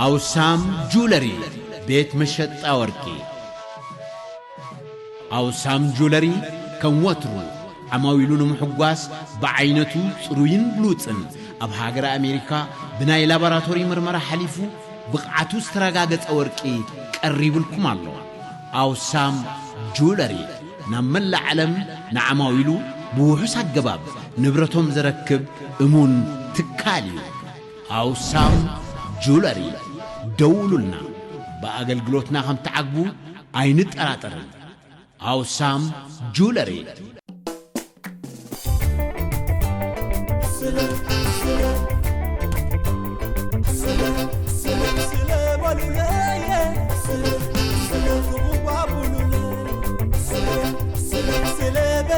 ኣውሳም ጁለሪ፣ ቤት መሸጣ ወርቂ። ኣውሳም ጁለሪ ከም ወትሩ ዓማዊሉ ንምሕጓስ ብዓይነቱ ጽሩይን ብሉጽን ኣብ ሃገረ ኣሜሪካ ብናይ ላቦራቶሪ ምርመራ ሓሊፉ ብቕዓቱ ዝተረጋገጸ ወርቂ ቀሪቡልኩም ኣሎ። ኣውሳም ጁለሪ ናብ መላእ ዓለም ንዓማዊሉ ብውሑስ ኣገባብ ንብረቶም ዘረክብ እሙን ትካል እዩ። ኣውሳም ጁለሪ፣ ደውሉልና። ብኣገልግሎትና ከም ትዓግቡ ኣይንጠራጠርን። ኣውሳም ጁለሪ።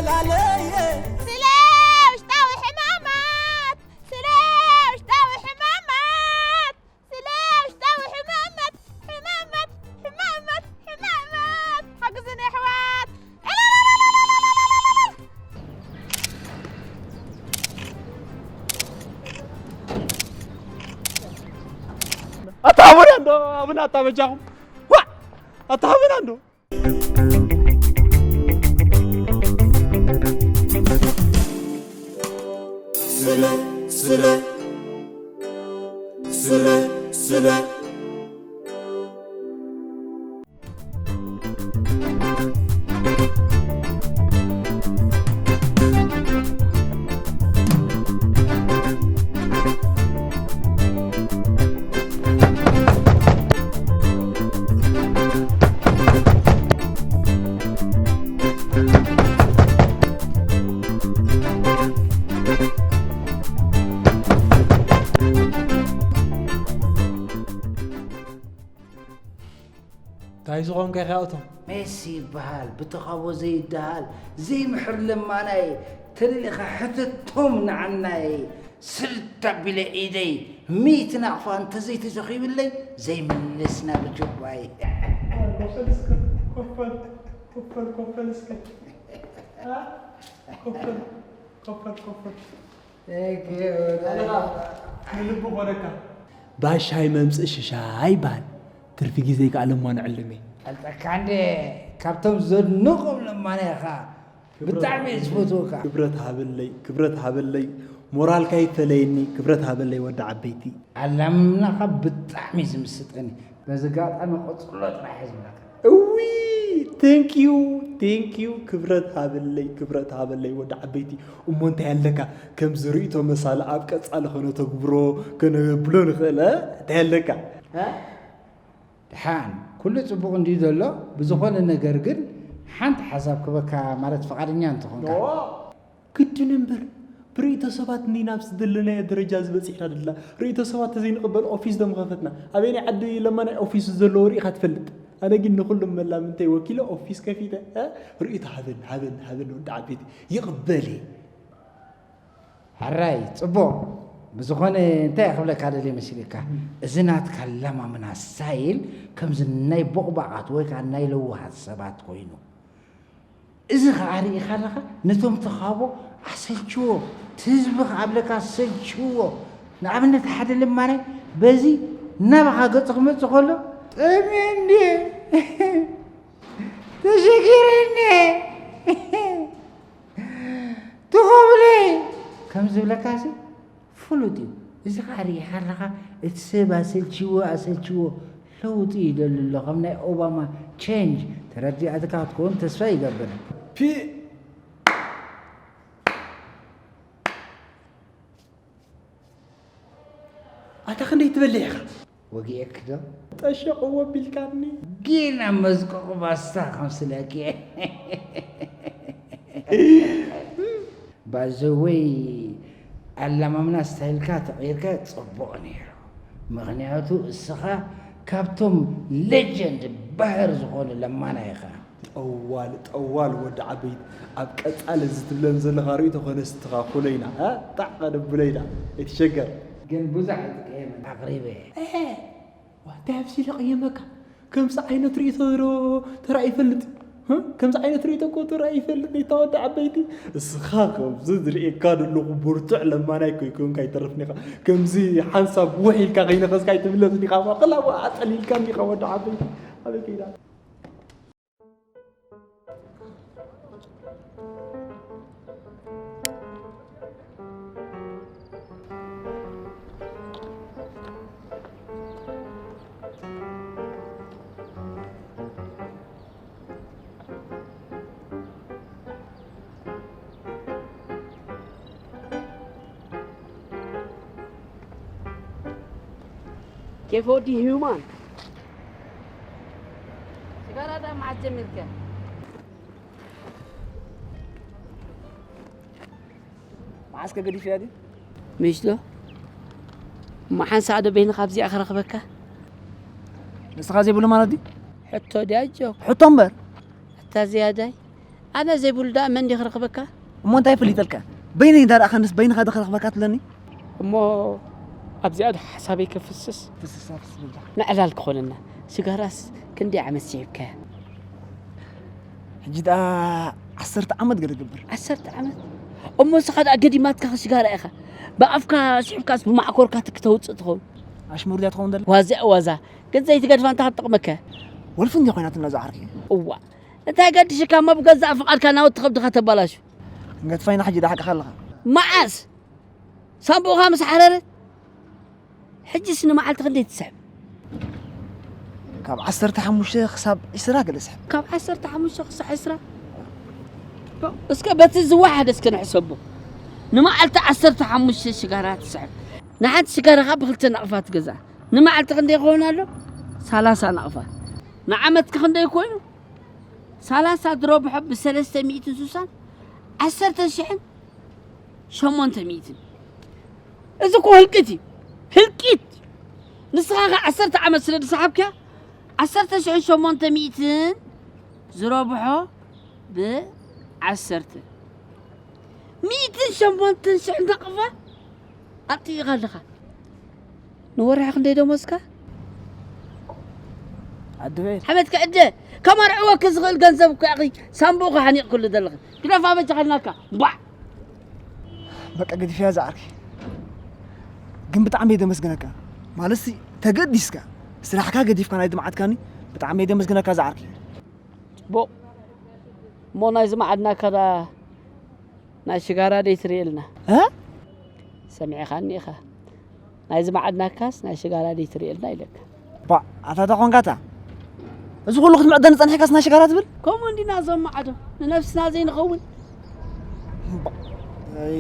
ስለ ውሽጣዊ ሕማማት፣ ስለ ውሽጣዊ ሕማማት፣ ስለ ውሽጣዊ ሕማማት፣ ሕማማት፣ ሕማማት፣ ሕማማት፣ ሓግዙኒ ኣሕዋት። ኣታ ኣቡና እንዶ፣ ኣቡና ኣታ በጃኹም። ዋ! ኣታ ኣቡና እንዶ። ስለ፣ ስለ፣ ስለ፣ ስለ። እንታይ ዝኾንካ ኢኻ እቶም? ሜሲ ይበሃል፣ ብተኻቦ ዘይደሃል፣ ዘይምሕር ለማናይ፣ ተደሊኻ ሕተቶም ንዓናይ። ስልት ኣቢለ ኢደይ ሚእቲ ናቕፋ እንተዘይተዘኺብለይ ዘይምልስ ናብ ጁባይ። ኮፈል እስከ፣ ኮፈል፣ ኮፈል፣ ኮፈል እስከ። አ? ኮፈል፣ ኮፈል፣ ኮፈል። ንልቢ ኾነካ። ባሻይ መምጽእ ሽሻይ ይበሃል። ትርፊ ግዜ ከኣ ለማኒ ዕልም እየ። ፈልጠካ እንደ ካብቶም ዘድንቖም ለማኒ ኢኻ። ክብረት ብጣዕሚ እየ ዝፈትወካ። ክብረት ሃበለይ፣ ክብረት ሃበለይ፣ ሞራልካ ይፈለየኒ፣ ክብረት ሃበለይ ወዲ ዓበይቲ። ኣላምምናኻ ብጣዕሚ እዩ ዝምስጠኒ። በዚ ኣጋጣሚ ቀጽሎ ጥራሕ እየ ዝብለካ። እዊ፣ thank you፣ thank you፣ ክብረት ሃበለይ፣ ክብረት ሃበለይ ወዲ ዓበይቲ። እሞ እንታይ ኣለካ? ከምዚ ርእይቶ መሳሊ ኣብ ቀጻሊ ከነተግብሮ፣ ከነብሎ ንኽእል፣ እ? እንታይ ኣለካ? እ? ደሓን፣ ኩሉ ጽቡቕ እንድዩ ዘሎ፣ ብዝኾነ ነገር ግን ሓንቲ ሓሳብ ክበካ፣ ማለት ፍቓደኛ እንተኾንካ። ኦ፣ ግድን እምበር፣ ብርእይቶ ሰባት እንዲና ኣብዚ ዘለናዮ ደረጃ እዚ በጺሕና ደለና። ርእይቶ ሰባት ተዘይንቕበል ኦፊስ ዶ ምኸፈትና? ኣበየናይ ዓዲ ለማናይ ኦፊስ ዘለዎ ርኢኻ ትፈልጥ? ኣነ ግን ንኹሎም መላምንተይ ወኪለ ኦፊስ ከፊተ፣ እ? ርእይቶ ሃበኒ፣ ሃበኒ፣ ሃበኒ ወዲ ዓበይቲ፣ ይቕበል እየ። ሕራይ፣ ጽቡቕ። ብዝኾነ እንታይ ክብለካ ደልየ መሲልካ? እዚ ናትካ ለማምና ስታይል ከምዚ ናይ ቦቕባቓት ወይ ከኣ ናይ ለዋሃት ሰባት ኮይኑ። እዚ ኸኣ ርኢኻ ኣለኻ፣ ነቶም ተኻቦ ኣሰልችዎ፣ እቲ ህዝቢ ኸኣ ኣብለካ ኣሰልችዎ። ንኣብነት ሓደ ለማናይ በዚ ናባኻ ገጹ ክመጽእ ከሎ፣ ጠምየ እንድየ፣ ተሸጊረ እንድየ። ትኾብለይ ከም ዝብለካሲ ፍሉጥ እዩ። እዚ ኸዓ ርኢኻ ኣለኻ፣ እቲ ሰብ ኣሰልችዎ ኣሰልችዎ ለውጢ ይደሊ ኣሎ። ከም ናይ ኦባማ ቼንጅ ተረዲኣትካ ክትከውን ተስፋ ይገብር። ፒ-፣ ኣታ ክንደይ ትበልዕ ኢኻ? ወጊኤኪ ዶ? ጠሸቕዎ ቢልካኒ። ጌና መዝቆቕ ባስታ ከምስለኪ። ባዘወይ ኣላማምና ስታይልካ ተቐይርካ ጽቡቕ ነይሩ። ምኽንያቱ እስኻ ካብቶም ሌጀንድ ባህር ዝኾኑ ለማና ኢኻ። ጠዋል፣ ጠዋል ወዲ ዓበይቲ፣ ኣብ ቀጻሊ እዚ ትብለን ዘለኻ ርእይቶ ከነስተኻኽሎ ኢና፣ እ? ጣዕ ከነብሎ ኢና፣ ኣይትሸገር። ግን ብዙሕ ኣይትቀየምን፣ ኣቕሪበ። እሄ፣ ዋታ ኣብዚ ለቕየመካ፣ ከምዚ ዓይነት ርእይቶ ዶ ተራእዩ ይፈልጥ? ከምዚ ዓይነት ርእይቶ እኮ ተራእዩ ይፈልጥ፣ ይታ ወዲ ዓበይቲ። እስኻ ከምዚ ዝርእየካ ዘለኹ ብርቱዕ ለማናይ እኮ ኣይኮንካ ኣይተርፍን ኢኻ። ከምዚ ሓንሳብ ውሕ ኢልካ ከይነኸስካ ኣይትምለስን ኢኻ። ማእኸል ኣብኡ ኣጸሊልካኒ ኢኻ ወዲ ዓበይቲ። ኣበይ ከይዳ? كيف ودي هيومان؟ سيجارة ده معجن من كده. መዓስ ከገዲፍ እያ ድዩ? ምሽ ዶ? እሞ ሓንሳእ ዶ በይንኻ ኣብዚኣ ክረኽበካ? ንስኻ ዘይብሉ ማለት ድዩ? ሕቶ ድያ ጆክ? ሕቶ እምበር። ኣታ ዝያዳይ፣ ኣነ ዘይብሉ ደኣ መን ድዩ ክረኽበካ? እሞ እንታይ ይፈልጠልካ? በይነይ እንዳ ረኣኻንስ በይንኻ ዶ ክረኽበካ ትብለኒ? እሞ ኣብዚኣ ዶ ሓሳበይ ከፍስስ? ፍስስ ኣፍስስ ብልካ። ንዕላል ክኾነና። ስጋራስ ክንደይ ዓመት ስሒብካያ? ሕጂ ደኣ ዓሰርተ ዓመት ገለ ገብር። ዓሰርተ ዓመት? እሞ ንስኻ ደኣ ገዲማትካ ስጋራ ኢኻ። ብኣፍካ ስሒብካስ ብማዕኮርካ ትክ ተውጽእ ትኸውን። ኣሽሙር ድያ ትኸውን ደላ? ዋዛ ዋዛ። ግን ዘይትገድፋ እንታይ ክትጠቕመካ? ወልፊ እንድያ ኮይናትና እዛ ዓርኪ። እዋ። እንታይ ገድሽካ እሞ ብገዛእ ፍቓድካ ናውቲ ከብድኻ ተባላሹ? ክንገድፋ ኢና ሕጂ ደኣ ሓቅኻ ኣለኻ። መዓስ? ሳንቡእኻ ምስ ሓረረት? ሕጅስ ንመዓልቲ ክንደይ ትስሕብ? ካብ ዓሰርተ ሓሙሽተ ክሳብ ዕስራ ገለ ስሕብ። ካብ ዓሰርተ ሓሙሽተ ክሳብ ዕስራ? እስከ በቲ ዝወሓደ እስከ ንሕሰቦ። ንመዓልቲ ዓሰርተ ሓሙሽተ ሽጋራ ትስሕብ። ንሓንቲ ሽጋራ ካብ ብክልተ ናቕፋ ትገዝኣ። ንመዓልቲ ክንደይ ይኸውን ኣሎ? ሰላሳ ናቕፋ። ንዓመት ክንደይ ኮይኑ? ሰላሳ ድሮብሖ ብሰለስተ ሚእትን ሱሳን፣ ዓሰርተ ሽሕን ሸሞንተ ሚእትን። እዚ እኮ ህልቂት እዩ። ህልቂት! ንስኻ ከ ዓሰርተ ዓመት ስለ ዝሰሓብክያ፣ ዓሰርተ ሽሕን ሸሞንተ ሚእትን ዝረብሖ ብዓሰርተ። ሚእትን ሸሞንተን ሽሕን ናቕፋ ኣጥፊእኻ ኣለኻ። ንወርሒ ክንደይ ደሞዝካ? ኣድበይ። ሓመድ ክዕደ፣ ከመርዕወኪ ዝኽእል ገንዘብ እኮ ኢኺ ሳንቡእኺ ሓኒቕክሉ ዘለኺ። ግደፋ በጃኻ ኢልናካ። ባዕ! በቃ ገዲፍያ ዝዓርኪ። ግን ብጣዕሚ እየ ደመስግነካ። ማለትሲ ተገዲስካ፣ ስራሕካ ገዲፍካ ናይ ድምዓትካኒ ብጣዕሚ እየ ደመስግነካ ዝዓርኪ። ጽቡቕ። እሞ ናይዚ መዓድናካ ደኣ ናይ ሽጋራ ደይ ትርእየልና? እ? ሰሚዕኻኒ ኢኻ። ናይዚ መዓድናካስ ናይ ሽጋራ ደይ ትርእየልና ኢለካ። ባ፣ ኣታ እንታይ ኾንካ እታ? እዚ ኩሉ ክትምዕደኒ ጸኒሕካስ ናይ ሽጋራ ትብል? ከምኡ እንዲና እዞም መዓዶ፣ ንነብስና ዘይንኸውን። ባ፣ ኣይ።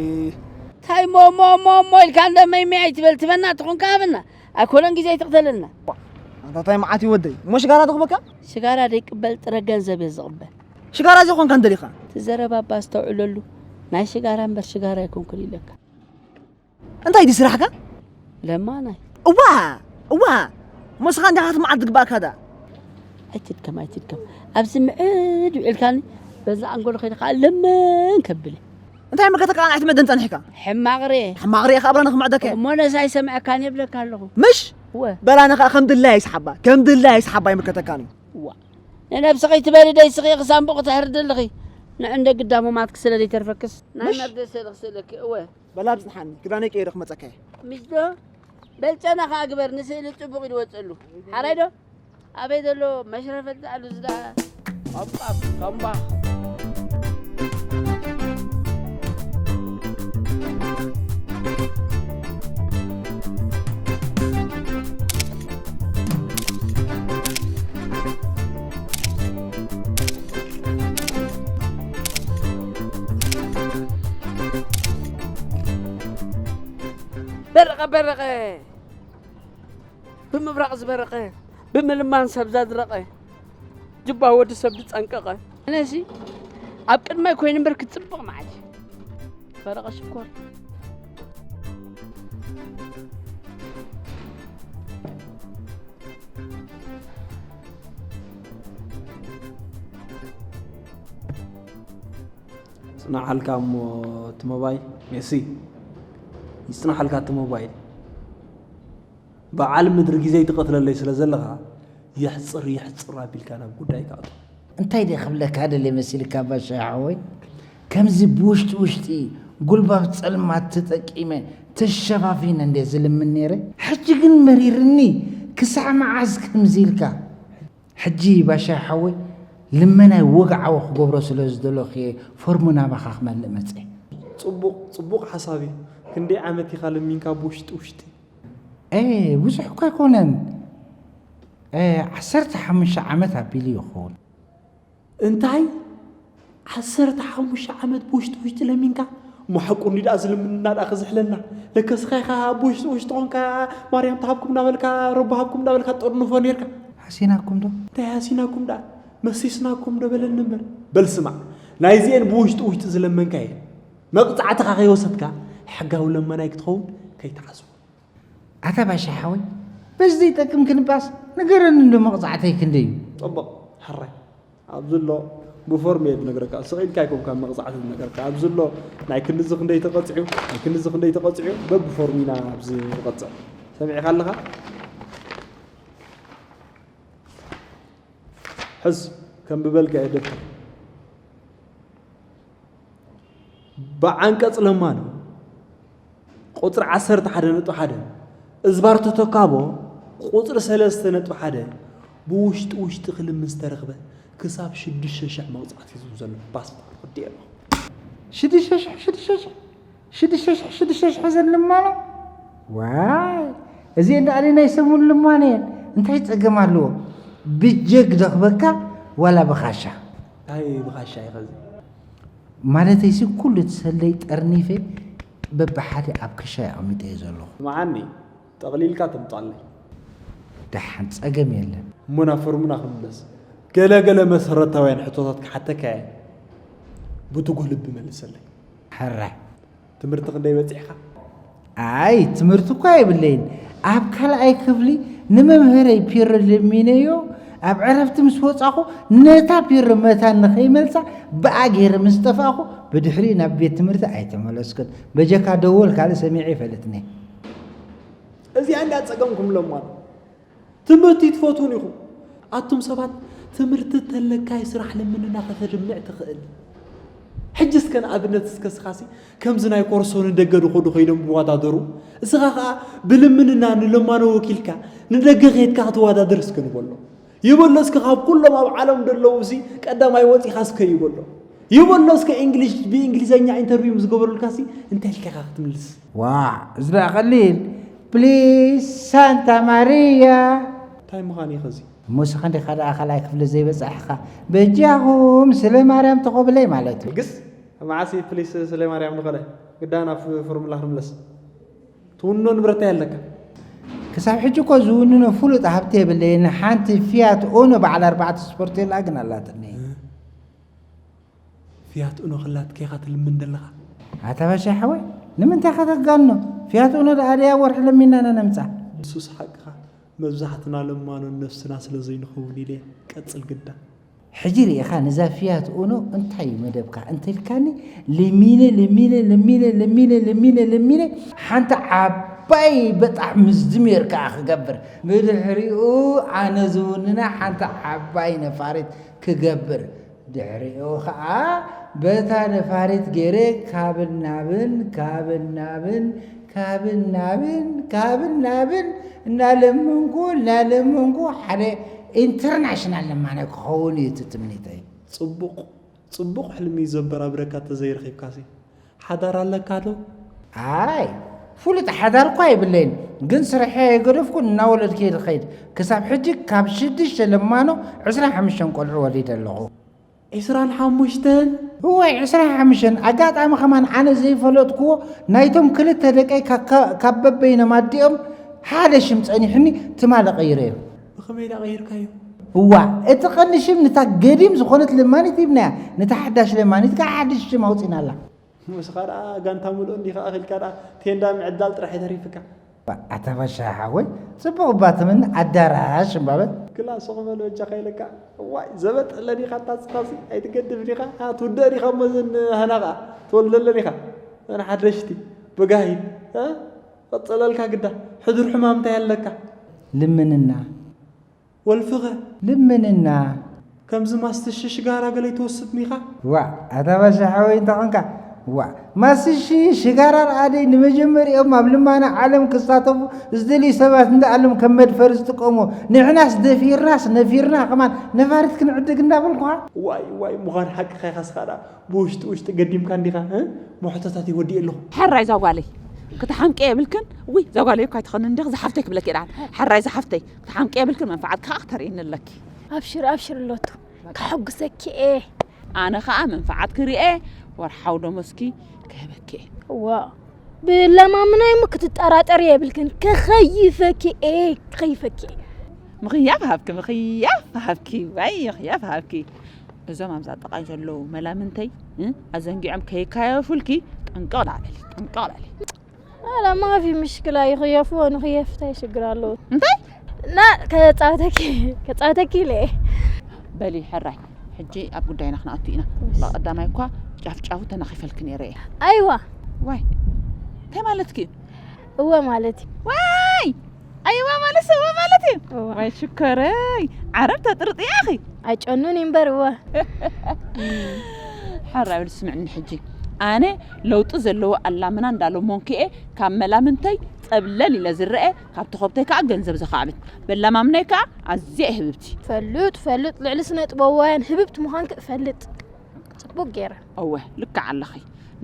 እንታይ እሞ፣ እሞ፣ እሞ፣ እሞ ኢልካ እንደ መይመይ ኣይትበል፣ ትበና ተኾንካ ሃበና። ኣይኮነን ግዜ ኣይትቕተለልና። ኣታ እንታይ መዓት እዩ ወደይ? እሞ ሽጋራ ትኽበካ? ሽጋራ ደይቅበል ጥረ ገንዘብ እየ ዝቕበል። ሽጋራ ዘይኮንካ እንደሊኻ? እቲ ዘረባ እባ ኣስተውዕለሉ። ናይ ሽጋራ እምበር ሽጋራ ኣይኮንኩን ኢለካ። እንታይ ድዩ ስራሕካ? ለማናይ። እዋ፣ እዋ። ሞስኻ እንዲኻ ክትመዓድ ዝግባእካ ዳ። ኣይትድከም፣ ኣይትድከም። ኣብዚ ምዕድ ውዒልካኒ፣ በዛ ኣንጎሎ ከይደ ከዓ ለመን ከብል። እንታይ መከተካ ኣንዕቲ መደን ጸኒሕካ? ሕማቕ ርኤ። ሕማቕ ርኤ ከኣ ብላ ንኽምዕደከ። እሞ ነሳ ኣይሰምዐካን እየ ብለካ ኣለኹ። ምሽ? እወ። በላ ንኻ ከም ድላይ ኣይስሓባ፣ ከም ድላይ ኣይስሓባ ይምከተካን እዩ። እዋ። ንነብስኺ ትበሊ ደይ ስኺ ክሳንቡቕ ትሕርዲ ኣለኺ። ንዕንደ ግዳሙ ማትክ ስለ ዘይተርፈክስ ናይ ምሽ? መርደ ስእሊ ክስእለኪ። እወ። በላ ብጽንሓኒ፣ ክዳነይ ቀይረ ክመጸካ እየ። ምሽ ዶ? በል ጨና ኸኣ ግበር፣ ንስእሊ ጽቡቕ እዩ ዝወጸሉ። ሓራይ ዶ? ኣበይ ዘሎ መሽረፈት ዝኣሉ ዝዳ? ጳጳ፣ ጣምባ። በረቐ፣ በረቐ። ብምብራቕ ዝበረቐ፣ ብምልማን ሰብ ዘድረቐ፣ ጅባ ወዲ ሰብ ዝጸንቀቐ። ኣነሲ ኣብ ቅድመይ ኮይኑ እምበር ክጽብቕ መዓት እዩ። ፈረቐ ሽኮር። ጽናሓልካ እሞ እቲ ሞባይል፣ ሜሲ፣ ይጽናሓልካ እቲ ሞባይል። በዓል ምድሪ ግዜ ትቐትለለይ ስለ ዘለኻ፣ የሕጽር የሕጽር ኣቢልካ ናብ ጉዳይካ ኣቱ። እንታይ ደይ ክብለካ ደልየ መሲልካ ባሻ ሓወይ? ከምዚ ብውሽጢ ውሽጢ ጉልባብ ጸልማት ተጠቂመ ተሸፋፊነ እንደ ዝልምን ነይረ። ሕጂ ግን መሪርኒ ክሳዕ መዓዝ ከምዚ ኢልካ? ሕጂ ባሻ ሓወይ ልመናይ ወግዓዊ ክገብሮ ስለ ዝደለኹ እየ ፎርሙ ናባኻ ክመልእ መጸ። ጽቡቕ፣ ጽቡቕ ሓሳብ እዩ። ክንደይ ዓመት ኢኻ ለሚንካ ብውሽጢ ውሽጢ? ኤ፣ ብዙሕ እኳ ኣይኮነን። ኤ፣ ዓሰርተ ሓሙሽተ ዓመት ኣቢሉ ይኸውን። እንታይ? ዓሰርተ ሓሙሽተ ዓመት ብውሽጢ ውሽጢ ለሚንካ? እሞ ሓቁ እንዲ ደኣ ዝልምንና ደኣ ክዝሕለና። ለከ ስኻ ኢኻ ብውሽጢ ውሽጢ ኾንካ ማርያም ትሃብኩም እናበልካ፣ ረቢ ሃብኩም እናበልካ ትጠርንፎ ኔርካ። ሃሲናኩም ዶ? እንታይ ሃሲናኩም ደኣ? መሲስናኩም ዶ በለኒ እምበር። በል ስማዕ፣ ናይዚኤን ብውሽጢ ውሽጢ ዝለመንካ እየን። መቕጻዕትኻ ከይወሰድካ ሕጋዊ ለመናይ ክትኸውን ከይትዓዝቦ። ኣታ ባሻ ሓወይ፣ በዚ ዘይጠቅም ክንባስ ንገረኒ እንዶ መቕጻዕተይ ክንደይ እዩ? ጽቡቕ፣ ሕራይ። ኣብዚ ኣሎ ብፎርም እየ ዝነግረካ። ስቕ ኢልካ ኣይኮንካ መቕጻዕቲ ዝነገርካ። ኣብዚ ኣሎ ናይ ክንድዚ ክንደይ ተቐጺዑ፣ ናይ ክንድዚ ክንደይ ተቐጺዑ፣ በብፎርም ኢና ኣብዚ ንቐጽዕ። ሰሚዕካ ኣለኻ? ሕዝ፣ ከንብበልካ እየ ደብተር። ብዓንቀጽ ለማኖ ቁጽሪ ዓሰርተ ሓደ ነጥቢ ሓደ፣ እዝባር ተተካቦ ቁጽሪ ሰለስተ ነጥቢ ሓደ፣ ብውሽጢ ውሽጢ ክልምን ዝተረኽበ ክሳብ ሽዱሽተ ሽሕ መቕጻዕቲ እዩ ዘሎ። ፓስፖርት ክድየ ኣለኹ። ሽዱሽተ ሽሕ፣ ሽዱሽተ ሽሕ፣ ሽዱሽተ ሽሕ፣ ሽዱሽተ ሽሕ ዘን ልማኖ? ዋይ፣ እዚ እንዳ ኣደ ናይ ሰሙን ልማኖ እየን። እንታይ ጸገም ኣለዎ? ብጀግ ደኽበካ ዋላ ብኻሻ? እንታይ ብኻሻ እዩ ኸዚ? ማለተይሲ ኩሉ እቲ ሰለይ ጠርኒፈ በብሓደ ኣብ ክሻይ ኣቐሚጠዮ ዘለኹ። ስምዓኒ፣ ጠቕሊልካ ተምጻለይ። ደሓን፣ ጸገም የለን። እሞ ናብ ፎርሙና ክምለስ። ገለ ገለ መሰረታውያን ሕቶታት ክሓተካ እየ። ብትጉህ ልቢ መልሰለይ። ሕራይ። ትምህርቲ ክንደይ በጺሕካ? ኣይ፣ ትምህርቲ እኳ የብለይን። ኣብ ካልኣይ ክፍሊ ንመምህረይ ፒሮ ለሚነዮ፣ ኣብ ዕረፍቲ ምስ ወጻኹ ነታ ፒሮ መታን ንኸይመልሳ ብኣ ገይረ ምስ ጠፋእኹ፣ ብድሕሪኡ ናብ ቤት ትምህርቲ ኣይተመለስኩን። በጀካ ደወል ካልእ ሰሚዐ ይፈልጥኒ። እዚኣ እንዳ ጸገምኩም ለማኖ። ትምህርቲ ትፈትዉን ኢኹም። ኣቱም ሰባት፣ ትምህርቲ ተለካይ ስራሕ ልምንና ከተድምዕ ትኽእል። ሕጂ እስከ ንኣብነት እስከ ስኻሲ ከምዚ ናይ ኮርሶ ንደገ ድኸዱ ከይዶም ዝወዳደሩ፣ እስኻ ኸኣ ብልምንና ንለማኖ ወኪልካ ንደገ ከይድካ ክትወዳደር እስከ ንበሎ። ይበሎ እስከ ካብ ኩሎም ኣብ ዓለም ዘለዉ ሲ ቀዳማይ ወጺኻ እስከ ይበሎ። ይበሎ እስከ እንግሊሽ ብእንግሊዘኛ ኢንተርቪው ምስ ገበሩልካ ሲ እንታይ ኢልካ ኢኻ ክትምልስ? ዋዕ፣ እዚ ደኣ ቀሊል። ፕሊስ ሳንታ ማርያ። እንታይ ምዃን እዩ ኸዚ? እሞ ንስኻ እንዲኻ ደኣ ካልኣይ ክፍሊ ዘይበጻሕኻ። በጃኹም ስለ ማርያም ተቐብለይ ማለት እዩ። ግስ መዓስ እዩ ፕሊስ ስለ ማርያም ንኸለ? ግዳ ናብ ፍ-፣ ፎርሙላ ክንምለስ። ትውኖ ንብረት እንታይ ኣለካ? ክሳብ ሕጂ እኮ ዝውንኖ ፍሉጥ ሃብቲ የብለይን። ሓንቲ ፊያት ኡኖ በዓል ኣርባዕተ ስፖርቴላ ግን ኣላትኒ። እ? ፊያት ኡኖ ክላትካ ኢኻ ትልምን ዘለኻ? ኣታ ባሻ ሓወይ፣ ንምንታይ ኢኻ ተጋኖ? ፊያት ኡኖ ደኣ ድያ ወርሒ ለሚንና ነምጻ? ንሱስ ሓቅኻ፣ መብዛሕትና ለማኖን ነፍስና ስለ ዘይንኸውን ኢለ እየ። ቀጽል ግዳ። ሕጂ ርኢኻ ነዛ ፊያት ኡኖ እንታይ እዩ መደብካ እንተልካኒ፣ ለሚነ፣ ለሚነ፣ ለሚነ፣ ለሚነ፣ ለሚነ፣ ለሚነ፣ ሓንቲ ዓባይ በጣሕ ምዝድሜር ከኣ ክገብር። ብድሕሪኡ ኣነ ዝውንና ሓንቲ ዓባይ ነፋሪት ክገብር። ድሕሪኡ ኸኣ በታ ነፋሪት ገይረ ካብን ናብን፣ ካብን ናብን፣ ካብን ናብን፣ ካብን ናብን እናለመንኩ፣ እናለመንኩ ሓደ ኢንተርናሽናል ለማናይ ክኸውን እዩ እቲ ትምኒተይ። ጽቡቕ፣ ጽቡቕ ሕልሚ እዩ ዘበራብረካ ተዘይረኺብካሲ። ሓዳር ኣለካ ዶ? ኣይ፣ ፍሉጥ ሓዳር እኳ የብለይን፣ ግን ስርሐይ ኣይገደፍኩን፣ እናወለድኩ እየ ዝኸይድ። ክሳብ ሕጂ ካብ ሽዱሽተ ለማኖ ዕስራን ሓሙሽተን ቆልዑ ወሊደ ኣለኹ። ዕስራን ሓሙሽተን? እዋይ፣ ዕስራን ሓሙሽተን። ኣጋጣሚ ከማን ኣነ ዘይፈለጥክዎ ናይቶም ክልተ ደቀይ ካ-፣ ካ-፣ ካብ በበይኖም ኣዲኦም ሓደ ሽም ጸኒሑኒ፣ ትማሊ ቀይረዮ። ብኸመይ ደኣ ቀይርካዮ? እዋ፣ እቲ ቀንዲ ሽም ንታ ገዲም ዝኾነት ለማኒት ሂብናያ፣ ነታ ሓዳሽ ለማኒት ከኣ ሓድሽ ሽም ኣውጺናላ። ምስኻ ደኣ ጋንታ ምሉእ እንዲኻ ኣኺልካ ደኣ ቴንዳ ምዕዳል ጥራሕ እዩ ተሪፍካ። ኣታ ባሻ ሓወይ፣ ጽቡቕ እባ ትምኒ ኣዳራሽ እምባበል። ክላ ሱቕ በል በጃኻ ኢለካ። እዋይ፣ ዘበጥ ኣለኒ ኢኻ ኣታ ጽኻሲ፣ ኣይትገድፍ ዲኻ? ኣ፣ ትውደእ ዲኻ እሞ እዘን ሃናቓ ትወልደለን ኢኻ። እዘን ሓደሽቲ ብጋሂድ፣ እ? ቀጸለልካ ግዳ። ሕዱር ሕማም እንታይ ኣለካ? ልምንና። ወልፍኸ? ልምንና። ከምዚ ማስትሺ ሽጋራ ገለ ይትወስድ ኒኻ? ዋእ ኣታ ባሻ ሓወይ እንተ ኾንካ፣ ዋእ ማስትሺ ሽጋራ ረኣደይ ንመጀመሪኦም ኣብ ልማና ዓለም ክሳተፉ ዝደልዩ ሰባት እንዳኣሎም ከም መድፈሪ ዝጥቀሞ፣ ንሕናስ ደፊርናስ ነፊርና ከማን ነፋሪት ክንዕድግ እንዳበልኩኻ። ዋይ ዋይ ምዃን ሓቅኻ ኢኻ ስኻ ደኣ ብውሽጢ ውሽጢ ገዲምካ እንዲኻ እ? መሕቶታት ይወዲእ ኣለኹ። ሕራይ እዛ ጓለይ ክትሓምቂ የብልክን። ውይ እዛ ጓለይ እኳ ኣይትኸንን እንዲኺ ዝሓፍተይ ክብለኪ ደሓን። ሕራይ ዝሓፍተይ ክትሓምቂ የብልክን መንፈዓትኪ ከዓ ክተርእይኒ ኣለኪ። ኣብሽር ኣብሽር ሎቱ ከሐጉሰኪ እየ። ኣነ ኸዓ መንፈዓትኪ ርእየ ወርሓዊ ደሞዝኪ ክህበኪ እየ። እዋ ብለማምናይ እሞ ክትጠራጠሪ የብልክን ክኸይፈኪ እየ ክኸይፈኪ እየ። ምኽያፍ ሃብኪ ምኽያፍ ሃብኪ ዋይ ምኽያፍ ሃብኪ። እዞም ኣብዛ ጥቓይ ዘለዉ መላምንተይ እ ኣዘንጊዖም ከይካየፉልኪ ጥንቅቕ ዳበሊ ጥንቅቕ በሊ። لا ما في مشكلة ይኽየፍዎ ንኽየፍ እንታይ ሽግር ኣለዎ። እንታይ ና ከጻውተኪ ከጻውተኪ ኢለ እየ። በሊ ሕራይ ሕጂ ኣብ ጉዳይና ክንኣቱ ኢና። ብቐዳማይ እኳ ጫፍጫፉ ተናኺፈልኪ ነይረ እየ። ኣይዋ ዋይ እንታይ ማለትኪ እዩ? እወ ማለት እዩ። ዋይ ኣይዋ ማለት እወ ማለት እዩ። እወ። ዋይ ሽኮረይ ዓረብ ተጥርጥያ ኢኺ። ኣይጨኑን እዩ እምበር እወ። ሓራይ በሊ ስምዕኒ ሕጂ ኣነ ለውጢ ዘለዎ ኣላምና እንዳለመንኩ እየ ካብ መላምንተይ ጠብለል ኢለ ዝረአ ካብ ተኾብተይ ከዓ ገንዘብ ዘኻዕብት በላማምነይ ከዓ ኣዝያ እየ ህብብቲ። ፈልጥ ፈልጥ ልዕሊ ስነ ጥበባውያን ህብብቲ ምዃንኪ እፈልጥ ጽቡቅ ገይረ። እወ ልክዕ ኣለኺ።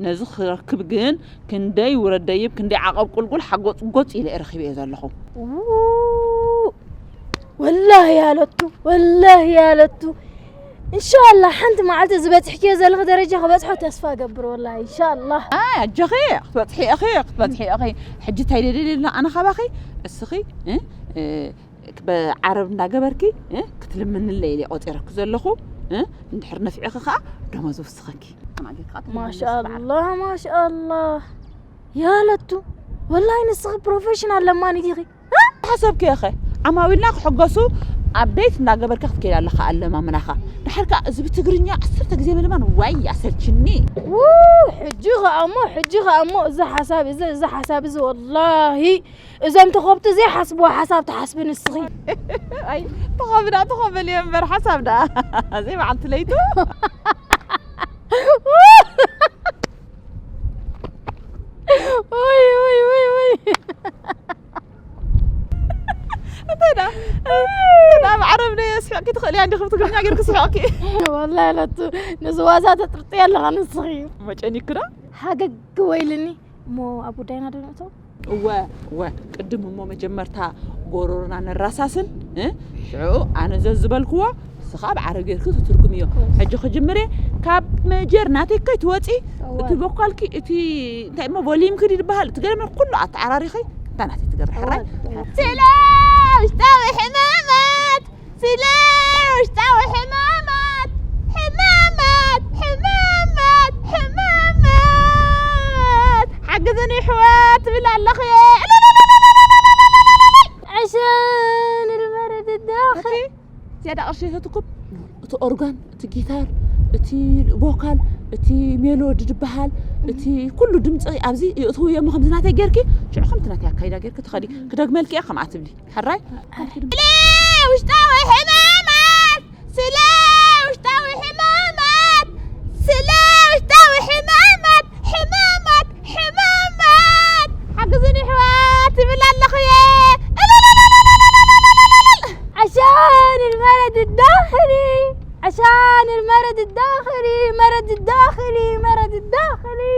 ነዚ ክረክብ ግን ክንደይ ውረድ ደይብ ክንደይ ዓቐብ ቁልቁል ሓጎጽጎጽ ኢለ እየ ረኺበዮ ዘለኹ። ወላሂ ያለቱ ወላሂ ያለቱ እንሻላ ሓንቲ መዓልቲ ዝበፅሕክዮ ዘለኺ ደረጃ ክበፅሖ ተስፋ እገብር ወላሂ እንሻላ። ኣይ ኣጆኺ ክትበፅሒ ኢኺ ክትበፅሒ ኢኺ። ሕጂ እንታይ ደልየልና ኣነ ካባኺ እስኺ እ፣ እ፣ ዓረብ እንዳገበርኪ እ፣ ክትልምንለይ ኢለ ቆፂረኪ ዘለኹ እ፣ እንድሕር ነፊዕኺ ከዓ ደሞዝ ውስኸኪ። ማሻላ ማሻላ ያለቱ ወላሂ ንስኺ ፕሮፌሽናል ለማኒት ኢኺ። ሓሰብክዮ ኸ ዓማዊልና ክሕገሱ ኣፕዴት እንዳገበርካ ክትከይድ ኣለኻ ኣለማምናኻ። ድሓር ከኣ እዚ ብትግርኛ ዓሰርተ ግዜ ምልማን ዋይ ኣሰልችኒ። ው ሕጂ ኸኣ እሞ ሕጂ ኸኣ እሞ እዚ ሓሳብ እዚ እዚ ሓሳብ እዚ ወላሂ እዞም ተኸብቲ ዘይሓስብዎ ሓሳብ ትሓስቢ ንስኺ። ኣይ ተኸብዳ ተኸበልዮ እምበር ሓሳብ ደኣ ዘይበዓልቲ ለይቱ። ወይ ወይ ወይ ወይ እንታይ ደኣ እንታይ ደኣ ብዓረብ ነየ ስሕቕኪ ትኽእሊ እንዲኺ ብትግርኛ ጌርኪ ስሕቕኪ። ወላሂ ለቱ ነዚ ዋዛ ተጥርጥሪ ኣለኻ ንስኺ። መጨኒክና ሓገግ ወይልኒ እሞ ኣብ ጉዳይና ዶ ንእቶ? እወ እወ ቅድም እሞ መጀመርታ ጎሮሮና ነራሳስን እ ሽዑ ኣነ ዘዝበልክዎ ንስኻ ብዓረብ ጌርኪ ትትርጉምዮ። ሕጂ ክጅምር እየ ካብ መጀር ናተይ ከይትወፂ እቲ ቮካልኪ እቲ እንታይ እሞ ቮሊምኪ ድዩ ዝበሃል እቲ ገለ ኩሉ ኣተዓራሪኺ እንታይ ናተይ ትገብሪ ሕራይ ስለ ውሽጣዊ ሕማማት ስለ ውሽጣዊ ሕማማት ሕማማት ሕማማት ሕማማት ሓግዝኒ ኣሕዋት ትብል ኣለኺ። عشان المرض الداخلي ዝያዳ ቅርሺ የሰትኩም እቲ ኦርጋን እቲ ጊታር እቲ ቮካል እቲ ሜሎዲ ዝበሃል እቲ ኩሉ ድምፂ ኣብዚ የእትውዮ እሞ ከምዚ ናተይ ጌርኪ ሽዑ ከምቲ ናተይ ኣካይዳ ጌርኪ ትኸዲ ክደግመልኪ እየ ከምኣ ትብሊ ሕራይ ስለ ውሽጣዊ ሕማማት ስለ ውሽጣዊ ሕማማት ስለ ውሽጣዊ ሕማማት ሕማማት ሕማማት ሓግዝኒ ኣሕዋት ይብል ኣለኹ እየ። عشان المرض الداخلي عشان المرض الداخلي مرض الداخلي مرض الداخلي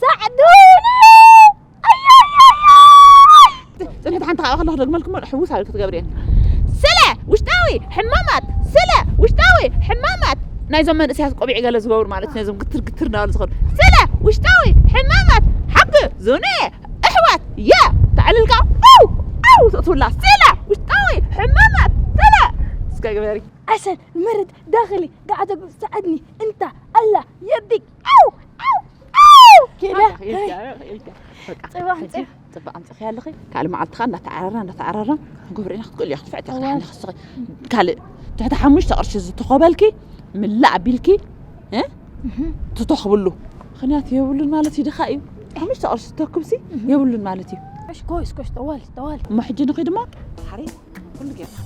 ساعدوني. ፅንሕቲ ሓንቲ ካብኣ ከለኹ ደግመልኩሞ ሕውስ ኣብል ክትገብር እየን ስለ ውሽጣዊ ሕማማት ስለ ውሽጣዊ ሕማማት ናይዞም መንእሰያት ቆቢዕ ገለ ዝገብሩ ማለት ነዞም ግትር ግትር እናበሉ ዝኸዱ ስለ ውሽጣዊ ሕማማት ሓቂ ዞነ ኣሕዋት የ ተዕልልካ ኣው ኣው ትእትውላ ስለ ውሽጣዊ ሕማማት ስለ እስከ ግበሪ عسل مرض داخلي قاعدة تساعدني انت الله يبيك أو أو أو كده ጽባሕ ኣምፅኺ ኣለኺ ካልእ መዓልትኻ እንዳተዓራራ እንዳተዓራራ ክንገብር ኢና ክትክእሉ ኢኻ ክትፍዕቲ ኣለኺ ስኺ ካልእ ትሕቲ ሓሙሽተ ቅርሺ ዝተኸበልኪ ምላእ ኣቢልኪ ትተኽብሉ ምኽንያት የብሉን ማለት እዩ ድኻ እዩ ሓሙሽተ ቅርሺ ዝተክብሲ የብሉን ማለት እዩ كويس كويس طوالي طوالي እሞ ሕጂ ንኺድ እሞ ሓሪ ኩሉ ጌርካ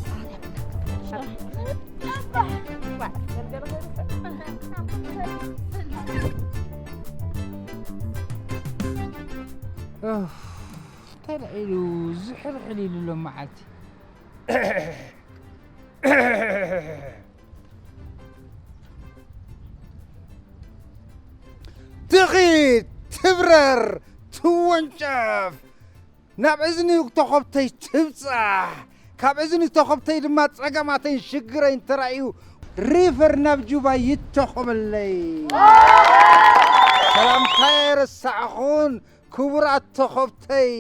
እንታይ ደኣ ኢሉ ዝሕልሕል ኢሉ ሎም መዓልቲ? ትኺድ፣ ትብረር፣ ትወንጨፍ፣ ናብ እዝኒ ተኾብተይ ትብጻሕ፣ ካብ እዝኒ ተኾብተይ ድማ ጸገማተይን ሽግረይን ተራእዩ ሪፈር ናብ ጁባ ይተኾበለይ። ሰላምታየ ረሳዕኹን ክቡራት ተኾብተይ፣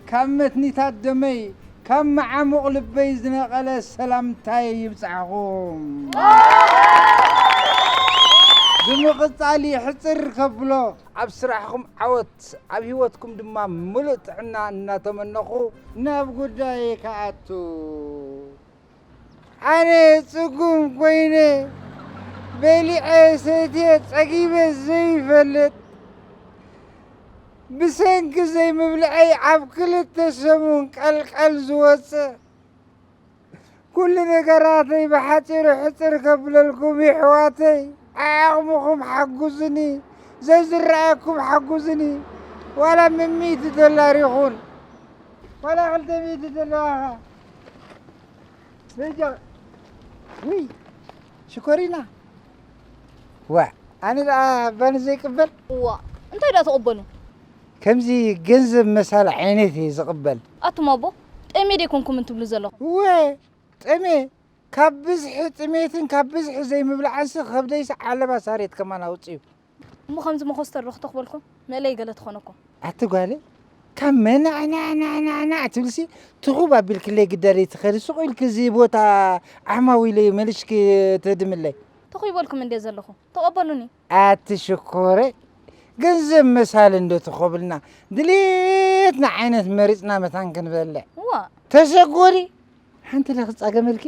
ካብ መትኒታት ደመይ፣ ካብ መዓሙቕ ልበይ ዝነቐለ ሰላምታይ ይብጻሕኹም። ብምቕጻል ይሕጽር ከብሎ፣ ኣብ ስራሕኹም ዓወት፣ ኣብ ህይወትኩም ድማ ምሉእ ጥዕና እናተመነኹ ናብ ጉዳይ ከኣቱ። ኣነ ጽጉም ኮይነ በሊዐ ሰትየ ጸጊበ ዘይፈልጥ፣ ብሰንኪ ዘይምብልዐይ ኣብ ክልተ ሰሙን ቀልቀል ዝወጽእ፣ ኩሉ ነገራተይ ብሓጺሩ ሕጽር ከብለልኩም ይሕዋተይ፣ ዓቕምኹም ሓጉዝኒ፣ ዘዝረኣየኩም ሓጉዝኒ፣ ዋላ ሚእቲ ዶላር ይኹን፣ ዋላ ክልተ ሚእቲ ዘለዋኻ። በጃ፣ ውይ፣ ሽኮሪና። ዋ፣ ኣነ ደኣ ባኒ ዘይቅበል? ዋ፣ እንታይ ደኣ ትቕበሉ? ከምዚ ገንዘብ መሳሊ ዓይነት እየ ዝቕበል። ኣቱም ኣቦ፣ ጠሜ ደይኮንኩም እንትብሉ ዘለኹም? እወ፣ ጠሜ። ካብ ብዝሒ ጥሜትን ካብ ብዝሒ ዘይምብላዕንሲ ከብደይሲ ዓለባ ሳሬት ከማን ኣውፅዩ። እሞ ከምዚ መኾስተር ዶ ክተኽበልኩም? መእለይ ገለ ትኾነኩም። ኣቲ ጓለይ፣ ካብ መናዕናዕናዕናዕ ትብልሲ ትኹብ ኣቢልክለይ ግዳ ደይትኸዲ፣ ስቕ ኢልኪ እዚ ቦታ ዓማዊለይ መልሽኪ ትህድምለይ። ተኹይበልኩም እንድየ ዘለኹ፣ ተቐበሉኒ። ኣቲ ሽኮረይ፣ ገንዘብ መሳሊ እንዶ ተኾብልና፣ ድሌትና ዓይነት መሪጽና መታን ክንበልዕ። እዋ። ተሰጎሪ፣ ሓንቲ ለኺ ጻገመልኪ፣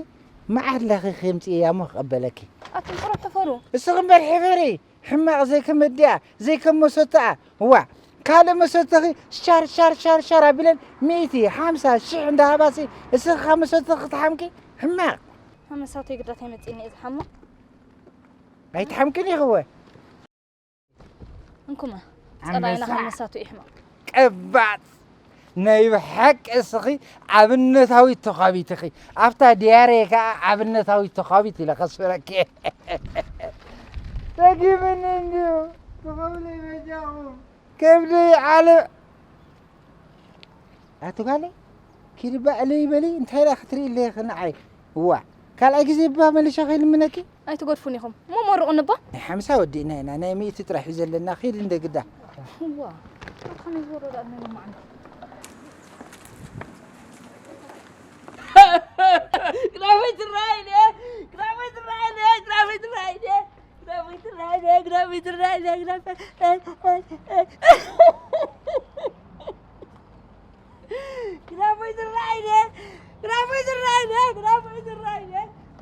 መዓት ለኺ ከምጽእያ እሞ ክቐበለኪ። ኣቱም ቁሩብ ሕፈሩ። እስኺ እምበር ሕፈሪ፣ ሕማቕ ዘይከመዲኣ፣ ዘይከም መሰተኣ። እዋ፣ ካልእ መሰተኺ ሻር፣ ሻር፣ ሻር፣ ሻር ኣቢለን ሚእቲ፣ ሓምሳ፣ ሽሕ እንዳሃባሲ፣ እስኺ ካብ መሰተኺ ክትሓምቂ? ሕማቕ። ካብ መሳተይ ግዳ እንታይ መጺእኒ እየ ዝሓምቕ? ኣይትሓምቅን ኢኺ እወ። እንኩመ፣ ኣንበሳ። ጸላኢና ካብ መሳቱ ይሕመቕ። ቀባጽ። ናይ ብሓቂ እስኺ ኣብነታዊት ተዃቢት ኢኺ። ኣብታ ዲያሬ ከኣ ኣብነታዊት ተዃቢት ኢለ ከስፍረኪ። ደጊምኒ እንድዩ፣ ትኸብለይ በጃኹም። ከብደይ ዓለ-፣ ኣቲ ጓለይ፣ ኪዲ እባ እለይ በሊ፣ እንታይ ደኣ ክትርኢ ኣለኺ ንዓይ? እዋ፣ ካልኣይ ግዜ እባ መሊሸ ከይልምነኪ? ኣይትገድፉን ኢኹም። እሞ መርቑኒ እባ። ናይ ሓምሳ ወዲእና ኢና፣ ናይ ሚእቲ ጥራሕ እዩ ዘለና፣ ኪዲ እንደ ግዳ። እዋ፣ ከመይ ዝበሎ ደኣ ናይ ሎማዓንቲ? ግዳፈይ ትረኣይ ድየ? ግዳፈይ ትረኣይ ድየ? ግዳፈይ ትረኣይ ድየ? ግዳፈይ ትረኣይ ድየ? ግዳፈይ ትረኣይ ድየ? ግዳፈይ ግዳፈይ ትረኣይ ድየ? ግዳፈይ ትረኣይ ድየ? ግዳፈይ ትረኣይ ድየ? ግዳፈይ ትረኣይ ድየ?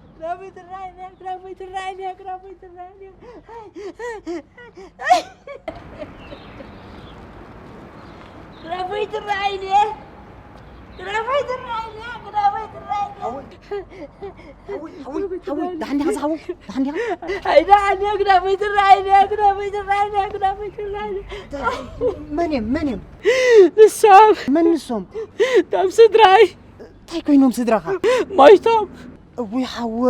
ግዳፈይ ትረኣይ ድየ? ግዳፈይ ትረኣይ ድየ? ግዳፈይ ትረኣይ ድየ? ግዳፈይ ትረኣይ ድየ? ግዳፈይ ትረኣይ ድየ? ግዳፈይ ትረኣይ ድየ? ሓወይ፣ ሓወይ፣ ሓወይ፣ ሓወይ፣ ደሓን ዲኻ ዝሓወይ? ደሓን ዲኻ? ኣይ፣ ደሓን እየ፣ ግዳፈይ ትረኣይ ድየ? ግዳፈይ ትረኣይ ድየ? ግዳፈይ ትረኣይ ድየ? መን እዮም? መን እዮም? ንሶም። መን ንሶም? እቶም ስድራይ። እንታይ ኮይኖም ስድራኻ? ሞይቶም። እውይ ሓወ፣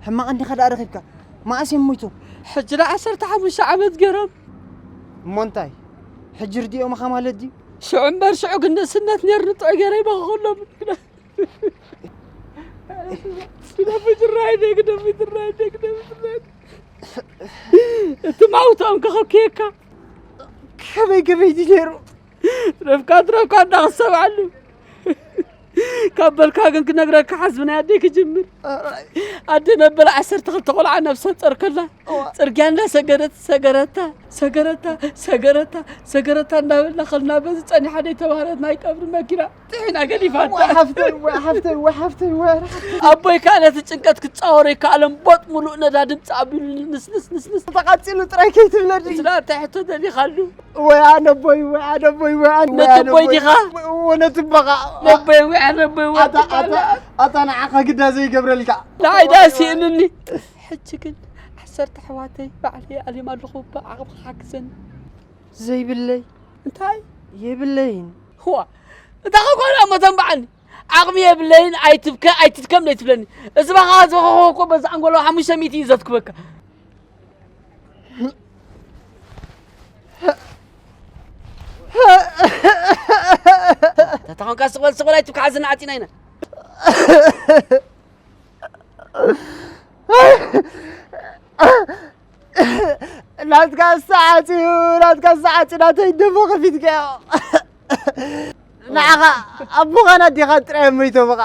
ሕማቕ እንዲኻ ደኣ ረኺብካ። መኣስ እዮም ሞይቶም? ሕጂ ንዓሰርተ ሓሙሽተ ዓመት ገይሮም። እሞ እንታይ? ሕጂ ርዲኦምኻ ማለት ድዩ? ሽዑ እምበር ሽዑ ግን ንእስነት ነይርኒ ጥዑይ ገይረ ይበኽኸሎም። ግደፊ ትረኣይ፣ ግደፊ ትረኣይ፣ ግደፊ ትረኣይ። እቲ ማውታኦም ከኸብክየካ። ከመይ ከመይ ድዩ ነይሩ? ትረፍካ ትረፍካ እንዳኽሰብዓሉ። ካብ በልካ ግን ክነግረካ ሓዝቢ ናይ ኣደይ ክጅምር። ኣራይ። ኣደ መበል ዓሰርተ ክልተ ቆልዓ ነብሰ ጾር ከላ፣ እዋ። ጽርግያ እንዳሰገረት ሰገረታ። ሰገረታ ሰገረታ ሰገረታ እንዳበልና ከልና በዚ ጸኒሓ ደይ ተባህረት ናይ ቀብሪ መኪና ጥሒና ገዲፋታ። ወይ ሓፍተይ ወይ ሓፍተይ ወይ ሓፍተይ ወይ ሓፍተይ። ኣቦይ ከዓ ነቲ ጭንቀት ክጻወሮ ይከኣሎም ቦጥ ሙሉእ ነዳ ድምፂ ኣቢሉ ንስንስንስንስ። ተቓጺሉ ጥራይ ከይትብለኒ። ስለ እንታይ ሕቶ ደሊኻሉ? ወይ ኣነ ኣቦይ ወይ ኣነ ኣቦይ ወይ ኣነ ነቲ ኣቦይ ዲኻ? ወነቲ በቓ። ነቦይ ወይ ኣነ ኣቦይ ወይ ኣታ ኣታ ኣታ ንዓኻ ግዳ ዘይገብረልካ። ንዓይ ደኣ ስኢኑኒ። ሕጂ ግን ዓሰርተ ኣሕዋተይ ባዕለይ ኣሊም ኣለኹ፣ ብዓቕምኻ ሓግዘኒ። ዘይብለይ እንታይ? የብለይን። ህዋ፣ እንታይ ኸ ጓል እሞ ተንብዓኒ? ዓቕሚ የብለይን፣ ኣይትብከ፣ ኣይትድከም ደይትብለኒ። እዚ ባኻ ዝበኸኸ እኮ በዚ ኣንጎሎ ሓሙሽተ ሚእቲ እዩ ዘትክበካ። ተተኾንካ ስቕ በል፣ ስቕ በል፣ ኣይትብከ፣ ሓዘና ዓፂና ኢና። ናትካ ሰዓት እዩ፣ ናትካ ሰዓት እዩ፣ ናተይ ደሞ ከፊትካዮ። ንዓኻ ኣቦኻን ኣዴኻን ጥራይ እዮም ሞይቶም በቓ።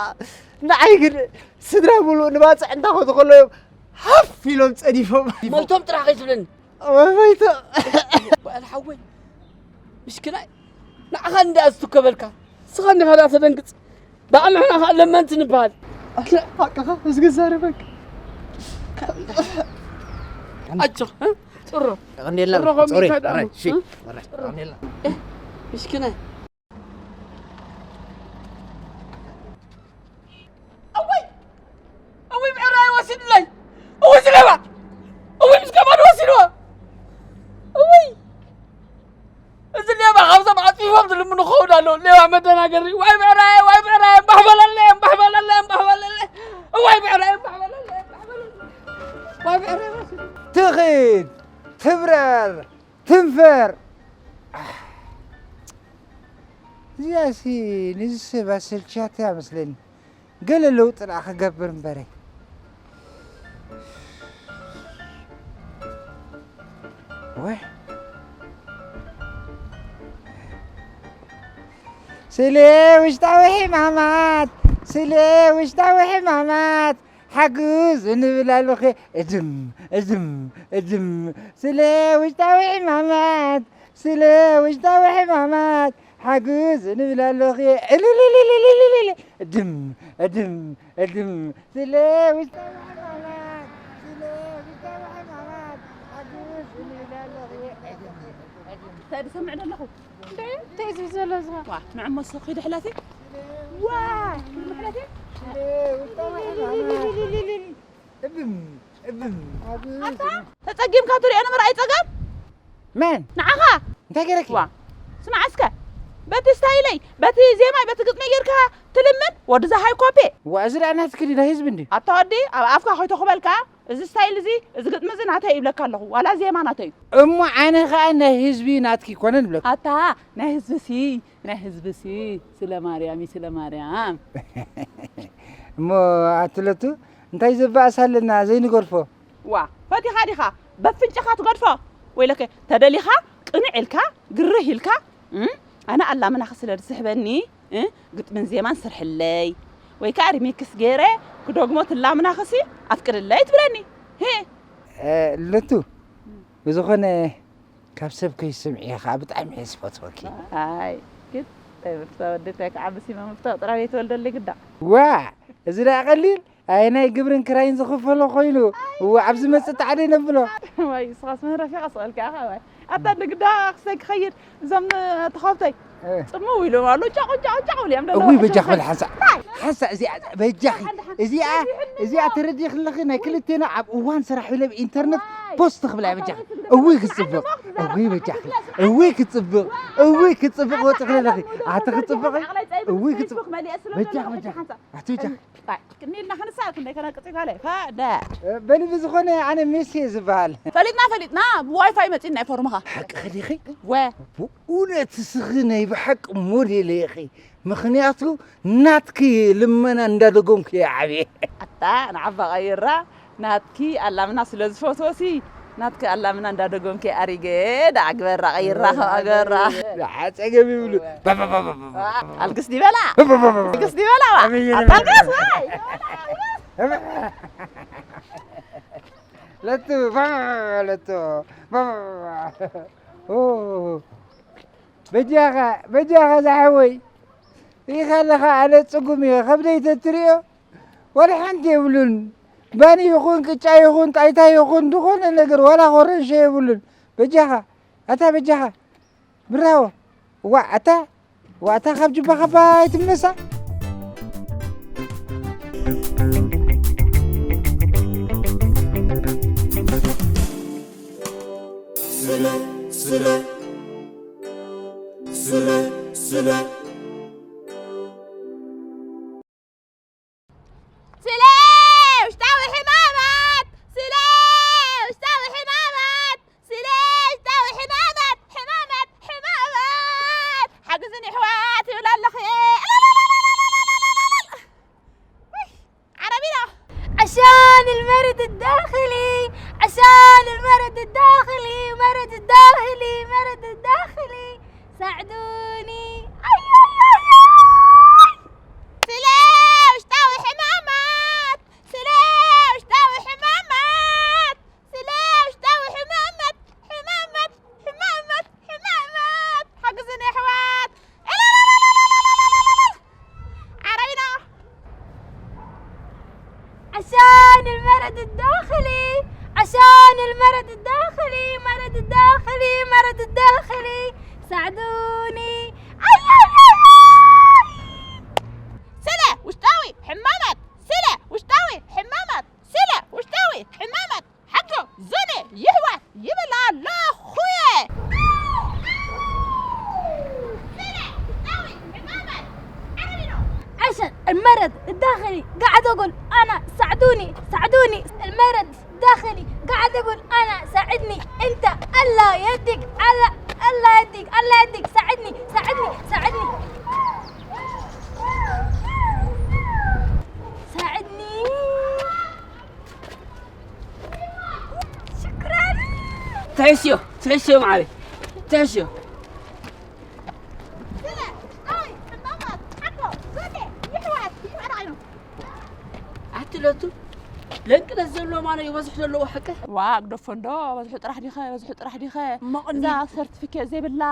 ንዓይ ግን ስድራ ሙሉእ ንባጽዕ እንዳኸዱ ከለዉ እዮም ሃፍ ኢሎም ጸዲፎም። ሞይቶም ጥራሕ ከይትብለኒ። ሞይቶም። በዓል ሓወይ፣ ምሽክናይ፣ ንዓኻ እንዳ ዝትከበልካ፣ ንስኻ እንዲኻ ደኣ ተደንግጽ። ብኣምሕና ኸኣ ለመንቲ ንበሃል። ኣለ ሓቅኻ፣ እዚ ክዛረበካ። ኣጆኻ፣ እ? ጥሮ። ቀንዴልና፣ ጥሮ ጾሪ፣ ከሚካ ደኣ፣ ራይ፣ ሺ፣ እ? ራይ፣ ጥሮ። ቀንዴልና። እ፣ ምሽክናይ። እወይ! እወይ ብዕራይ ወሲድለይ! እወይ ዝለባ! እወይ ምስ ገመድ ወሲድዎ! እወይ! እዚ ሌባ ካብዞም ዓፂፎም ዝልምኑ ክኸውን ኣለዎ። ሌባ መደናገሪ። ዋይ ብዕራይ፣ ዋይ ብዕራይ፣ እምባሕ በለለይ፣ እምባሕ በለለይ፣ እምባሕ በለለይ። እዋይ ብዕራይ፣ እምባሕ በለለይ፣ እምባሕ በለለይ። ዋይ ብዕራይ ወሲዱ። ትኺድ፣ ትብረር፣ ትንፈር። ኣህ፣ እዚኣሲ ንዚ ሰብ ኣሰልችያቶ እያ መስለኒ። ገለ ለውጢ ደኣ ክገብር እምበረ። ወይ። ስለ ውሽጣዊ ሕማማት፣ ስለ ውሽጣዊ ሕማማት፣ ሓግዝ እንብል ኣለኹ። እድም፣ እድም፣ እድም። ስለ ውሽጣዊ ሕማማት፣ ስለ ውሽጣዊ ሕማማት፣ ሓግዝ እንብል ኣለኹ። እልልልልልልልል። እድም፣ እድም፣ እድም። ስለ ውሽጣዊ ሕማማት፣ ስለ ውሽጣዊ ሕማማት፣ ሓግዝ እንብል ኣለኹ። እድም፣ እድም። እንታይ ዝሰምዕ ዘለኹ? እንዴ፣ እንታይ ዝብል ዘሎ እዚ? ዋ፣ ንዕሞ ሶኺ ድሕለቲ። ዋ፣ ድሕለቲ። እብም፣ እብም። ኣታ፣ ተጸጊምካ ትሪኦ ንምርኣይ ጸገም? መን? ንዓኻ። እንታይ ገይረኪ? ዋ፣ ስማዕ እስከ። በቲ ስታይለይ፣ በቲ ዜማይ፣ በቲ ግጥመይ ጌርካ ትልምን? ወዲ ዝሃይ ኮፔ። ዋ፣ እዚ ደኣ ናትኪ ድዩ? ናይ ህዝቢ እንድዩ። ኣታ ወዲ፣ ኣብ ኣፍካ ከይተኹበልካ፣ እዚ ስታይል እዚ፣ እዚ ግጥሚ እዚ ናተይ ይብለካ ኣለኹ። ዋላ ዜማ ናተይ እዩ። እሞ ኣነ ኸኣ ናይ ህዝቢ ናትኪ ይኮነን እብለኪ። ኣታ፣ ናይ ህዝብሲ፣ ናይ ህዝብሲ፣ ስለ ማርያም እዩ፣ ስለ ማርያም። እሞ ኣቲ ለቱ፣ እንታይ ዘባእስ ኣለና ዘይንገድፎ? ዋ፣ ፈቲኻ ዲኻ በፍንጭኻ ትገድፎ? ወይለከ፣ ተደሊኻ ቅንዕ ኢልካ፣ ግርህ ኢልካ፣ እም፣ ኣነ ኣላምናኺ ስለ ዝስሕበኒ፣ እ፣ ግጥምን ዜማን ስርሕለይ፣ ወይ ከኣ ሪሚክስ ገይረ ክደግሞ ትላምናኺሲ ኣፍቅድለይ ትብለኒ። ሄ። እ፣ ለቱ፣ ብዝኾነ ካብ ሰብ ከይትስምዕዮ ኸኣ ብጣዕሚ እየ ዝፈትወኪ። ኣይ፣ ግን እንታይ በልካ ወዲ እንታይ ክዓብስ እዩ መምፍታው ጥራይ ዘይትወልደለይ ግዳ። ዋ፣ እዚ ደኣ ቀሊል? ኣየናይ ግብርን ክራይን ዝኽፈሎ ኮይኑ? እዋ፣ ኣብዚ መጽእ ጣዕደ ነብሎ። ዋይ፣ ንስኻስ መህረፊ ቀስ በልካ ኢኻ፣ ዋይ። ኣታ ንግዳ ክሰይ ክኸይድ፣ እዞም ተኸብተይ እ። ጽምው ኢሎም ኣለዉ፣ ጫቑ፣ ጫቑ፣ ጫቑ ኢሎም ኣለዉ። እውይ፣ በጃኽ በል ሓንሳእ። እንታይ? ሓንሳእ እዚኣ፣ በጃኺ። ሓንቲ፣ ሓንቲ። እዚኣ፣ እዚኣ ተረዲእኺ ኣለኺ፣ ናይ ክልቴና ኣብ እዋን ስራሕ ኢለ ብኢንተርነት ዋይ። ፖስት ክብላ እያ በጃኺ። ኣታ እውይ፣ ክጽብቕ። ኣታ እውይ፣ በጃኺ። ኣታ እውይ፣ ክጽብቕ። እውይ፣ ክጽብቕ ወጽኺ ኣለኺ። ኣታ ክጽብቕ። እውይ፣ ክጽብቕ። በጃኺ፣ በጃኺ። ሓንሳእ። ኣቲ በጃኺ። ጣይ፣ ክንዲ ኢልና ክንሳእ ክንደይ ከነቅጽ ይካለ። ፋ፣ ደ። በሊ ብዝኾነ ኣነ ሜሲ እየ ዝበሃል። ፈሊጥና፣ ፈሊጥና፣ ብዋይፋይ መጺና ናይ ፎርምኻ። ሓቅኺ ዲኺ? ወ። ብእውነት እስኺ ናይ ብሓቂ ሞዴል ኢኺ። ምኽንያቱ ናትኪ ልመና እንዳደገምኩ እየ ዓብየ። ኣታ፣ ንዓባ ቀይራ፣ ናትኪ ኣላምና ስለ ዝፈትወሲ፣ ናትኪ ኣላምና እንዳደገምኩ እየ ኣሪገ፣ ደኣ ግበራ፣ ቀይራ፣ ኣግበራ። ደሓ ጸገም ይብሉ። ባባባባባ። ኣልግስ ዲበላ። ባባባባ። ኣልግስ ዲበላ፣ ዋ። ኣበየ ኣልግስ፣ ነበር። ዋይ። ባባ። ለቱ ለቱ በጃኻ በጃኻ ዝሓወይ ኢኻ ኣለኻ ኣነ ጽጉም እየ ከብደይ ተትሪኦ ዋላ ሓንቲ የብሉን ባኒ ይኹን ቅጫ ይኹን ጣይታ ይኹን ዝኾነ ነገር ዋላ ኮረሸ የብሉን በጃኻ ኣታ በጃኻ ብራዎ ዋእ ኣታ ዋእ ኣታ ካብ ጅባኻ ባይ ትምነሳ ስለ ስለ ስለ ስለ ስለ ውሽጣዊ ሕማማት ስለ ውሽጣዊ ሕማማት ስለ ውሽጣዊ ሕማማት ሕማማት ሕማማት ሓግዝን ይሕዋት ይብል ኣለኹ ዓረቢና عشان المرض الداخلي عشان المرض الداخلي مرض الداخلي مرض الداخلي ساعدوني أي أي أي أي ስለ ውሽጣዊ ሕማማት ስለ ውሽጣዊ ሕማማት ስለ ውሽጣዊ ሕማማት ሕማማት ሕማማት ሕማማት ሓግዝን ኣሕዋት ዓረቢና عشان المرض الداخلي عشان المرض الداخلي مرض الداخلي مرض الداخلي ساعدوني أي أي أي أي ስለ ውሽጣዊ ሕማማት ስለ ውሽጣዊ ሕማማት ስለ ውሽጣዊ ሕማማት ሓጆ ዘነ ይሕዋት ይብል ኣለኹ عشان المرض الداخلي قاعد أقول أنا ساعدوني ساعدوني المرض الداخلي قاعد أقول أنا ساعدني أنت الله يهديك الله الله يهديك الله يهديك ساعدني ساعدني ساعدني ساعدني شكرا ትሕሽዮ ትሕሽዮ ማዓረይ ትሕሽዮ ኣቲ ለቱ ለንቅነት ዘለዎ ማኖ ይበዝሑ ዘለዎ ሓቀ ዋ ግደፎ እንዶ በዝሑ ጥራሕ ዲኸ በዝሑ ጥራሕ ዲኸ እዛ ሰርቲፊኬት ዘይብላ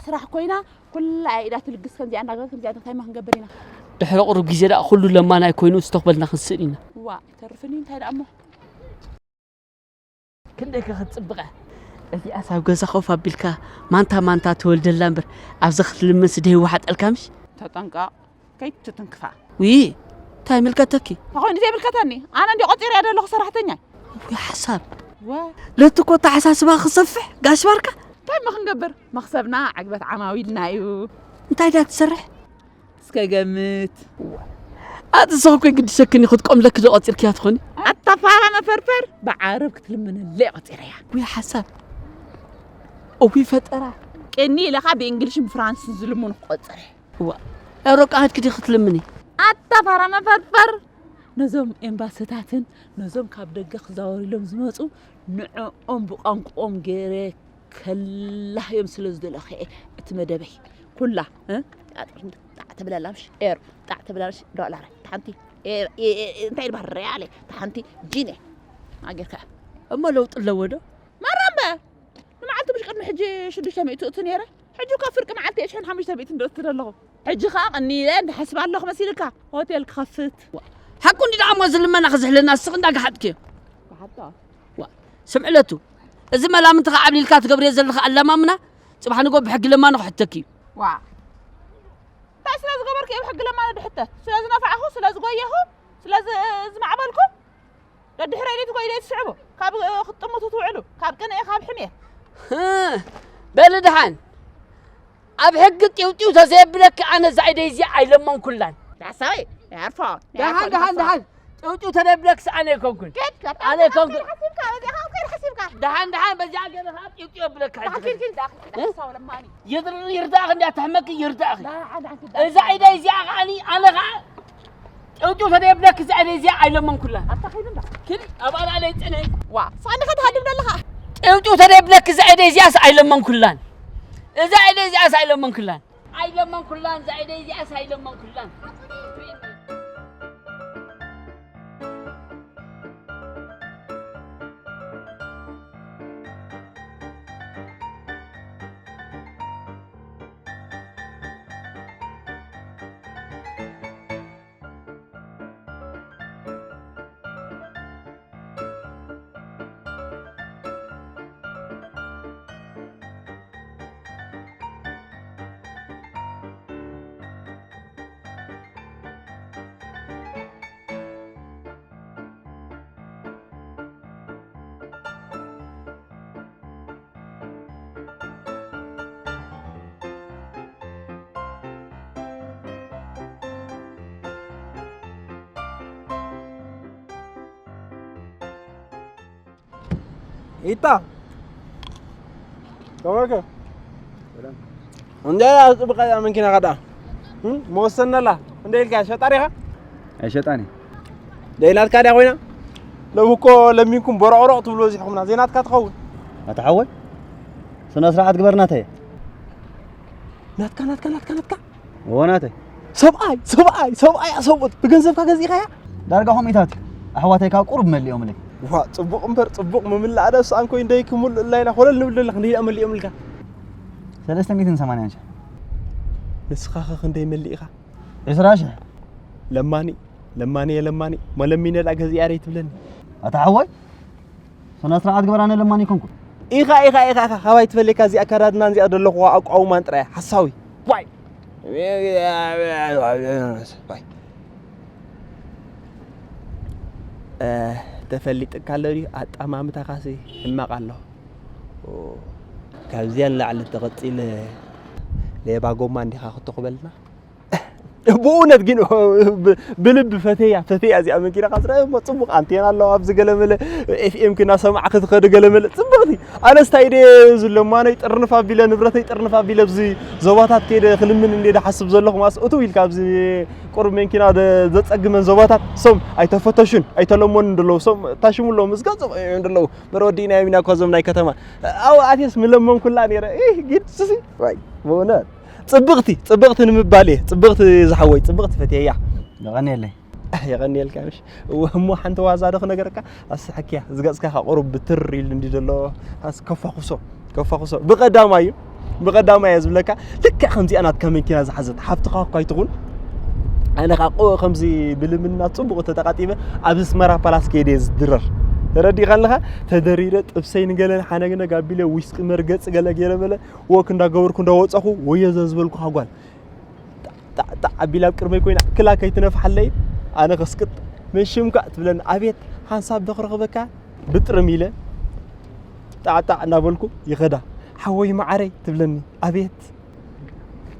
ስራሕ ኮይና ኩላ ኢዳ ትልግስ ከምዚኣ እናገበረት ከምዚኣ እንታይ ማ ክንገብር ኢና ድሕሪ ቁሩብ ግዜ ደኣ ኩሉ ለማናይ ኮይኑ ዝተኽበልና ክንስእን ኢና ዋ ይተርፍኒ እንታይ ደኣ እሞ ክንደይ ከ ክትጽብቐ እዚኣስ ኣብ ገዛ ኮፍ ኣቢልካ ማንታ ማንታ ትወልደላ እምበር ኣብዚ ክትልምንስ ደይወሓጠልካ ምሽ ተጠንቀቕ ከይትትንክፋ ውይ እንታይ ይምልከተኪ ተኾይኑ ዘይምልከተኒ ኣነ እንዲ ቆፂረያ ዘለኹ ሰራሕተኛ ውይ ሓሳብ ለቲ እኮ ኣተሓሳስባ ክሰፍሕ ጋሽ ባርካ እንታይ ሞ ክንገብር መኽሰብና ዕግበት ዓማዊልና እዩ እንታይ ድያ ትሰርሕ እስከ ገምት። ኣቲ ሰው እኮ ግዲ ሸክኒ ክትቆምለክ ዶ ቆጺርክያ ትኾኒ? ኣታ ፋራ መፈርፈር ብዓረብ ክትልምንለይ ቆጺረያ። ወይ ሓሳብ እዊ ፈጠራ ቅኒ ኢለኻ ብእንግሊሽን ብፍራንስን ዝልምኑ ክቆጽር። ዋ ኤውሮጳ ሃድኪ ዲ ክትልምኒ? ኣታ ፋራ መፈርፈር ነዞም ኤምባስታትን ነዞም ካብ ደገ ክዛወሩ ኢሎም ዝመፁ ንዕኦም ብቋንቋኦም ገይረ ከላህዮም ስለ ዝደለኹ እየ እቲ መደበይ ኩላ እ? ጣዕ ትብለላ ምሽ ኤር ጣዕ ትብለላ ምሽ ዶላር ሓንቲ እንታይ ይባሃል ሪያለ ሓንቲ ጂኔ ኣጌርካ እሞ ለውጢ ኣለዎ ዶ? ማራምበ ንመዓልቲ ምሽ ቅድሚ ሕጂ ሽዱሽተ ሚእቲ እቱ ነይረ ሕጂ እኳ ፍርቂ መዓልቲ እየ ሽሕን ሓሙሽተ ሚእቲ እንደእቱ ዘለኹ ሕጂ ኸዓ ቅኒ ኢለ እንዳሓስብ ኣለኹ መሲልካ ሆቴል ክኸፍት ሓቁ እንዲ ደኣ እሞ እዚ ልመና ክዝሕለና እስኺ እንዳገሓጥክዮ ስምዕለቱ፣ እዚ መላምንቲ ከዓብሊልካ ትገብርዮ ዘለኻ ኣለማምና፣ ጽባሕ ንግሆ ብሕጊ ለማኒ ክሕተኪ እዩ። ዋእ። እንታይ ስለ ዝገበርኩ እየ ብሕጊ ለማኒ ድሕተት? ስለ ዝነፋዕኹ፣ ስለ ዝጎየኹ፣ ስለ ዝማዕበልኩ? ደድሕረይ ደይትጎዩ ደይትስዕቡ፣ ካብ ክትጥምቱ ትውዕሉ፣ ካብ ቅንኢ፣ ካብ ሕሜት። በሊ ደሓን፣ ኣብ ሕጊ ጢውጢው ተዘየብለኪ ኣነ እዛ ኢደይ እዚኣ ኣይለመንኩላን። ዳሕሳበይ ያርፎ ደሓን ደሓን ደሓን ጢውጢው ተደብለክስ ኣነ ኣይኮንኩን ኣነ ኣይኮንኩን ደሓን ደሓን በዚኣ ገለ ከዓ ጢውጢው የብለካ ይርዳእክ እንዲያ ተሕመኪ ይርዳእክ እዛ ኢደይ እዚኣ ከዓኒ ኣነ ከዓ ጭውጭው ተደይብለኪ እዛ ኢደይ እዚኣ ኣይለመንኩላን። ኣታ ከይዱ እንዳ። ኪዲ ኣብ ኣልኣለይ ጽንሒ። ዋ፣ ሳኒ ከትሃድም ዘለኻ። ጭውጭው ተደይብለኪ እዛ ኢደይ እዚኣስ ኣይለመንኩላን። እዛ ኢደይ እዚኣስ ኣይለመንኩላን። ኣይለመንኩላን እዛ ኢደይ እዚኣስ ኣይለመንኩላን። ኢታ ተወከ እንደ ጽብቃ ያ መኪና ካዳ መወሰነላ እንደ ኢልካ ሸጣሪኻ ኣይሸጣኒ ደይናትካ ድያ ኮይና ለብኮ ለሚንኩም በረቕረቕ ትብሎ ዚሕኹምና ዘይናትካ ትኸውን ኣታ ሓወይ ስነ ስርዓት ግበር ናተይ ናትካ ናትካ ናትካ ናትካ እዎ ናተይ ሰብኣይ ሰብኣይ ሰብኣይ ሰብኡት ብገንዘብካ ገዚእኻያ ዳርጋ ኾሚታት ኣሕዋተይ ካብ ቁሩብ መሊኦምለይ ዋ ጽቡቕ እምበር ጽቡቕ ምምላእ ደስ ኣንኮይ እንደይ ክምሉ እላይና ኮለል ንብል ደለኽ እንደይ መሊኦምልካ ሰለስተ ሚእትን ሰማንያን ሽሕ ንስኻ ኸ ክንደይ መሊእኻ ዕስራ ሽሕ ለማኒ ለማኒ የለማኒ መለሚነ ዳ ገዚኣ ደይ ትብለኒ ኣታ ሓወይ ስነ ስርዓት ግበር ኣነ ለማኒ ይኮንኩ ኢኻ ኢኻ ኢኻ ኢኻ ካባይ ትፈልየካ እዚኣ ኣከዳድናን እዚኣ ዘለኹዋ ኣቋውማን ጥራይ ሓሳዊ ዋይ ተፈሊጥካ ኣሎ ድዩ ኣጣማምታኻሲ ሕማቕ ኣሎ ካብዚኣ ንላዕሊ ተቐፂለ ሌባ ጎማ እንዲኻ ክተቕበልና ብእውነት ግን ብልቢ ፈተያ ፈተያ እዚኣ መኪና ካብ ዝረአ እሞ ፅቡቅ ኣንቴና ኣለዋ ኣብዚ ገለመለ ኤፍኤም ክና ሰማዕ ክትኸዱ ገለመለ ፅብቅቲ ኣነስታይ ደ ዝለማነይ ጥርንፍ ኣቢለ ንብረተይ ጥርንፍ ኣቢለ ኣብዚ ዞባታት ከይደ ክልምን እንደ ሓስብ ዘለኹ ማስ እቱ ኢልካ ኣብዚ ቁሩብ መንኪና ዘፀግመን ዞባታት ሶም ኣይተፈተሹን ኣይተለመኑን ደለዉ ሶም ታሽሙ ኣለዉ ምስ ገፆም እዮም ደለዉ መረወዲእና እዮም ኢና ኮዞም ናይ ከተማ ኣብኡ ኣትየስ ምለመንኩላ ነረ ግድ ስሲ ብእውነት ፅብቕቲ ፅብቕቲ ንምባል እየ ፅብቕቲ ዝሓወይ ፅብቕቲ ፈትየያ የቐንየለይ የቐንየልካ ምሽ እሞ ሓንቲ ዋዛ ዶ ክነገረካ ኣስሓክያ ዝገፅካ ካ ቁሩብ ብትር ኢሉ እንዲ ዘሎ ከፋኹሶ ከፋኹሶ ብቐዳማይ እዩ ብቐዳማይ እየ ዝብለካ ልክዕ ከምዚኣ ናትካ መኪና ዝሓዘት ሓፍትኻ እኳ ኣይትኹን ኣነ ከዓ ከምዚ ብልምና ፅቡቕ ተተቃጢበ ኣብ ኣስመራ ፓላስ ከይደ ዝድረር ተረዲኻ ኣለኻ ተደሪረ ጥብሰይ ንገለን ሓነግነግ ኣቢለ ዊስቂ መርገፂ ገለ ገይረ በለ ወክ እንዳገበርኩ እንዳወፃኹ ወዮ ዘዝበልኩኻ ጓል ጣዕጣዕ ኣቢላ ኣብ ቅድመይ ኮይና ክላ ከይትነፍሓለይ ኣነ ከስቅጥ ምን ሽምካ ትብለኒ ኣቤት ሓንሳብ ዶ ክረኽበካ ብጥርም ኢለ ጣዕጣዕ እናበልኩ ይኸዳ ሓወይ መዓረይ ትብለኒ ኣቤት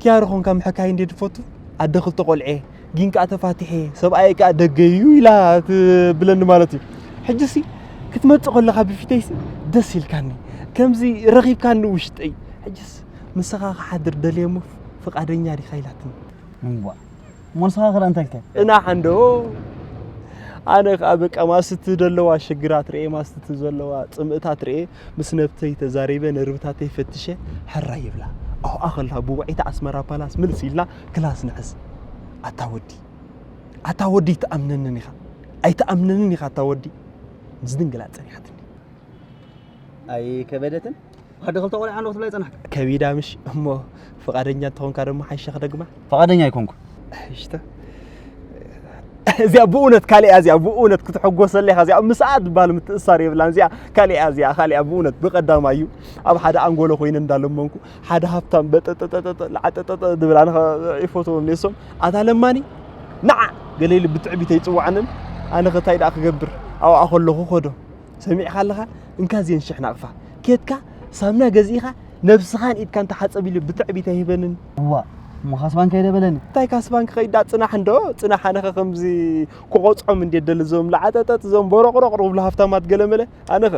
ኪያር ኾንካ ምሕካይ እንዴ ድፈቱ ኣደ ክልተ ቆልዔ ጊን ከዓ ተፋቲሐ ሰብኣየ ከዓ ደገዩ ኢላ ትብለኒ ማለት እዩ ሕጅሲ ክትመፅእ ከለኻ ብፊተይሲ ደስ ኢልካኒ ከምዚ ረኺብካኒ ውሽጠይ ሕጅስ ምሳኻ ክሓድር ደልየ እሞ ፍቓደኛ ዲኻ ኢላትኒ። እምቧ እሞ ንስኻ ኸ እንታይ ኢልካ? ጽናሕ እንዶ ኣነ ኸኣ በቃ ማስትቲ ዘለዋ ሽግራት ርኤ ማስትቲ ዘለዋ ጽምእታት ርኤ ምስ ነብተይ ተዛሪበ ነርብታተይ ፈትሸ ሕራይ ይብላ ኣብኣ ኸላ ብውዕይቲ ኣስመራ ፓላስ ምልስ ኢልና ክላስ ንሕዝ ኣታ ወዲ ኣታ ወዲ ኣይትኣምነንን ኢኻ ኣይትኣምነንን ኢኻ ኣታ ወዲ ምስ ድንግላ ጸኒሓትኒ ኣይከበደትን? ኣደ ክልተ ቆልዓ ኣለዎ ትብላ ይጸናሕካ። ከቢዳ ምሽ እሞ ፍቓደኛ እንተኾንካ ደሞ ሓይሻ ክደግማ። ፍቓደኛ ኣይኮንኩ። እሽተ እዚኣ ብእውነት ካልእ እያ እዚኣ ብእውነት ክትሕጎሰላ ኢኻ እዚኣ ምስኣ ዝበሃል ምትእሳር የብላን እዚኣ ካልእ እያ እዚኣ ካልእ እያ ብእውነት ብቐዳማ እዩ ኣብ ሓደ ኣንጎሎ ኮይነ እንዳለመንኩ ሓደ ሃብታም በጠጠጠጠጠ ለዓጠጠጠ ዝብል ኣነ ይፈትዎም ኔሶም ኣታ ለማኒ ንዓ ገለ ኢሉ ብትዕቢት ኣይፅዋዕንን ኣነ ከታይ ደኣ ክገብር ኣብኣ ከለኹ ከዶ ሰሚዕኻ ኣለኻ እንካ እዚአን ሽሕ ናቕፋ ኬድካ ሳምና ገዚእኻ ነብስኻን ኢድካን ተሓፀብ ኢሉ ብትዕቢት ኣይህበንን እዋ እሞ ካስባን ከይደ በለኒ እንታይ ካስባን ክኸይዳ ፅናሕ እንዶ ፅናሕ ኣነኸ ከምዚ ክቆፅዖም እንዴ ደሊ ዞም ለዓጠጠጥ ዞም ቦሮቅሮቅ ዝብሉ ሃፍታማት ገለመለ ኣነኸ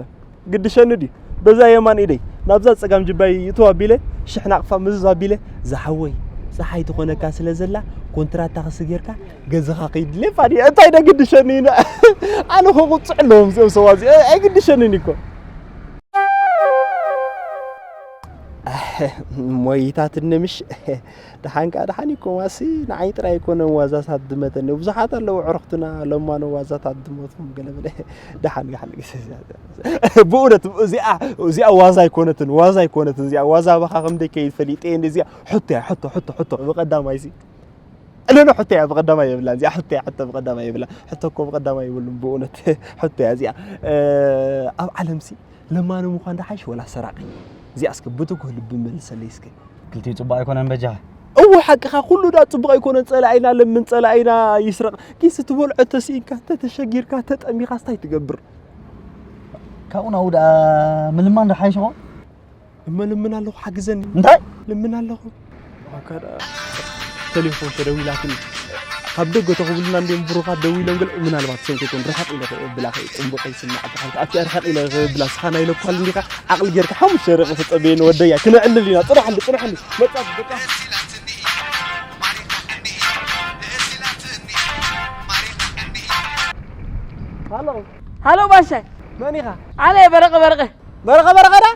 ግድሸኒ ድዩ በዛ የማን ኢደይ ናብዛ ፀጋም ጅባይ ይእትው ኣቢለ ሽሕ ናቕፋ ምዝዝ ኣቢለ ዝሓወይ ፀሓይ ትኾነካ ስለ ዘላ ኮንትራታ ክስጌርካ ገዛኻ ከይድሌ ፋኒ እንታይ ዶ ግድሸኒ ኢና ኣነ ኮ ቁፅዕ ኣለዎም እዚኦም ሰዋ እዚ ኣይግድሸንን እኮ ሞይታት ንምሽ ደሓን ከዓ ደሓን ይኮ ማሲ ንዓይ ጥራይ ኣይኮነን ዋዛታት ድመተኒ ብዙሓት ኣለዉ ዕርኽትና ለማኖ ዋዛታት ድመቶም ገለበለ ደሓን ደሓን ብእውነት እዚኣ እዚኣ ዋዛ ኣይኮነትን ዋዛ ኣይኮነትን እዚኣ ዋዛ ባኻ ከም ደይ ከይድ ፈሊጠ እንደ እዚኣ ሕቶ እያ ሕቶ ሕቶ ሕቶ ብቀዳማይ ሲ ለነ ሕቶ እያ ብቀዳማይ የብላ እዚኣ ሕቶ እያ ሕቶ ብቀዳማይ የብላ ሕቶ እኮ ብቀዳማይ የብሉም ብእውነት ሕቶ እያ እዚኣ ኣብ ዓለም ሲ ለማኒ ምዃን ደሓሽ ወላ ሰራቂ እዚኣ እስከ ብትኩህ ልቢ መልሰለይ እስከ ክልቲኡ ጽቡቕ ኣይኮነን በጃኻ እወ ሓቅኻ ኩሉ ዳ ጽቡቕ ኣይኮነን ጸላኢና ለምን ጸላኢና ይስረቕ ኪስ ትበልዖ ተስኢንካ ተተሸጊርካ ተጠሚኻስ ታይ ትገብር ካብኡ ናብኡ ደኣ ምልማን ዶ ሓይሽኾ እመ ልምን ኣለኹ ሓግዘኒ እንታይ ልምን ኣለኹ ቴሌፎን ተደዊላትኒ ካብ ደገ ተኽብሉና እንዲም ብሩኻት ደው ኢሎም ገለ ምናልባት ሰንኪ ይኮን ርሕቕ ኢለ ክብላ ከይ ጽቡቕ ይስማዕ ተሓልካ ኣብቲ ርሕቕ ኢለ ክብላ ስኻ ናይ ለኳል እንዲኻ ዓቕሊ ጌርካ ሓሙሽተ ደቂቕ ተጸበየኒ ወደያ ክነዕልል ኢና ጽናሕሉ ጽናሕሉ መጻ በቃ ሃሎ ባሻይ መን ኢኻ ኣነ በረቐ በረቐ በረቐ በረቐ ዳ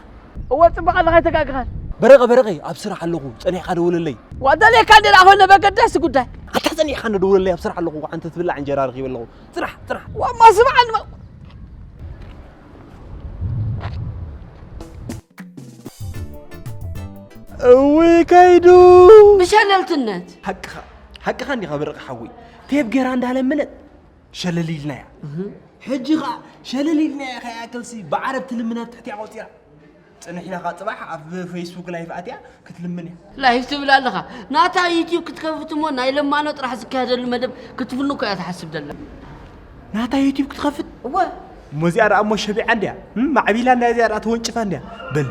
እወ ጽቡቕ ኣለኻ ኣይተጋግኻን በረቐ በረቐ ኣብ ስራሕ ኣለኹ ጸኒሕካ ደውለለይ ዋደለካ እንደ ዳኾነ በገዳሲ ጉዳይ ኣታ ጸኒሕካ እንደ ደውለለይ ኣብ ስራሕ ኣለኹ ሓንቲ ትብላዕ እንጀራ ረኺበ ኣለኹ ስራሕ ስራሕ ዋማ ስምዓን እውይ ከይዱ ብሸለልትነት ሓቅኻ ሓቅኻ እንዲኻ በረቐ ሓወይ ቴብ ጌራ እንዳለመነት ሸለል ኢልናያ ሕጂ ኸዓ ሸለል ኢልናያ ከይኣክልሲ ብዓረብ ትልምና ትሕቲያ ቆፂራ ፅንሕ ኢላ ኸዓ ፅባሕ ኣብ ፌስቡክ ላይፍ ኣትያ ክትልምን እያ ላይፍ ትብል ኣለኻ ናታ ዩትዩብ ክትከፍት እሞ ናይ ለማኖ ጥራሕ ዝካየደሉ መደብ ክትፍኑ እኮ እያ ትሓስብ ደላ ናታ ዩትዩብ ክትኸፍት እወ እሞ እዚኣ ደኣ እሞ ሸቢዓ እንድያ ማዕቢላ እንድያ እዚኣ ደኣ ተወንጭፋ እንድያ በል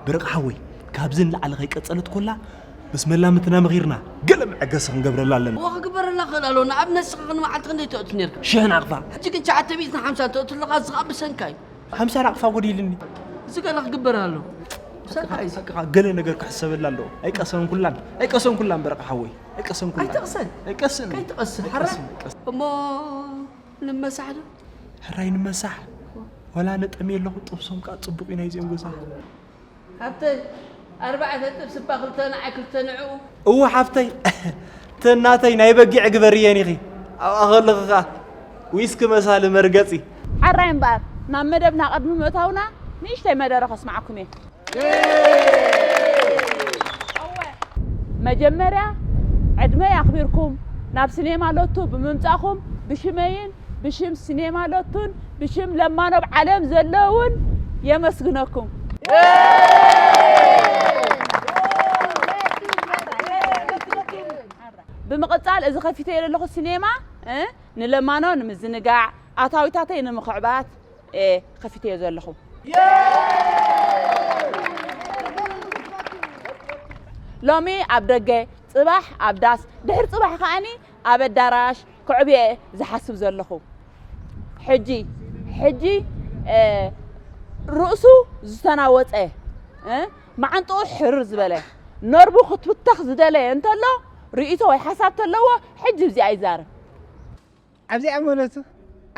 በረቕ ሓወይ ካብዚ ንላዕሊ ከይቀጸለት ኮላ ምስ መላምትና መኺርና ገለ መዐገሲ ክንገብረላ ኣለና እወ ክግበረላ ክእል ኣለዎ ንኣብነት ስኻ ክንመዓልቲ ክንደይ ተእቱ ነርካ ሽሕ ናቕፋ ሕጂ ግን ሸዓተ ሚእትን ሓምሳ ተእቱ ኣለኻ እዚ ኸዓ ብሰንካ እዩ ሓምሳ ናቕፋ ጎዲልኒ እዚ ገለ ክግበር ኣለዎ ብሰንካ እዩ ገለ ነገር ክሕሰበላ ኣለዎ ኣይቀሰንኩላን ኣይቀሰንኩላን በረቕ ሓወይ ኣይቀሰንኩላን ኣይትቕሰን ኣይቀስን ከይትቐስን ሓራ እሞ ንመሳሕ ዶ ሕራይ ንመሳሕ ወላ ነጠሚ ኣለኹ ጥብሶም ከዓ ፅቡቅ እዩ ናይዚኦም ገዛ ሃብተይ ኣርባዕተ ጥብሲ እባ ክልተ ንዓይ ክልተ ንዕኡ እወ ሓፍተይ ተናተይ ናይ በጊዕ ግበርየን ኢኺ ኣብኣ ከለኺ ከዓ ዊስኪ መሳሊ መርገፂ ሓራይ እምበኣር ናብ መደብና ቅድሚ ምእታውና ንእሽተይ መደረ ከስማዓኩም እየ መጀመርያ ዕድመይ ኣኽቢርኩም ናብ ሲኔማ ሎቱ ብምምጻእኹም ብሽመይን ብሽም ሲኔማ ሎቱን ብሽም ለማኖብ ዓለም ዘለውን የመስግነኩም። ብምቕጻል እዚ ከፊተዮ ዘለኹ ሲኔማ እ፣ ንለማኖ ንምዝንጋዕ፣ ኣታዊታተይ ንምኽዕባት፣ እየ ከፊተዮ ዘለኹ። ሎሚ ኣብ ደገ፣ ጽባሕ ኣብ ዳስ፣ ድሕሪ ጽባሕ ከኣኒ ኣብ ኣዳራሽ ክዕብየ ዝሓስብ ዘለኹ። ሕጂ ሕጂ ርእሱ ዝተናወጸ፣ መዓንጥኡ ሕርር ዝበለ፣ ነርቡ ክትብተኽ ዝደለየ እንተሎ፣ ርእይቶ ወይ ሓሳብ ተለዎ፣ ሕጂ ብዚኣ ይዛረብ። ኣብዚኣ መለቱ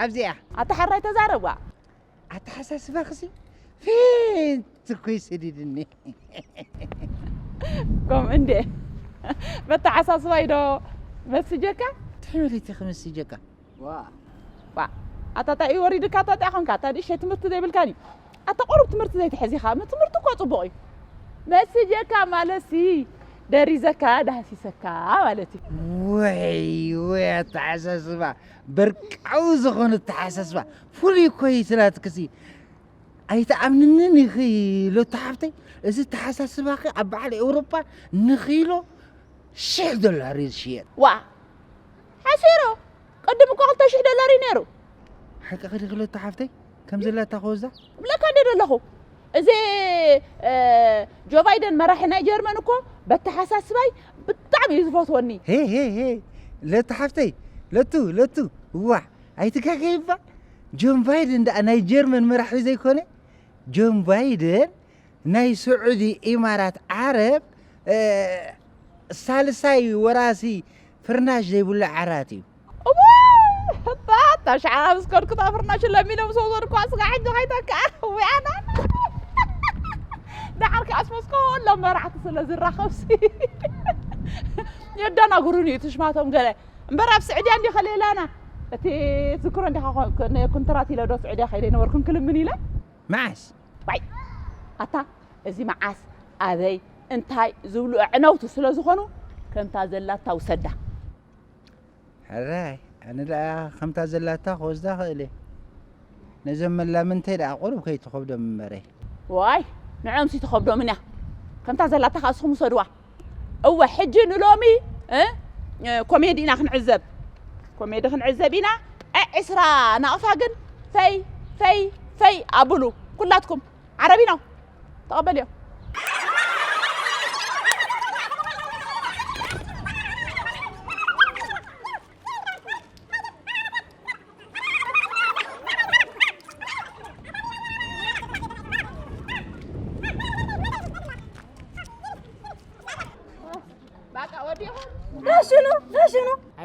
ኣብዚኣ ኣታ ሓራይ ተዛረብ ዋእ ኣተሓሳስባኽሲ ፌንት እኮ ይሰዲድኒ ከምኡ እንዴ በተሓሳስባይ ዶ መስጀካ ትሕመለቲ ክምስጀካ ዋ ኣታ ታይ እዩ ወሪድካ ኣታ ጣያ ኾንካ ኣታ ንእሽተይ ትምህርቲ ዘይብልካን እዩ ኣታ ቁሩብ ትምህርቲ ዘይትሕዝ ኢኻ ትምህርቲ እኮ ፅቡቕ እዩ መስጀካ ማለትሲ ደሪዘካ ዳህሲሰካ ማለት እዩ ወይ ወይ ኣተሓሳስባ በርቃዊ ዝኾነ ኣተሓሳስባ ፍሉይ እኮ እዩ ስላትክሲ ኣይትኣምንንን ኢኺ ሎቲ ሓፍተይ እዚ ኣተሓሳስባኺ ኣብ በዓል ኤውሮጳ ንኺሎ ሽሕ ዶላር እዩ ዝሽየጥ ዋ ሓሲሩ ቅድም እኮ ክልተ ሽሕ ዶላር እዩ ነይሩ ሓቂ ክዲ ክልተ ሓፍተይ ከም ዘላታ ክወዛ እብለካ እንደ ዘለኹ እዚ ጆ ባይደን መራሒ ናይ ጀርመን እኮ በተሓሳስባይ ብጣዕሚ እዩ ዝፈትወኒ ሄ ሄ ሄ ለቱ ሓፍተይ ለቱ ለቱ እዋዕ ኣይትጋገይባ ጆን ባይደን ደኣ ናይ ጀርመን መራሒ ዘይኮነ ጆን ባይደን ናይ ስዑዲ ኢማራት ዓረብ ሳልሳይ ወራሲ ፍርናሽ ዘይብሉ ዓራት እዩ። እሞ እታ ሻዕራ ምስ ከድኩ እታ ፍርናሽ ለሚኖም ሰው ዘድኳ ስጋ ሕጂ ከይተካ ውያና ዳሓር ከኣስመስኮ ሎም መራሕቲ ስለ ዝራኸብሲ የዳናግሩን እዩ ትሽማቶም ገለ እምበር ኣብ ስዕድያ እንዲ ከሌላና እቲ ትዝክሮ እንዲኻ ኮ- ኮ- ኮንትራት ኢለ ዶ ስዕድያ ከይደ ነበርኩም ክልምን ኢለ መዓስ ዋይ ኣታ እዚ መዓስ ኣበይ እንታይ ዝብሉ ኣዕነውቲ ስለ ዝኾኑ ከምታ ዘላታ ውሰዳ ሕራይ ኣነ ደኣ ከምታ ዘላታ ክወስዳ ክእል እየ ነዞም መላምንተይ ደኣ ቁሩብ ከይትኸብዶም እምበረይ ዋይ ንዖምሲ ትኸብዶምን እያ ከምታ ዘላታ ከኣ እስኹም ውሰድዋ እወ ሕጂ ንሎሚ እ፣ ኮሜዲ ኢና ክንዕዘብ ኮሜዲ ክንዕዘብ ኢና ዒስራ ናቕፋ ግን ፈይ ፈይ ፈይ ኣብሉ ኩላትኩም ዓረቢኖ ተቐበልዮ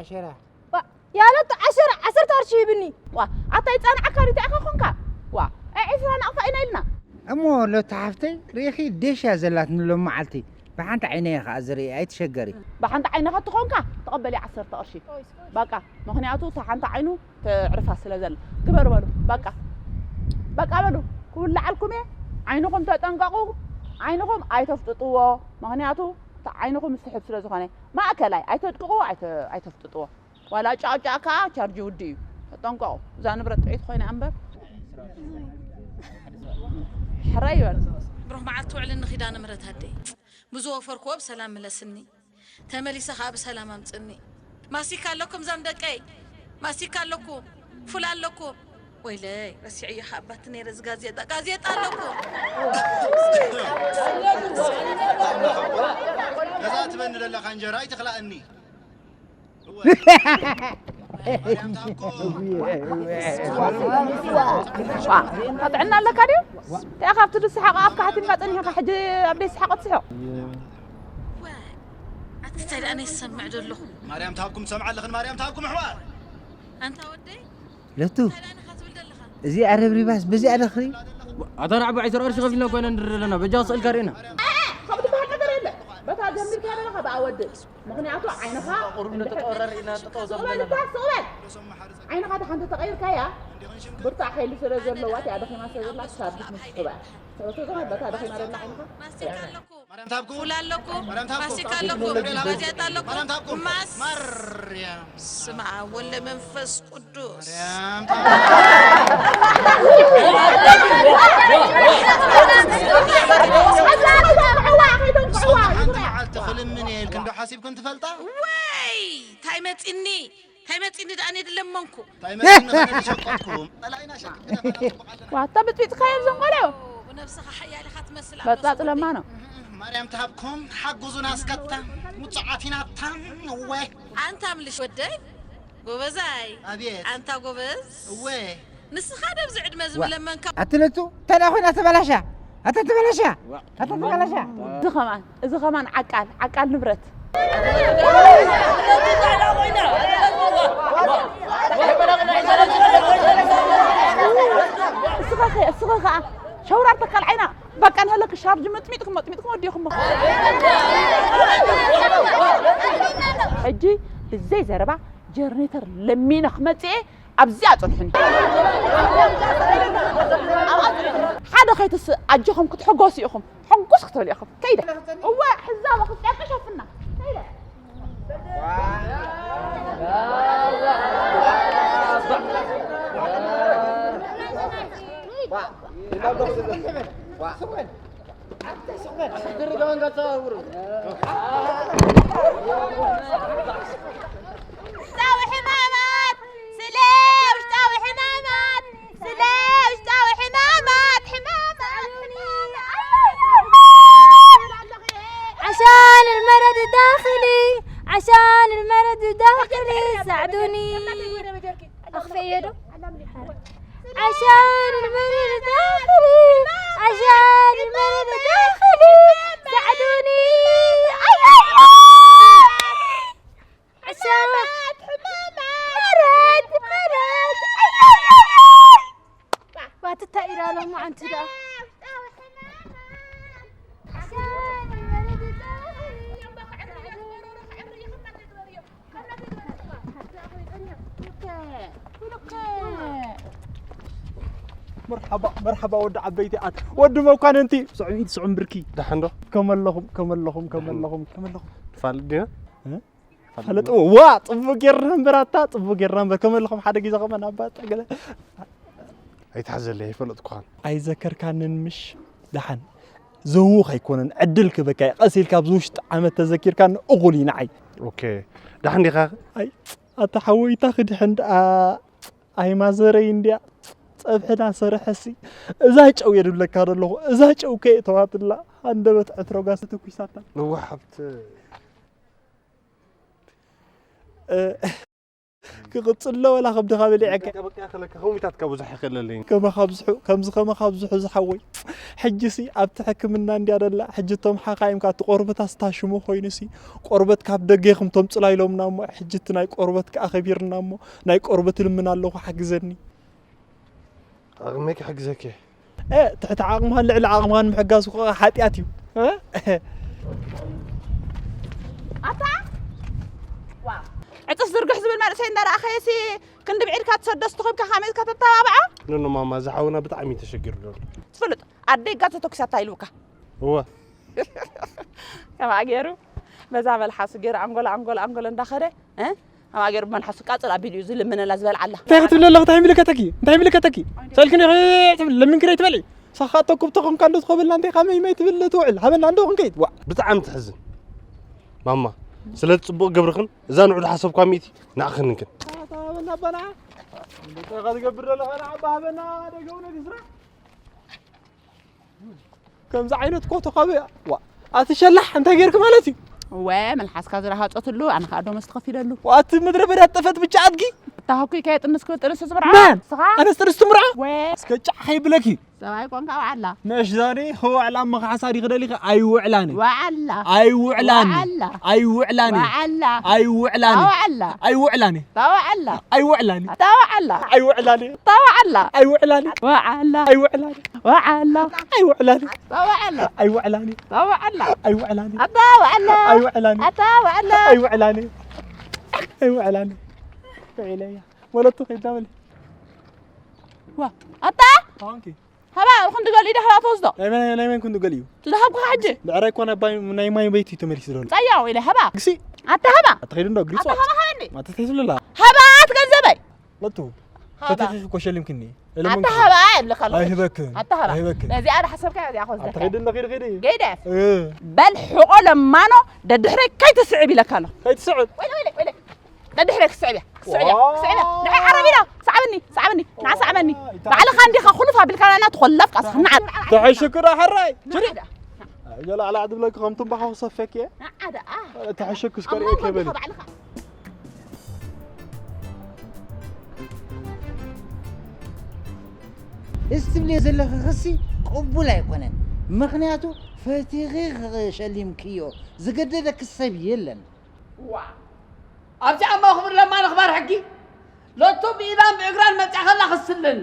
ሸራ። ዋ፣ ያለቱ ዓሸራ፣ ዓሰርተ ቅርሺ ሂብኒ። ዋ፣ ኣታ ይጸንዓካ ዲታ ኢኻ ኾንካ? ዋ፣ ዒስራ ናቕፋ ኢና ኢልና። እሞ ሎቲ ሓፍተይ ርኢኺ ደሽ እያ ዘላትኒ ሎም መዓልቲ። ብሓንቲ ዓይነ እየ ኸዓ ዝርኢ፣ ኣይትሸገሪ። ብሓንቲ ዓይንኻ ትኾንካ ተቐበሊ ዓሰርተ ቅርሺ። በቃ፣ ምኽንያቱ እታ ሓንቲ ዓይኑ ተዕርፋ ስለ ዘላ። ግበር በሉ፣ በቃ። በቃ በሉ፣ ክውልዓልኩም እየ። ዓይንኹም ተጠንቀቑ፣ ዓይንኹም ኣይተፍጥጥዎ። ምኽንያቱ እታ ዓይንኹም ስሑብ ስለ ዝኾነ። ማእከላይ ኣይተድቅቕዎ፣ ኣይተ-፣ ኣይተፍጥጥዎ። ዋላ ጫቕጫቕ ከኣ ቻርጅ ውዲ እዩ። ተጠንቀቑ። እዛ ንብረት ጥዕይቲ ኮይና እምበር። ሕራይ ይበል። ብሩኽ መዓልቲ ውዕልን ንኺዳነ ምሕረት ኣደይ። ብዝወፈርክዎ ብሰላም ምለስኒ። ተመሊሰ ከኣ ብሰላም ኣምጽኒ። ማስቲካ ኣለኩም ዛም ደቀይ? ማስቲካ ኣለኩም? ፉል ኣለኩም? ወይለይ፣ ረሲዐዮ ከኣ ኣባቲ ነይረ እዚ ጋዜጣ። ጋዜጣ ኣለኩም? ነዛ ትበኒ ዘለኻ እንጀራ ኣይትኽላእኒ። ዋ፣ ጥዕና ኣለካ ድዩ? እንታይ ካብቲ ዝስሓቕ ኣፍካ ሓቲምካ ጸኒሕካ ሕጂ ኣብ ደይ ስሓቕ ትስሕቕ? ኣቲ እንታይ ደኣ ናይ ዝሰምዕ ዘለኹ? ማርያም ታብኩም ትሰምዓ ኣለኽን፣ ማርያም ታብኩም ኣሕዋት። ኣንታ ወደይ፣ ለቱ፣ እንታይ ደኣ ንኻ ትብል ዘለኻ? እዚ ኣረብሪባስ በዚኣ ደኽሪ? ኣታ ንዓባ ዒስራ ቅርሺ ከፊልና ኮይና ንድር ዘለና፣ በጃ ስእልካ ርኢና። ከምኡ ዝበሃል ነገር የለ። በታ ጀሚርካ ዘለኻ ብኣ ወዲ። ምኽንያቱ ዓይንኻ ቁሩብ እንድሕር ንተጠወረር ኢና ጠጠው ስቕ በል ዘብለና። እታ ስቕ በል። ዓይንኻ ደሓን ተተቐይርካያ ብርቱዕ ሓይሊ ስለ ዘለዋ እቲኣ ደኺማ ስለ ዘላ ክሳብ ድሕሪ ትስሕባ። ስለ ዝኾነ በታ ደኺማ ዘላ ዓይንኻ ማርያም ታብኩም። ፉል ኣለኩም፣ ማርያም ታብኩም። ማስቲካ ኣለኩም፣ ማርያም ታብኩም። ጋዜጣ ኣለኩም። ማርያም ታብኩም። ማስ-፣ ማርያም። ስመ ኣብ ወወልድ ወመንፈስ ቅዱስ። ማርያም ታብኩም። ሓንቲ መዓልቲ ክልምን እየ ኢልክን ዶ ሓሲብክን ትፈልጣ? ወይ! ታይ መጺኒ? ታይ መጺኒ ደኣ እኔ ድለመንኩ? ታይ መጺኒ ከነ ድሸቀጥኩም? ጸላኢና ሸቀጥና ጽቡቕ ኣለና። ዋታ ብጥቢጥካዮም እዞም ቆልዑ። ብነብስኻ ሓያል ኢኻ ትመስል ኣብ በጻጽ ነፍሲ ለማኖ። ወዲ። ማርያም ትሃብኩም፣ ሓጉዙና እስከታ። ሙጹዓት ኢና እታ። እወ። ኣንታ ምልሽ ወደይ፣ ጎበዛይ። ኣቤት። ኣንታ ጎበዝ። እወ። ንስኻ ደብዚ ዕድመ ዝብለመንካ። ኣትለቱ፣ ተዳ ኮይና ተበላሻ። ኣታ ተበላሻ። ኣታ ተበላሻ። እዚ ኸማን፣ እዚ ኸማን ዓቃል፣ ዓቃል ንብረት። እስኻ ኸ-፣ እስኻ ኸኣ ሸውራር ተካል ዓይና። በቃ ንህለክ ሻርጅ መጥሚጥኩም፣ መጥሚጥኩም ወዲኹሞ። ሕጂ ብዘይ ዘረባ ጀርኔተር ለሚነ ክመጽእ እየ። ኣብዚኣ ጽንሑኒ። ኣብኣ ጽንሑኒ። ሓደ ከይትስእ ኣጆኹም ክትሕጎሱ ኢኹም። ሕጉስ ክትበሉ ኢኹም። ከይደ። እወ፣ ሕዛቦ ክትጨርቂ ሸፍና። ከይደ። ውሽጣዊ ሕማማት፣ ስለ ውሽጣዊ ሕማማት፣ ስለ ውሽጣዊ ሕማማት፣ ሕማማት፣ ሕማማት። عشان المرض الداخلي، عشان المرض الداخلي، ساعدوني. أخفي يده. عشان المريض داخلي، عشان المريض داخلي، ساعدوني. أي، أي، أي. عشان مرض، مرض. أي، أي، أي، أي. واتتا إلى لهم عن تدا. عشان المريض داخلي. መርሓባ፣ መርሓባ ወዲ ዓበይቲ ኣት፣ ወዲ መኳንንቲ። ስዑም ኢድ፣ ስዑም ብርኪ። ደሓን ዶ? ከመለኹም፣ ከመለኹም፣ ከመለኹም፣ ከመለኹም። ትፋለጥ ዲና? እ? ትፋለጥ ፈለጥ፣ ዲና? ዋ፣ ጽቡቅ ጌርና እምበር ኣታ፣ ጽቡቅ ጌርና እምበር። ከመለኹም ሓደ ግዜ ከመን ኣባ ጠገለ። ኣይትሓዘለይ፣ ኣይፈለጥኩኻን። ኣይዘከርካንን ምሽ? ደሓን። ዘውኽ ኣይኮነን፣ ዕድል ክበካ እዩ። ቀስ ኢልካ ኣብዚ ውሽጢ ዓመት ተዘኪርካኒ እኹል እዩ ንዓይ። ኦኬ። ደሓን ዲኻ? ኣይ፣ ኣታ ሓወይታ ክድሕን ደኣ። ኣይ ማዘረይ እንድያ። ጸብሕና ሰርሐሲ። እዛ ጨው እየ ድብለካ ዘለኹ። እዛ ጨው ከየእተዋትላ። ሃንደበት ዕትሮ ጋስ ተተኲሳታ። እዋ ሓብቲ። እ፣ ክቕጽሎ ወላ ከብድኻ በሊዐካ። በቃ፣ በቃ፣ ከለካ ከዊታትካ ብዙሕ ይኽእለለይ። ከመኻ ብዝሑ፣ ከምዚ ከመኻ ብዝሑ ዝሓወይ። ሕጂሲ ኣብቲ ሕክምና እንድያ ደላ። ሕጂ እቶም ሓኻይምካ እቲ ቆርበት ኣስታሽሙ ኮይኑሲ፣ ቆርበት ካብ ደገ ኢኹም ተምጽላ ኢሎምና እሞ፣ ሕጂ እቲ ናይ ቆርበት ከኣ ከቢርና እሞ፣ ናይ ቆርበት እልምን ኣለኹ ሓግዘኒ። ዓቕመይ ክሕግዘኪ። እ፣ ትሕቲ ዓቕምኻን ልዕሊ ዓቕምኻን ምሕጋዝ እኮ ሓጢኣት እዩ። እ? ኣታ! ዋ! ዕጽፍ ዝርግሕ ዝብል መንእሰይ እንዳረኣኸየሲ ክንዲ ብዒድካ ትሰዶ ስትኾብካ ካመዝካ ተተባብዓ? ኖ፣ ኖ፣ ማማ፣ እዚ ሓውና ብጣዕሚ እዩ ተሸጊሩ ዘሎ። ትፍልጥ፣ ኣደይ ጋር ተተኩሳታ ኢልውካ። እወ። ከምኣ ገይሩ፣ በዛ መልሓሱ ገይሩ ኣንጎሎ፣ ኣንጎሎ፣ ኣንጎሎ እንዳኸደ፣ እ? ከምኣ ገይሩ ብመልሓሱ ቃጽል ኣቢሉ እዩ ዝልምነላ ዝበልዓላ። እንታይ ክትብል ኣለኹ? እንታይ ይምልከተኪ? እንታይ ይምልከተኪ? ሰልክኒ ትብል፣ ለሚንክኒ ትበልዒ። ሳኻ ተኩብ ተኾንካ እንዶ ትኸብልና እንታይ ካመይ ማይ ትብል ትውዕል። ሃበና እንዶ ክንከይድ። ዋ። ብጣዕሚ ትሕዝን። ማማ፣ ስለቲ ጽቡቕ ግብርኽን እዛ ንዑ ዝሓሰብኳ ሚእቲ ንዓኽን ንክን። ኣታ ሃበና ኣባና። እንታይ ኢኻ ትገብር ዘለኻ? ንዓባ ሃበና ደገው ነግስራ። ከምዚ ዓይነት ኮቶ ካበይ? ዋ። ኣቲ ሸላሕ እንታይ ጌርክ ማለት እዩ? ወ፣ መልሓስካ ዝረሃጸትሉ፣ ኣነ ኸኣ ደሞዝ ተኸፊለሉ። ዋ፣ ኣቲ ምድረ በዳ ጠፈት ብቻ ኣድጊ። እታ ሃኩይ ከየጥንስ ክብል ጥንስ ዝምርዓ? መን? ንስኻ? ኣነስ ጥንስ ትምርዓ? ወ። እስከ ጫሕ ከይብለኪ። ሰብኣይ ኮንካ ዋዕላ። ነሽ ዛሬ ኸዋዕላ እሞ ኸሓሳዲ ክደሊኸ ኣይውዕላኒ። ዋዕላ። ኣይውዕላኒ። ዋዕላ። ኣይውዕላኒ። ዋዕላ። ኣይውዕላኒ። ዋዕላ። ኣይውዕላኒ። ታዋዕላ። ኣይውዕላኒ። ታዋዕላ። ኣይውዕላኒ። ታዋዕላ። ኣይውዕላኒ። ዋዕላ። ኣይውዕላኒ። ዋዕላ። ኣይውዕላኒ። ታዋዕላ። ኣይውዕላኒ። ታዋዕላ። ኣይውዕላኒ። ኣታ ዋዕላ። ኣይውዕላኒ። ኣታ ዋዕላ። ኣይውዕላኒ። ኣይውዕላኒ። ውዒለያ። ወለቱ ከይዳ በሊ። ዋ፣ ኣታ! ኣንኪ። ሃባ፣ ክንዲ ገሊኡ ዳሕራ ተወስዶ? ናይ መን፣ ናይ መን ክንዲ ገሊኡ? ዝሃብኩኻ ሕጂ። ብዕራይ እኮ ናይ ባይ-፣ ናይ ማይ ቤት እዩ ተመሊሱ ዘሎ። ጸያው ኢለ፣ ሃባ። ግሲ። ኣታ ሃባ። ኣታ ከይዱ እንዶ፣ ግሪጾ። ኣታ ሃባ ሃበኒ። ኣታ ተይስለላ። ሃባ፣ ኣቲ ገንዘበይ። ለቱ። ሃባ። ፈቲኺ እኮ ሸሊምክኒ። ኣታ ሃባ፣ እብለካ ኣለኹ። ኣይህበክን። ኣታ ሃባ። ኣይህበክን። ነዚኣ ዳሕሰብካ፣ እዚኣ ኮዝደካ። ኣታ ከይዱ እንዶ፣ ከይዱ፣ ከይዱ። ገይደ። እ። በል ሕቆ ለማኖ፣ ደድሕረይ ከይትስዕብ ኢለካ ኣለኹ። ከይትስዕብ? ወይለ፣ ወይለ፣ ወይለ። ነድሕረ ክስዕብ እያ፣ ክስዕብ እያ፣ ዋው። ክስዕብ እያ። ንዓይ ዓረብ ኢና፣ ሰዓበኒ፣ ሰዓበኒ፣ ንዓ ሰዓበኒ። ዋው፣ ባዕልኻ እንዲኻ ኩሉ ፋብሪካ ናና ትኾለፍ፣ ቃስኻ ንዓ። ተሐሽኩ ዳ ሕራይ፣ ችሪ። ንዓ ዳ። ገለ ኣላ ዓዲ ብለኪ ከም ትንባኾ ክሰፈኪ እየ። ንዓ ዳ። ተሐሽኩ እስከ ኣብ ርእየ መንጎ ከበሊ። እንዲኻ ባዕልኻ። እዚ ትብልዮ ዘለኺ ክሲ ቅቡል ኣይኮነን። ምኽንያቱ ፈቲኺ ሸሊምክዮ ዝገደደኪ ሰብ የለን። ዋ። ኣብዚኣ እሞ ክብር ለማ ንኽባር ሕጊ። ሎቱ ብኢዳን ብእግራን መጺኣ ከላ ክስለኒ።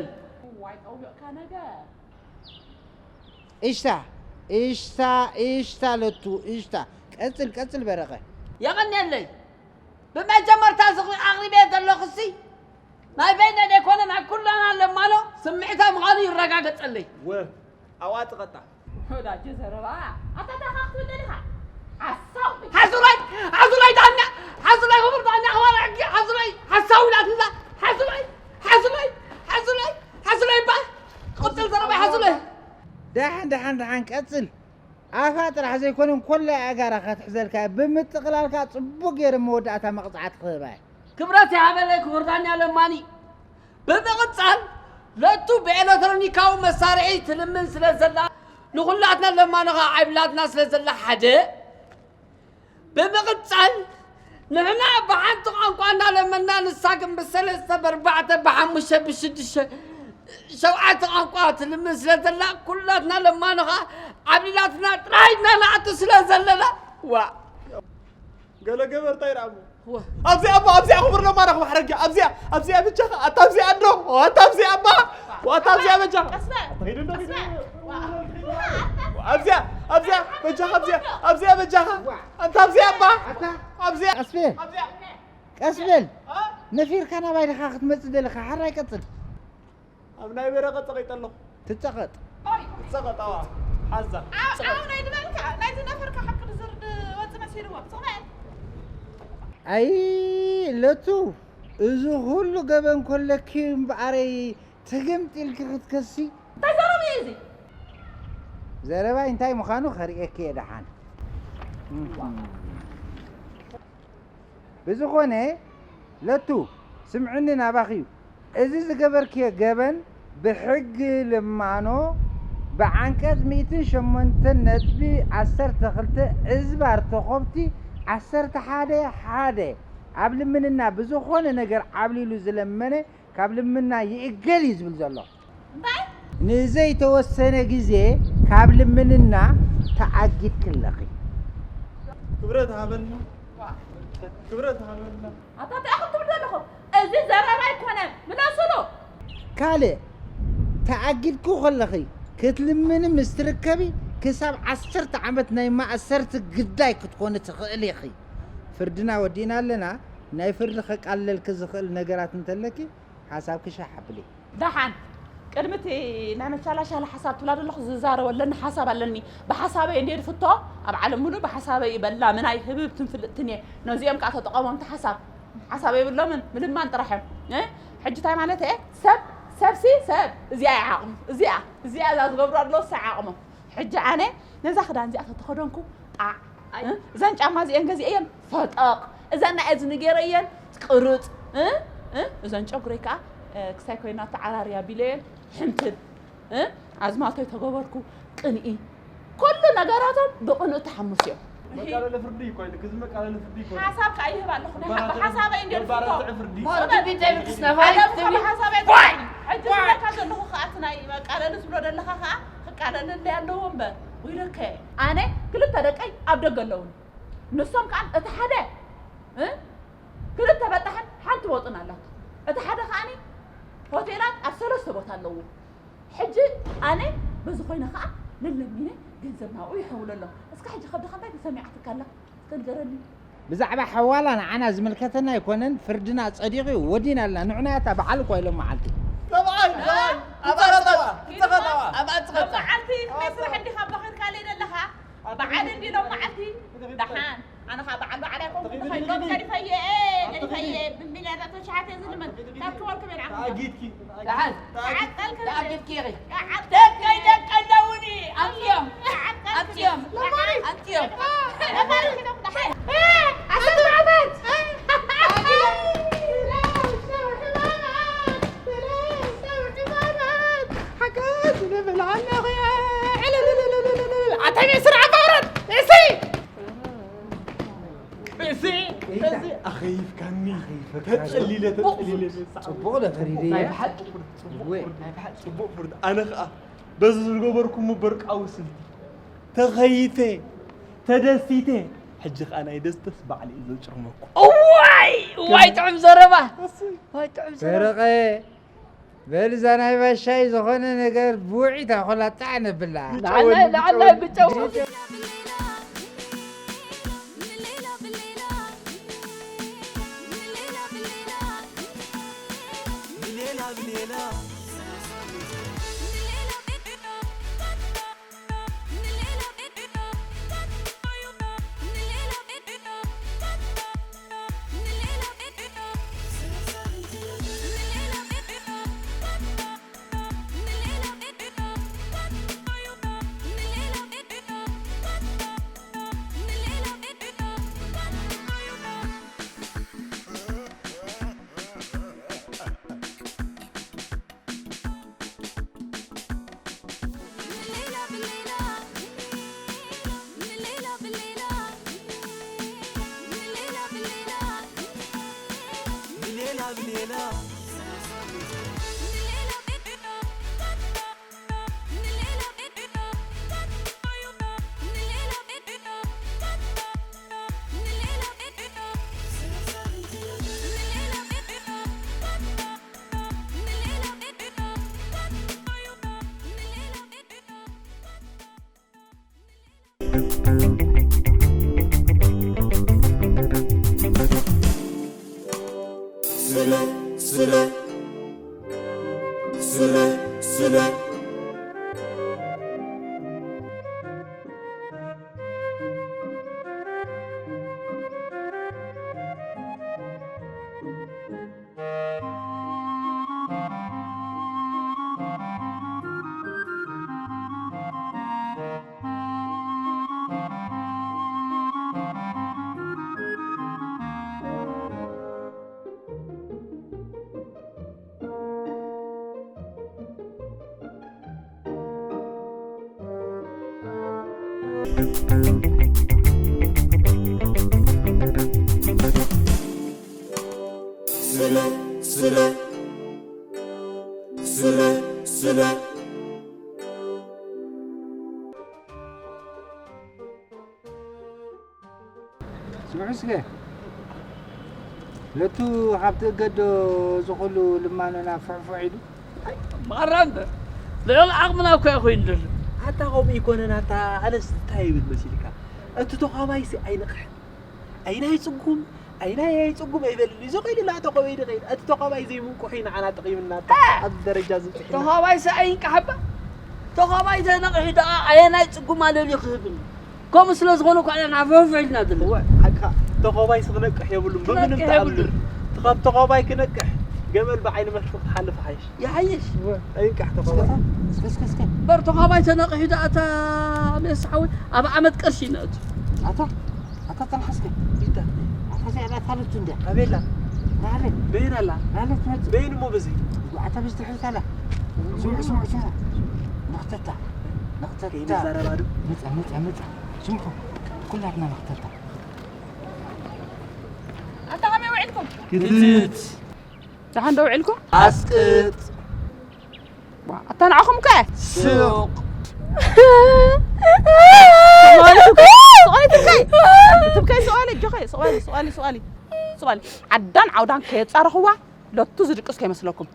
ዋይ ጠውዮእካ ነገር። እሽታ፣ እሽታ፣ እሽታ ለቱ፣ እሽታ። ቀጽል፣ ቀጽል በረኸ። የቐንየለይ። ብመጀመርታ ዝኽሪ ኣቕሪበ ዘለኹሲ ናይ በይነ ደይኮነ ናይ ኩላና ለማኖ ስምዒታ ምዃኑ ይረጋገጸለይ። ወ፣ ኣብኣ ትቐጣ። ወዳጀ ዘረባ። ኣታ እንታይ ክትብል ደሊኻ? ሓሳዊ። ሓዙለይ፣ ሓዙለይ ዳኛ፣ ሓዙለይ ክቡር ዳኛ፣ ክባር ሕጊ፣ ሓዙለይ፣ ሓሳዊ ኢላትና፣ ሓዙለይ፣ ሓዙለይ፣ ሓዙለይ፣ ሓዙለይ እባ። ቅጽል ዘረባ ሓዙለይ። ደሓን፣ ደሓን፣ ደሓን፣ ቀጽል። ኣፋ ጥራሕ ዘይኮነ፣ እንኮላይ ኣእጋራ ክትሕዘልካ፣ ብምጥቕላልካ ጽቡቕ ገይረ መወዳእታ መቕጻዕቲ ክህባ እየ። ክብረት ይሃበለይ ክቡር ዳኛ ለማኒ። ብምቕጻል፣ ለቱ ብኤለክትሮኒካዊ መሳርሒ ትልምን ስለ ዘላ፣ ንኹላትና ለማኖኻ ዓይብላትና ስለ ዘላ ሓደ። ብምቕጻል፣ ንሕና ብሓንቲ ቋንቋ እናለመና፣ ንሳ ግን ብሰለስተ፣ ብኣርባዕተ፣ ብሓሙሽተ፣ ብሽዱሽተ፣ ሸውዓተ ቋንቋ ትልምን ስለ ዘላ፣ ኩላትና ለማኖኻ ዓብሊላትና ጥራይ ኢና ንኣቱ ስለ ዘለና፣ ዋ። ገለ ገበር እንታይ ደኣ እሞ? እወ። ኣብዚኣ እሞ፣ ኣብዚኣ ክቡር ለማኖ ክባሕረኪ፣ ኣብዚኣ፣ ኣብዚኣ በጃኻ፣ ኣታ ኣብዚኣ እንዶ፣ ኣታ ኣብዚኣ እባ፣ ኣታ ኣብዚኣ በጃኻ። ቀስ በል። ኣታ ኺዱ እንዶ፣ ቀስ በል። ኣብዚኣ፣ ኣብዚኣ በጃኻ፣ ኣብዚኣ፣ ኣብዚኣ በጃኻ። ኣታ ኣብዚኣ እባ፣ ኣታ። ኣብዚኣ፣ ቀስ በል። ኣብዚኣ። ቀስ በል። እ? ነፊርካ ናባይ ዲኻ ክትመጽእ ደለኻ? ሓራይ ቀጽል። ኣብ ናይ በረቐ ጸቒጠ ኣለኹ። ትጸቐጥ። ኦይ። ትጸቐጥ፣ ኣዋ። ሓዛ። ዓው፣ ዓው ናይ ድበልካ፣ ናይ ዝነፈርካ ሓቂ ድዝርድ ወጽእ መሲልዎ። ጽቕበል። ኣይ፣ ለቱ፣ እዚ ኩሉ ገበን ኮለኪ እምበኣረይ ትግምጢ ኢልኪ ክትከሲ? እንታይ ዘረባ እዩ እዚ? ዘረባይ እንታይ ምዃኑ ከርእየኪ እየ ደሓን። ብዝኾነ፣ ለቱ፣ ስምዕኒ ናባኺ እዩ። እዚ ዝገበርክዮ ገበን ብሕጊ ልማኖ ብዓንቀጽ ሚእትን ሸሞንተን ነጥቢ ዓሰርተ ክልተ ዕዝባር ተኾብቲ ዓሰርተ ሓደ ሓደ ኣብ ልምንና ብዝኾነ ነገር ዓብሊሉ ዝለመነ ካብ ልምና ይእገድ እዩ ዝብል ዘሎ። እንታይ? ንዘይተወሰነ ግዜ ካብ ልምንና ተኣጊድኪ ኣለኺ። ክብረት ሃበልና። ክብረት ሃበልና። ኣታ እንታይ ኢኹም ትብሉ ዘለኹም? እዚ ዘረባ ኣይኮነን። ምለሱሉ። ካልእ፣ ተኣጊድኩ ከለኺ ክትልምኒ ምስ ትርከቢ ክሳብ ዓሰርተ ዓመት ናይ ማእሰርቲ ግዳይ ክትኮኒ ትኽእሊ ኢኺ። ፍርድና ወዲእና ኣለና። ናይ ፍርዲ ከቃልለልኪ ዝኽእል ነገራት እንተለኪ ሓሳብኪ ሻሕ ኣብሊ። ደሓን። ቅድሚ እቲ ናይ መቻላሻላ ሓሳብ ትብላ ዘለኹ ዝዛረበለኒ ሓሳብ ኣለኒ። ብሓሳበይ እንድየ ድፍቶ፣ ኣብ ዓለም ሙሉእ ብሓሳበይ እዩ በላምናይ ህብብትን ፍልጥትን እየ። ነዚኦም ከዓ ተጠቐሞም እቲ ሓሳብ። ሓሳብ የብሎምን፣ ምልማን ጥራሕ እዮም። እ? ሕጂ እንታይ ማለት እየ? ሰብ ሰብሲ ሰብ እዚኣ እያ ዓቕሙ። እዚኣ እዚኣ እዛ ዝገብሩ ኣለዉ እሳ ዓቕሞም። ሕጂ ኣነ ነዛ ክዳን እዚኣ ተተኸደንኩ ጣዕ እ? እዘን ጫማ እዚአን ገዚአየን ፈጠቕ እዘን ናይ እዝኒ ገይረየን ቅርፅ እ? እ? እዘን ጨጉረይ ከዓ እ፣ ክሳይ ኮይና ተዓራርያ ቢለየን ሕንትብ እ? ኣዝማልቶይ ተገበርኩ ቅንኢ ኩሉ ነገራቶም ብቕንኡ ተሓምሱ እዮም። መቃለለ ፍርዲ ይኮይን ክዚ መቃለለ ፍርዲ ይኮይን ሓሳብ ከዓ ይህብ ኣለኹ ናይ ሓ- ሓሳበይ እንደ ገባራትዕ ፍርዲ ኣደብካ ብሓሳበይ ትዋይ ሕጂ ዝብለካ ዘለኹ ከዓ እቲ ናይ መቃለሊ ዝብሎ ዘለኻ ከዓ ክቃለለለይ ኣለዎ እምበር ወይለከ ኣነ ክልተ ደቀይ ኣብ ደገ ኣለውኒ ንሶም ከዓ እቲ ሓደ እ? ክልተ በጣሕን ሓንቲ ወጡን ኣላቶ እቲ ሓደ ከዓኒ ሆቴላት ኣብ ሰለስተ ቦታ ኣለዎ ሕጂ ኣነ በዚ ኮይነ ከዓ ለለሚነ ገንዘብ ናብኡ ይሕውለሎም እስካ ሕጂ ከብድካ እንታይ ተሰሚዓትካ ኣላ እስከ ንገረኒ ብዛዕባ ሓዋላ ንዓና ዝምልከተና ኣይኮነን። ፍርድና ጸዲቑ እዩ። ወዲና ኣለና። ንዑና እታ በዓል እኳ ኢሎም መዓልቲ። ሰብኣይ ሰብኣይ ኣብ ኣረባ ተኸታዋ መዓልቲ ክመይ ስራሕ እንዲኻ በኺርካ ለይ ዘለኻ በዓል እንዲ ሎም መዓልቲ ደሓን ኣነ ኸዓ በዓል በዓል ኣይኮንኩ ተኸይዶም ገዲፈየ ገዲፈየ ብሚልያናት ተሽሓተ ዝልምን ካብ ክበልኩም የድዓኹም ኣጊድኪ ደሓን ተዓቀልክ ተኣጊድኪ ኢኺ ተዓቀልክ ደቀይ ደቀ ኣለውኒ ኣምፅኦም ኣምፅኦም ኣምፅኦም ሓገዝ ንብል ኣለኹ ኣታይ ስራሕ ኣባውረድ እሲ እዚ እዚ ኣኸይፍካኒ ተጠሊለ ተጠሊለ ጽቡቕ ዶ ፈሪደ ናይ ብሓቂ ፍርዲ ጽቡቕ ፍርዲ ናይ ብሓቂ ጽቡቕ ፍርዲ ኣነ ኸኣ በዚ ዝገበርኩም በርቃዊ ስልቲ ተኸይተ ተደሲተ ሕጂ ኸኣ ናይ ደስተስ ባዕሊ እዩ ዘጭርመኩም እዋይ እዋይ ጥዑም ዘረባ እዋይ ጥዑም ዘረባ በረቐ በል እዛ ናይ ባሻይ ዝኾነ ነገር ብውዒት ኣኾላ ጣዕ ነብላ ላዕላይ ላዕላይ ብጨው ስለ ስለ ስለ ስለ ስለ ስለ ስለ ስለ ስምዑ እስከ፣ ለቱ ካብቲ እገዶ ዝኹሉ ልማኖና ፍሕፍሕ ኢሉ። ማራ እምበር ልዕሊ ዓቕምና እኮ እዩ ኮይኑ ዘሎ። ኣታ ከምኡ ኣይኮነን። ኣታ ኣነስ እንታይ ይብል መሲልካ? እቲ ተዃባይሲ ኣይንቕሕን። ኣይናይ ጽጉም ኣይናይ ኣይጽጉም ኣይበልን እዩ። እዚ ኸይዱ ላዕቶ ከበይዲ ኸይድ እቲ ተዃባይ ዘይምንቁሕ እዩ ንዓና ጠቒምና። ኣታ ኣብዚ ደረጃ ዝበፅሕና። ተዃባይሲ ኣይንቃሕባ። ተዃባይ ተነቒሑ ደኣ ኣየናይ ጽጉም ኣለልዩ ክህብን። ከምኡ ስለ ዝኾነ እኮ ኢና ናፈፈ ኢልና ዘለና። እወ፣ ሓቅኻ። ተኾባይስ ክነቅሕ የብሉን፣ ብምንም ክነቅሕ ተኣምር። የብሉን። እቲ ካብ ተኾባይ ክነቅሕ፣ ገመል ብዓይኒ መርፍእ ክትሓልፍ ሓይሽ። ይሓይሽ። እወ፣ ኣይንቃሕ ተኾባይ። እስከ፣ እስከ፣ እስከ። እምበር ተኾባይ ተነቂሑ ደኣ እታ ሜስ ሓወይ ኣብ ዓመት ቅርሺ ይነእቱ። ኣታ፣ ኣታ ተንሓስከ። ቢታ። ኣታ እዚኣ ደኣ ታለቱ እንድያ። ኣቤላ። ናለ። በይን ኣላ። ናለ ትመጽእ። በይን እሞ በዚ። ኣታ በዚ ትሕልታ ኣላ። ስምዑ፣ ስምዑ፣ ስምዑ። ነኽተታ። ነኽተታ። ከይንዛረባ ዶ? ምጻ፣ ምጻ፣ ምጻ። ስምዑ፣ ኩላትና ነኽተታ። ኣታ ከመይ ውዒልኩም? ክትት። ደሓን ዶ ውዒልኩም? ኣስቅጥ። ዋ፣ ኣታ ንዓኹም ከ? ሱቕ። ስቕ በሊ ትብከይ። ትብከይ፣ ስቕ በሊ፣ ኣጆኺ፣ ስቕ በሊ፣ ስቕ በሊ፣ ስቕ በሊ። ስቕ በሊ። ዓዳን ዓውዳን ከየጻረኽዋ፣ ለቱ ዝድቅስ ከይመስለኩም።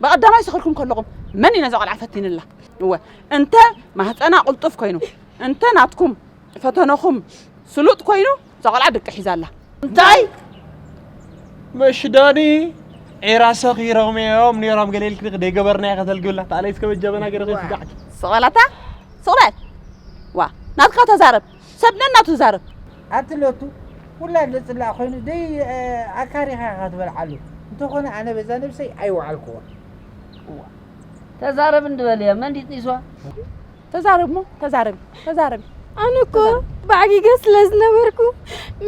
ብቐዳማይ ሰኺርኩም ከለኹም መን እዩ ነዛ ቆልዓ ፈቲንላ? እወ፣ እንተ ማህፀና ቅልጡፍ ኮይኑ፣ እንተ ናትኩም ፈተነኹም ስሉጥ ኮይኑ፣ እዛ ቆልዓ ድቂ ሒዛ ኣላ። እንታይ? መሽዳኒ ዒራ ሰኺሮም እዮም ነይሮም፣ ገለ ኢልክኒ ደይገበርናዮ ከተልግብላ፣ ተኣለይስ ከበ ጀበና ገረ ከይስጋዕኪ። ስቕ በል ኣታ፣ ስቕ በል። ዋ፣ ናትካ ተዛረብ። ሰብ ነናቱ ይዛረብ። ኣቲ ለቱ፣ ውላድ ዘጽላእ ኮይኑ ደይ ኣካሪኻ ኢኻ ትበልዓሉ። እንተኾነ ኣነ በዛ ነብሰይ ኣይወዓልኩዎን። ተዛረብ እንድበል እያ፣ መን ዲጥኒሷ? ተዛረብ እሞ፣ ተዛረቢ፣ ተዛረቢ። ኣነ እኮ ባዕጊገ ስለ ዝነበርኩ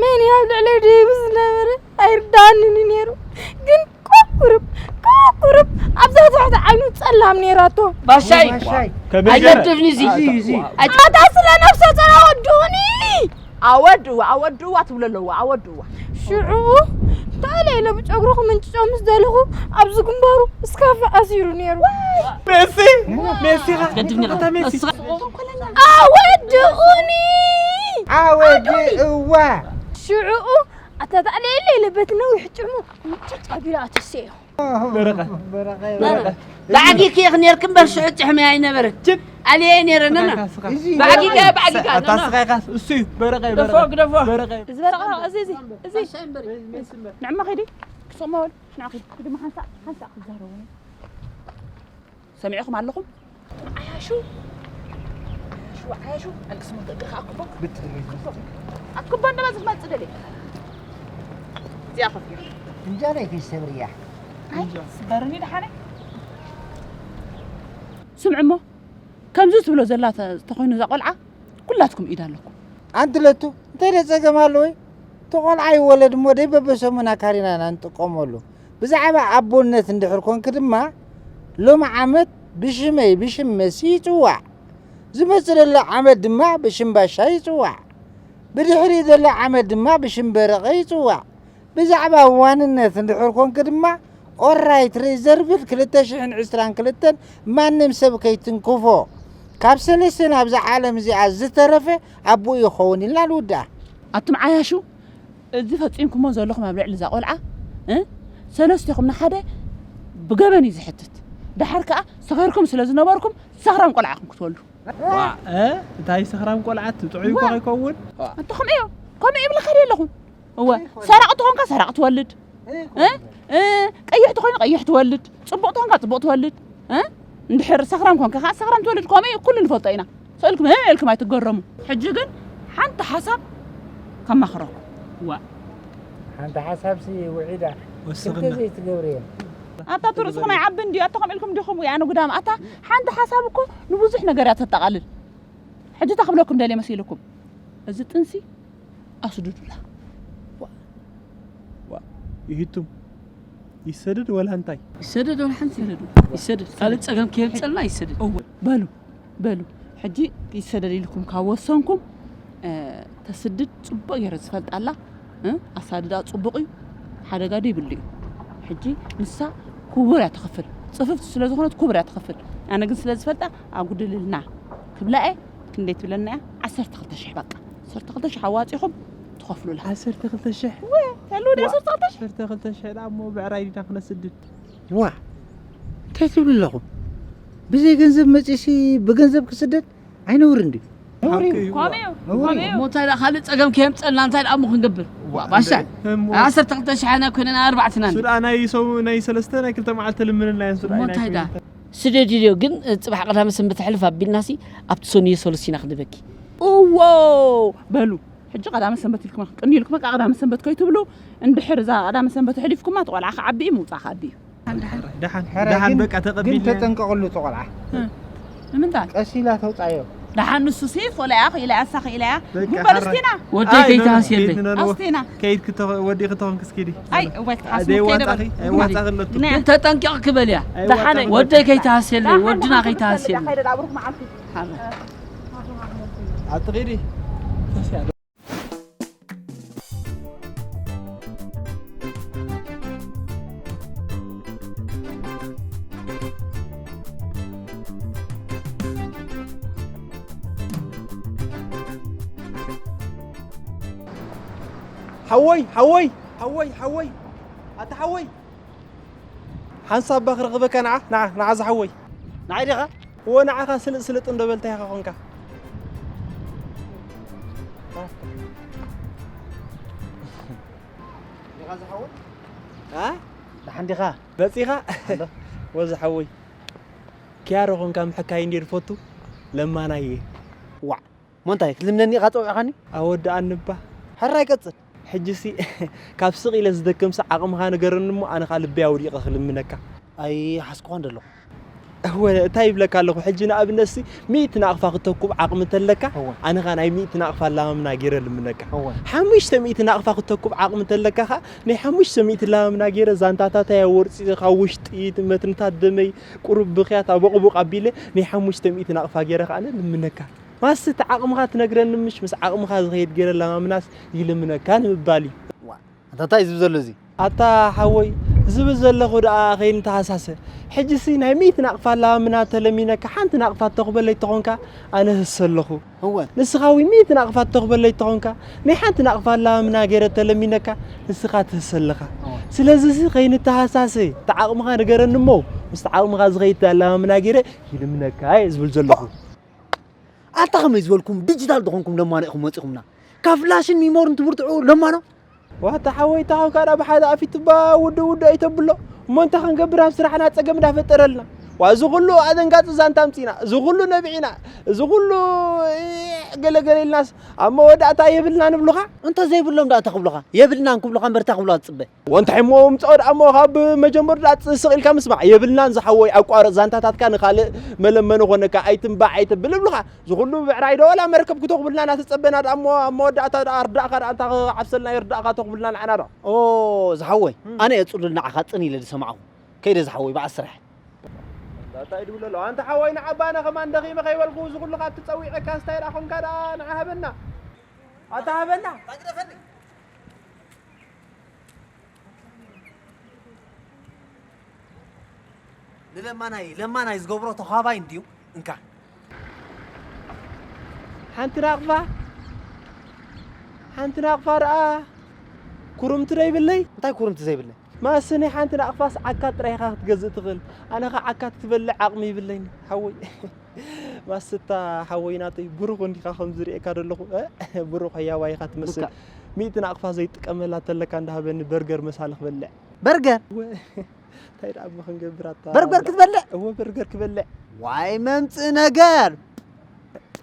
መን እዩ ኣብ ልዕለይ ደይቡ ዝነበረ ኣይርዳኣንን እዩ ነይሩ። ግን ኮኩርብ ኮኩርብ ኣብዛ ትሕቲ ዓይኑ ጸላም ነይራቶ። ባሻይ ከመይ ገይረ? ኣይገድፍን እዚ። እዚ፣ እዚ። ኣታ ስለ ነብሰ ጸራ ወድኡኒ። ኣወድዋ ኣወድዋ ትብሎ ኣለዋ ኣወድዋ። ሽዑ ታለ ኢለ ብጨጉሩ ክምንጭጮ ምስ ደለኹ ኣብዚ ግንባሩ እስካፍ ኣሲሩ ነይሩ። ሜሲ ሜሲ ኻ ኣታ ሜሲ ኣወድኡኒ። ኣወድእዋ። ሽዑኡ ኣታ ታለ ኢለ ኢለ በቲ ነዊሕ ጭሙ ምጭጭ ኣቢሉ ኣተሰዮ። በረቐ ብዓጊ ኬኽ ነርክ እምበር ሽዑ ጭሕሚ ኣይነበረን። ኣልየ ነይረ ነና። ብዓጊ ከ ብዓጊ ከ ኣታ ስኻይካስ እሱ እዩ። በረቐ ግደፎ በረቐ ግደፎ። በረቐ እዚ በረቐ እዚ እዚ እዚ ንዕማ ኸይዲ ክስቕ መበል ንዓ ኸይዲ ድማ ሓንሳእ ሓንሳእ ክዛረቡ ሰሚዕኹም ኣለኹም። ዓያሹ ዓያሹ ዓያሹ ኣልቅስሞ ደቂ ኣኩቦ ኣኩቦ እንደማ ዝመጽእ ደሊ እዚኣ ኮፍ ገይሩ እንጀራ ይከይሰብርያ። ኣይ ስበርኒ ደሓነ። ስምዕሞ ከምዚ ትብሎ ዘላ ተ- ተኾይኑ እዛ ቆልዓ ኩላትኩም ኢድ ኣለኩም። ኣንቲ ለቱ እንታይ ደ ጸገም ኣለወይ? እቲ ቆልዓ ይወለድ እሞ ደይ በበሰሙን ኣካሪና ኢና ንጥቀመሉ። ብዛዕባ ኣቦነት እንድሕር ኮንኪ ድማ ሎሚ ዓመት ብሽመይ ብሽም መሲ ይጽዋዕ። ዝመጽእ ዘሎ ዓመት ድማ ብሽም ባሻ ይጽዋዕ። ብድሕሪኡ ዘሎ ዓመት ድማ ብሽም በረቐ ይጽዋዕ። ብዛዕባ ዋንነት እንድሕር ኮንኪ ድማ ኦራይት ሪዘርቭድ ክልተ ሽሕን ዕስራን ክልተን ማንም ሰብ ከይትንክፎ። ካብ ሰለስተ ናብዛ ዓለም እዚኣ ዝተረፈ ኣቦኡ ይኸውን ኢልና ንውድኣ። ኣቱም ዓያሹ እዚ ፈጺምኩሞ ዘለኹም ኣብ ልዕሊ እዛ ቆልዓ እ ሰለስቴኹም ንሓደ ብገበን እዩ ዝሕትት። ደሓር ከኣ ሰኺርኩም ስለ ዝነበርኩም ሰኽራም ቆልዓ ኢኹም ክትወልዱ። ዋ እ እንታይ ሰኽራም ቆልዓ ትጥዑይ እኮ ከይከውን። ኣንተ ከምኡ እዩ ከምኡ ይብለካ ድየ ኣለኹም። እወ ሰራቒ ተኾንካ ሰራቒ ትወልድ እ እ ቀይሕ ተኾይኑ ቀይሕ ትወልድ ጽቡቕ ተኾንካ ጽቡቕ ትወልድ እ እንድሕር ሰኽራም ኮንካ ከዓ ሰኽራም ትወልድ። ከምኡ እዩ ኩሉ ንፈልጦ ኢና። ስእልኩም እ ኢልኩም ኣይትገረሙ። ሕጂ ግን ሓንቲ ሓሳብ ከማኽረኩም። ዋ ሓንቲ ሓሳብሲ ውዒዳ ወስኽና ክልተ ዘይትገብርየን ኣታ ትርእስኹም ኣይዓብን ድዩ? ኣታ ከምኡ ኢልኩም ዲኹም ወያነ ጉዳም ኣታ ሓንቲ ሓሳብ እኮ ንብዙሕ ነገር እያ ተጠቓልል። ሕጂ እታ ክብለኩም ደልየ መሲልኩም እዚ ጥንሲ ኣስድዱላ። ዋ ይህቱም ይሰደድ ወላ እንታይ? ይሰደድ ወላ ሓንቲ ይሰደድ ካልእ ጸገም ከየምጸልና ይሰደድ። እወ በሉ በሉ ሕጂ ይሰደድ ኢልኩም ካብ ወሰንኩም እ፣ ተስድድ ጽቡቕ ገይረ ዝፈልጣላ እ፣ ኣሳድዳ ጽቡቕ እዩ ሓደጋ ዶ ይብሉ እዩ። ሕጂ ንሳ ክቡር እያ ትኸፍል፣ ጽፍፍቲ ስለ ዝኾነት ክቡር እያ ትኸፍል። ኣነ ግን ስለ ዝፈልጣ ኣጉድልልና ክብላ እየ። ክንደይ ትብለና እያ? ዓሰርተ ክልተ ሽሕ በቃ። ዓሰርተ ክልተ ሽሕ ኣዋጺኹም ትኸፍሉላ። ዓሰርተ ክልተ ሽሕ? ወይ፣ ተሉ ዲ ዋ፣ ዓሰርተ ክልተ ሽሕ? ዓሰርተ ክልተ ሽሕ ደኣ እሞ ብዕራይ ዲና ክነስድድ? ዋ፣ እንታይ ትብሉ ኣለኹም? ብዘይ ገንዘብ መጺሲ ብገንዘብ ክስደድ? ኣይነውርን ድዩ? ነውሪ እዩ። ኮመዮ፣ ነውሪ እዩ። ኮመዮ። እሞ እንታይ ደኣ ካልእ ጸገም ከየምጸልና እንታይ ደኣ እሞ ክንገብር? ዋ፣ ባሻ፣ እሞ ዓሰርተ ክልተ ሽሕ ኣይኮነና ኣርባዕተና ንድዩ? ሱድኣ ናይ ሰው-፣ ናይ ሰለስተ ናይ ክልተ መዓልቲ ልምንና እየን ሱድኣ እሞ ናይ እንታይ ደኣ? ኮይነን። ስደድ ኢልዮ፣ ግን ጽባሕ ቀዳመ ሰንበት ኣሕልፍ ኣቢልናሲ ኣብቲ ሰኑየ ሰሉስ ኢና ክንበኪ። እዎ፣ በሉ፣ ሕጂ ቀዳመ ሰንበት ኢልኩም ቅኒ ኢልኩም በቃ ቀዳመ ሰንበት ከይትብሉ፣ እንድሕር እዛ ቀዳመ ሰንበት ኣሕሊፍኩማ፣ እቲ ቆልዓ ክዓቢ እዩ፣ ምውጻእ ክዓቢ እዩ። ደሓን፣ ሕረ ደሓን ግን፣ በቃ ግን ተቐቢልና። ተጠንቀቕሉ፣ እቲ ቆልዓ። እ፣ ንምንታይ? ቀስ ኢላ ተውጻዮ። ደሓን ንሱ ሲ፣ ፎላ እያ፣ ክኢላ እያ፣ እሳ ክኢላ እያ። በቃ፣ ግን በሉ ሕረ። እስቲና። ወደይ ኣይ፣ ከይተሃስየለይ። ከይድ ንነንዎ። ኣስቲና። ከይድ ክተ-፣ ወዲ ክተኾን ክስኪዲ። ኣይ፣ ወይ ክትሓስቡ ኣደይ ከይደ ዋጻኺ፣ በሉ። ኣይ፣ ዋጻኺ ኣለቱ። ነ። ግን ተጠንቀቕ ክበል እያ። ኣይ፣ ደሓን ዋጻኺ ወደይ ኣለቱ። ከይተሃስየለይ፣ ደሓን ወድና ወዲ ከይተሃስየለይ። ከይደ ኣብሩክ መዓልቲ። ሓመ። ኣትኺዲ። ሓወይ፣ ሓወይ፣ ሓወይ፣ ሓወይ፣ ኣታ ሓወይ፣ ሓንሳብ እባ ክረኽበካ፣ ንዓ፣ ንዓ፣ ንዓ ዝሓወይ። ንዓይ ዲኻ? እወ፣ ንዓኻ ስልጥ ስልጥ እንዶ በልታ ኢኻ ኾንካ። ዲኻ ዝሓወይ? ኣ? ደሓን ዲኻ? መጺኻ? ኣሎ። ወ ዝሓወይ። ኪያሮ ኾንካ ምሕካይ እንድየ ዝፈቱ። ለማናይ እየ። ዋዕ። እሞ እንታይ፣ ክትልምነኒ ኢኻ ጸዊዕኻኒ? ኣወድኣኒ እባ። ሕራይ ቀጽል። ሕጂሲ፣ ካብ ስቕ ኢለ ዝደክምሲ ዓቕምኻ ንገረኒ እሞ፣ ኣነ ኸኣ ልበይ ኣውዲቐ ክልምነካ። ኣይሓዝኩኻን ዘለኹ። እወ፣ እንታይ ይብለካ ኣለኹ፣ ሕጂ ንኣብነትሲ፣ ሚእቲ ናቕፋ ክተኩብ ዓቕሚ እንተለካ፣ እወ። ኣነ ኸኣ ናይ ሚእቲ ናቕፋ ኣላማምና ገይረ ልምነካ። እወ። ሓሙሽተ ሚእቲ ናቕፋ ክተኩብ ዓቕሚ እንተለካ ኸኣ፣ ናይ ሓሙሽተ ሚእቲ ኣላማምና ገይረ ዛንታታተይ ኣወርጺ፣ ካብ ውሽጢ፣ መትንታት ደመይ፣ ቁሩብ ብኽያት ኣቦቕቡቕ ኣቢለ፣ ናይ ሓሙሽተ ሚእቲ ናቕፋ ገይረ ኸኣ ልምነካ። ማስ እቲ ዓቕምኻ ትነግረኒ ምሽ፣ ምስ ዓቕምኻ ዝኸይድ ገይረ ለማምናስ ይልምነካ ንምባል እዩ። ዋ፣ ኣታ እንታይ እዩ ዝብል ዘሎ እዚ? ኣታ ሓወይ፣ ዝብል ዘለኹ ደኣ ከይንተሃሳሰ። ሕጂሲ ናይ ሚእቲ ናቕፋ ለማምና ተለሚነካ ሓንቲ ናቕፋ ተኹበለይ ተኾንካ ኣነ ህሰ ኣለኹ። እወ። ንስኻ እውን ሚእቲ ናቕፋ ተኹበለይ ተኾንካ ናይ ሓንቲ ናቕፋ ለማምና ገይረ ተለሚነካ ንስኻ ትህሰ ኣለኻ። እወ። ስለዚሲ ከይንተሃሳሰ፣ እቲ ዓቕምኻ ንገረኒ እሞ፣ ምስቲ ዓቕምኻ ዝኸይድ ለማምና ገይረ ይልምነካ እየ ዝብል ዘለኹ። ኣታ ከመይ ዝበልኩም ዲጂታል ዝኾንኩም ለማኖ ኢኹም መጺኹምና? ካብ ፍላሽን ሚሞርን ትብርትዑ ለማኖ? ዋታ ሓወይ፣ ተኾንካ ደኣ ብሓደ ኣፊት እባ ውድእ ውድእ ኣይተብሎ። እሞ እንታይ ክንገብር ኣብ ስራሕና ጸገም እንዳፈጠረልና? ዋ፣ እዚ ኩሉ ኣደንጋጺ ዛንታ ኣምጺእና፣ እዚ ኩሉ ነቢዕና፣ እዚ ኩሉ ገለገለ ኢልናስ ኣብ መወዳእታ የብልና ንብሉኻ? እንተ ዘይብሎም ደኣ እንታይ ክብሉኻ? የብልናን ክብሉኻ እምበር እንታይ ክብሉኻ ትጽበ? ወንታይ እሞ ምጻኦ ደኣ እሞ ካብ መጀመሩ ደኣ ስቕ ኢልካ ምስማዕ የብልናን ዝሓወይ፣ ኣቋርጽ ዛንታታትካ ንኻልእ መለመኒ ኮነካ ኣይትንባዕ ኣይተብል እብሉኻ። ዝኹሉ ብዕራይ ዶ ዋላ መርከብ ክተኹብልና እናተጸበና ደኣ እሞ ኣብ መወዳእታ ደኣ ርዳእካ ደኣ እንታ ክዓብሰልና ይርዳእካ ተኹብልና ንዓና ዶ? ኦ፣ ዝሓወይ፣ እም። ኣነ እየ ጽሉል ንዓኻ ጽን ኢለ ዝሰማዕኹ። ከይደ ዝሓወይ፣ በዓል ስራሕ። እንታይ ድብሎ ኣሎ? ኣንታ ሓወይ ንዓባና ከማን ደኺመ ከይበልኩ ዝኹሉ ካብ ትጸዊዐካ ስታይ ደኣ ኾንካ ደኣ ንዓ ሃበና። ኣታ ሃበና። ንለማናይ፣ ለማናይ ዝገብሮ ተዃባይ እንድዩ። እንካ። ሓንቲ ናቕፋ፣ ሓንቲ ናቕፋ ደኣ ኩርምቲ ዶ ይብለይ? እንታይ ኩርምቲ ዘይብለይ? ማስኒ ሓንቲ ናቕፋስ ዓካት ጥራይ ኢኻ ክትገዝእ ትኽእል። ኣነ ኸ ዓካት ክበልዕ ዓቕሚ ይብለይን፣ ሓወይ። ማስታ ሓወይ ናተይ፣ ብሩኽ እንዲኻ ከም ዝርእየካ ዘለኹ፣ እ? ብሩኽ ህያዋይ ኢኻ ትመስል። ዱካ። ሚእቲ ናቕፋ ዘይጥቀመላ ተለካ እንዳሃበኒ በርገር መሳሊ ክበልዕ። በርገር? ወ-፣ እንታይ ደኣ እሞ ክንገብር ኣታ? በርገር ክትበልዕ? እወ፣ በርገር ክበልዕ። ዋይ መምጽእ ነገር!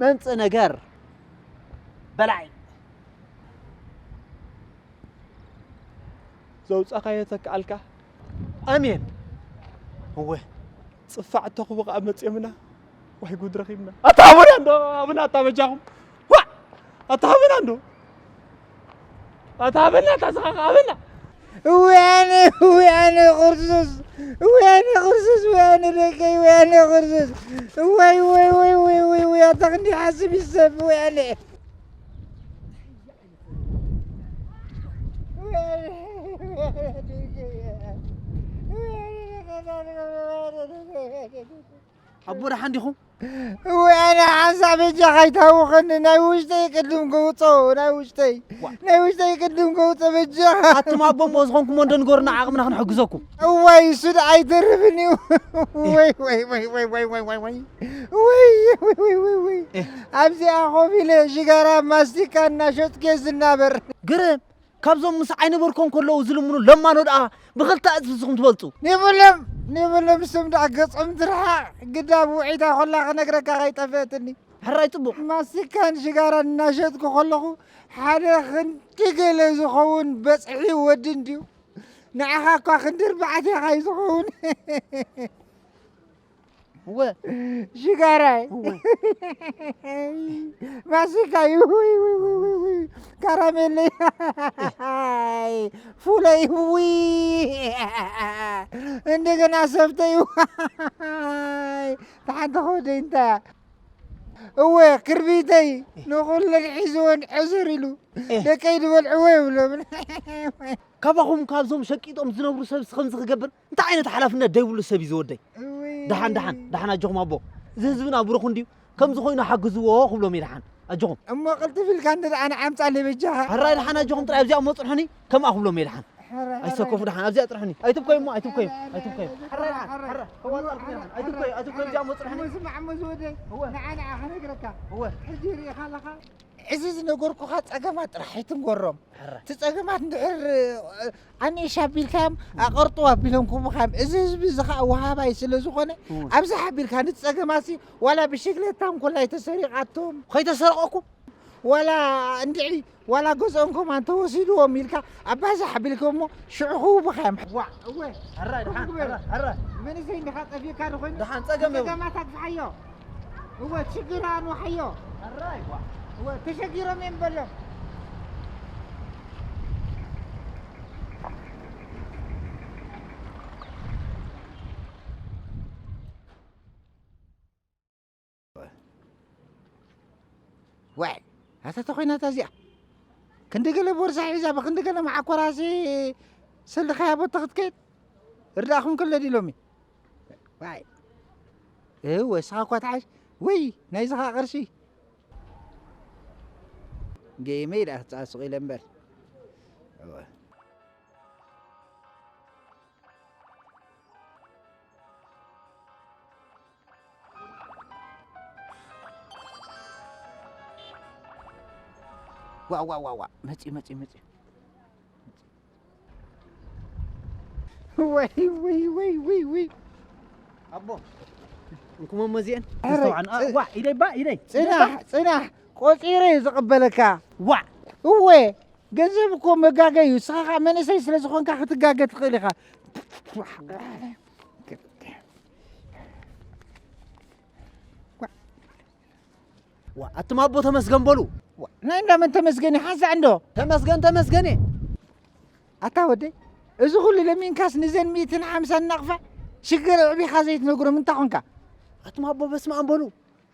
መምጽእ ነገር! በላዒ! ዘውጻኻዮ ተከኣልካ። ኣሜን። እወ። ጽፋዕ ተኽቡ ከኣ መጽዮምና። ዋይ ጉድ ረኺብና። ኣታ ሃቡና እንዶ፣ ሃቡና ኣታ በጃኹም። ዋእ! ኣታ ሃቡና እንዶ። ኣታ ሃበና፣ ኣታ ስኻ ሃበና። እወ ኣነ፣ እወ ኣነ ክርስቶስ፣ እወ ኣነ ክርስቶስ፣ እወ ኣነ ደቀይ፣ እወ ኣነ ክርስቶስ። እወይ፣ እወይ፣ እወይ፣ ኣታ ክንደይ ሓስብ ይሰብ፣ እወ ኣነ። እወ ኣነ፣ እወ ኣነ ደቀይ። ኣቦ ደሓን ዲኹም? እወ፣ ኣነ ሓንሳብ በጃኻ ኣይታውኸኒ፣ ናይ ውሽጠይ ቅድም ክውጾ፣ ናይ ውሽጠይ፣ ዋ። ናይ ውሽጠይ ቅድም ክውጾ በጃኻ። ኣቱም ኣቦ እሞ ዝኾንኩሞ እንዶ ንገሩና፣ ዓቕምና ክንሕግዘኩም። እዋይ፣ እሱ ደኣ ኣይተርፍን እዩ። ወይ፣ ወይ፣ ወይ። ወይ፣ ወይ፣ ወይ፣ ወይ፣ ወይ። ወይ፣ ወይ፣ ወይ፣ ወይ፣ ወይ። ኤህ። ኣብዚኣ ኮፍ ኢለ ሽጋራ ማስቲካ እናሸጥኩ እየ ዝናበር። ግርም። ካብዞም ምስ ኣይነበርኮም ከለዉ ዝልምኑ ለማኖ ደኣ ብኽልተ እጥፊ ንስኹም ትበልጹ። ንብሎም፣ ንብሎም፣ ስም ደኣ ገጾም ትርሓቕ። ግዳ ብውዒታ ኮላ ክነግረካ ከይጠፍአትኒ። ሕራይ ጽቡቕ። ማስቲካን ሽጋራን እናሸጥኩ ከለኹ ሓደ ክንዲ ገለ ዝኸውን በጽሒ ወዲ እንድዩ። ንዓኻ እኳ ክንዲ ኣርባዕተ ኢኻ እዩ ዝኸውን። እወ። ሽጋራይ። እወ። ማስቲካይ። ውይ፣ ውይ፣ ውይ፣ ውይ፣ ውይ። ካራሜለይ። ፉለይ። ውይ። እንደገና ሰፍተይ። ዋይ። ተሓንቲ ኾደይ እንታይ እያ? እወ፣ ክርቢተይ። ንኹለን ሒዝወን ዕዝር ኢሉ። ኤህ። ደቀይ ዝበልዕዎ የብሎምን። ካባኹም ካብዞም ሸቂጦም ዝነብሩ ሰብስ ከምዚ ክገብር እንታይ ዓይነት ሓላፍነት ደይብሉ ሰብ እዩ ዝወደይ? እውይ። ደሓን፣ ደሓን፣ ደሓን ኣጆኹም ኣቦ። እዚ ህዝብና ብሩኽ እንድዩ። ከምዚ ኮይኑ ሓግዝዎ ክብሎም እየ ደሓን። ኣጆኹም። እሞ ቅልጥፍ ኢልካ እንደ ደኣ ንዓምጻለይ በጃኻ። ሕራይ ደሓን ኣጆኹም ጥራይ ኣብዚኣ እሞ ጽንሑኒ። ከምኣ ክብሎም እየ ደሓን። ሕራይ፣ ኣይሰከፉ ሕራይ። ደሓን ኣብዚኣ ጽንሑኒ። ኣይትብከዩ እሞ ኣይትብከዩ። ኣይትብከዩ። ሕራይ ደሓን። ሕራይ። ሕራይ። ከዋጣልኩም እየ ደሓን። ኣይትብከዩ፣ ኣይትብከዩ ኣብዚኣ እሞ ጽንሑኒ። እሞ ስማዕ እሞ ዝወደይ። እወ። ንዓና ኣኸ ነግረካ። እወ። ሕጂ ርኢኻ ኣለኻ። እዚ ዝነገርኩኻ ጸገማት ጥራሕ ኣይትንገሮም። ሕራይ። እቲ ጸገማት እንድሕር፣ እ፣ ኣንኢሽ ኣቢልካዮም ኣቐርጥው ኣቢሎም ክህቡኻዮም። እዚ ህዝቢ እዚ ኸኣ ወሃባይ ስለ ዝኾነ፣ እወ። ኣብዝሓ ኣቢልካ ነቲ ጸገማሲ ዋላ ብሽግለታ እንኮላይ ተሰሪቓቶም። ከይተሰረቐኩም? ዋላ እንድዒ፣ ዋላ ገዝኦም ከማን ተወሲድዎም ኢልካ ኣባዝሕ ኣቢልካ እሞ ሽዑ ክህቡኻዮም። ዋዕ፣ እወ። ሕራይ፣ ደሓን፣ ግበር። ሕራይ፣ ሕራይ። መንእሰይ እንዲኻ ጠፊእካ ዶ ኮይኑ? ደሓን፣ ጸገም የብሉን። ጸገማት ኣግፍሓዮ። እወ፣ ችግር ኣንውሓዮ። ሕራይ፣ ዋዕ። እወ፣ ተሸጊሮም እዮም በሎም። ዋይ፣ ኣታ ተኾይናታ እዚኣ። ክንዲ ገለ ቦርሳ ሒዛ፣ ብክንዲ ገለ መዓኮራሲ ሰልኻያ ቦታ ክትከይድ። ርዳእኹም ከለ ድሎሚ። ዋይ። እወ፣ እስኻ እኳ ተዓሽ። ወይ፣ ናይዚ ኸኣ ቅርሺ። ጌመይ ደኣ ክጻስቕ ኢለ እምበር። እወ። ዋእ፣ ዋእ፣ ዋእ፣ ዋእ። መጺኡ፣ መጺኡ፣ መጺኡ። ወይ፣ ወይ፣ ወይ፣ ወይ፣ ወይ። ኣቦ፣ እንኩሞ መዚአን ኧረ፣ ተስተውዓል። አ፣ ጽ-፣ ዋዕ፣ ኢደይ ባ፣ ኢደይ። ጽናሕ፣ ኢደይ ባ። ጽናሕ። ቆጺረ እየ ዝቕበለካ። ዋዕ። እወ፣ ገንዘብ እኮ መጋገ እዩ። ንስኻ ኸኣ መንእሰይ ስለ ዝኾንካ ክትጋገ ትኽእል ኢኻ። ዋ፣ ኣቱም ኣቦ ተመስገን በሉ። ዋ፣ ናይ እንዳ መን ተመስገን እዩ? ሓንሳእ እንዶ። ተመስገን፣ ተመስገን እየ። ኣታ ወደይ፣ እዚ ኹሉ ለሚንካስ ንዘን ሚእትን ሓምሳን ናቕፋ ሽግር ኣዕቢኻ ዘይትነግሮም እንታይ ኾንካ? ኣቱም ኣቦ በስመ ኣብ በሉ።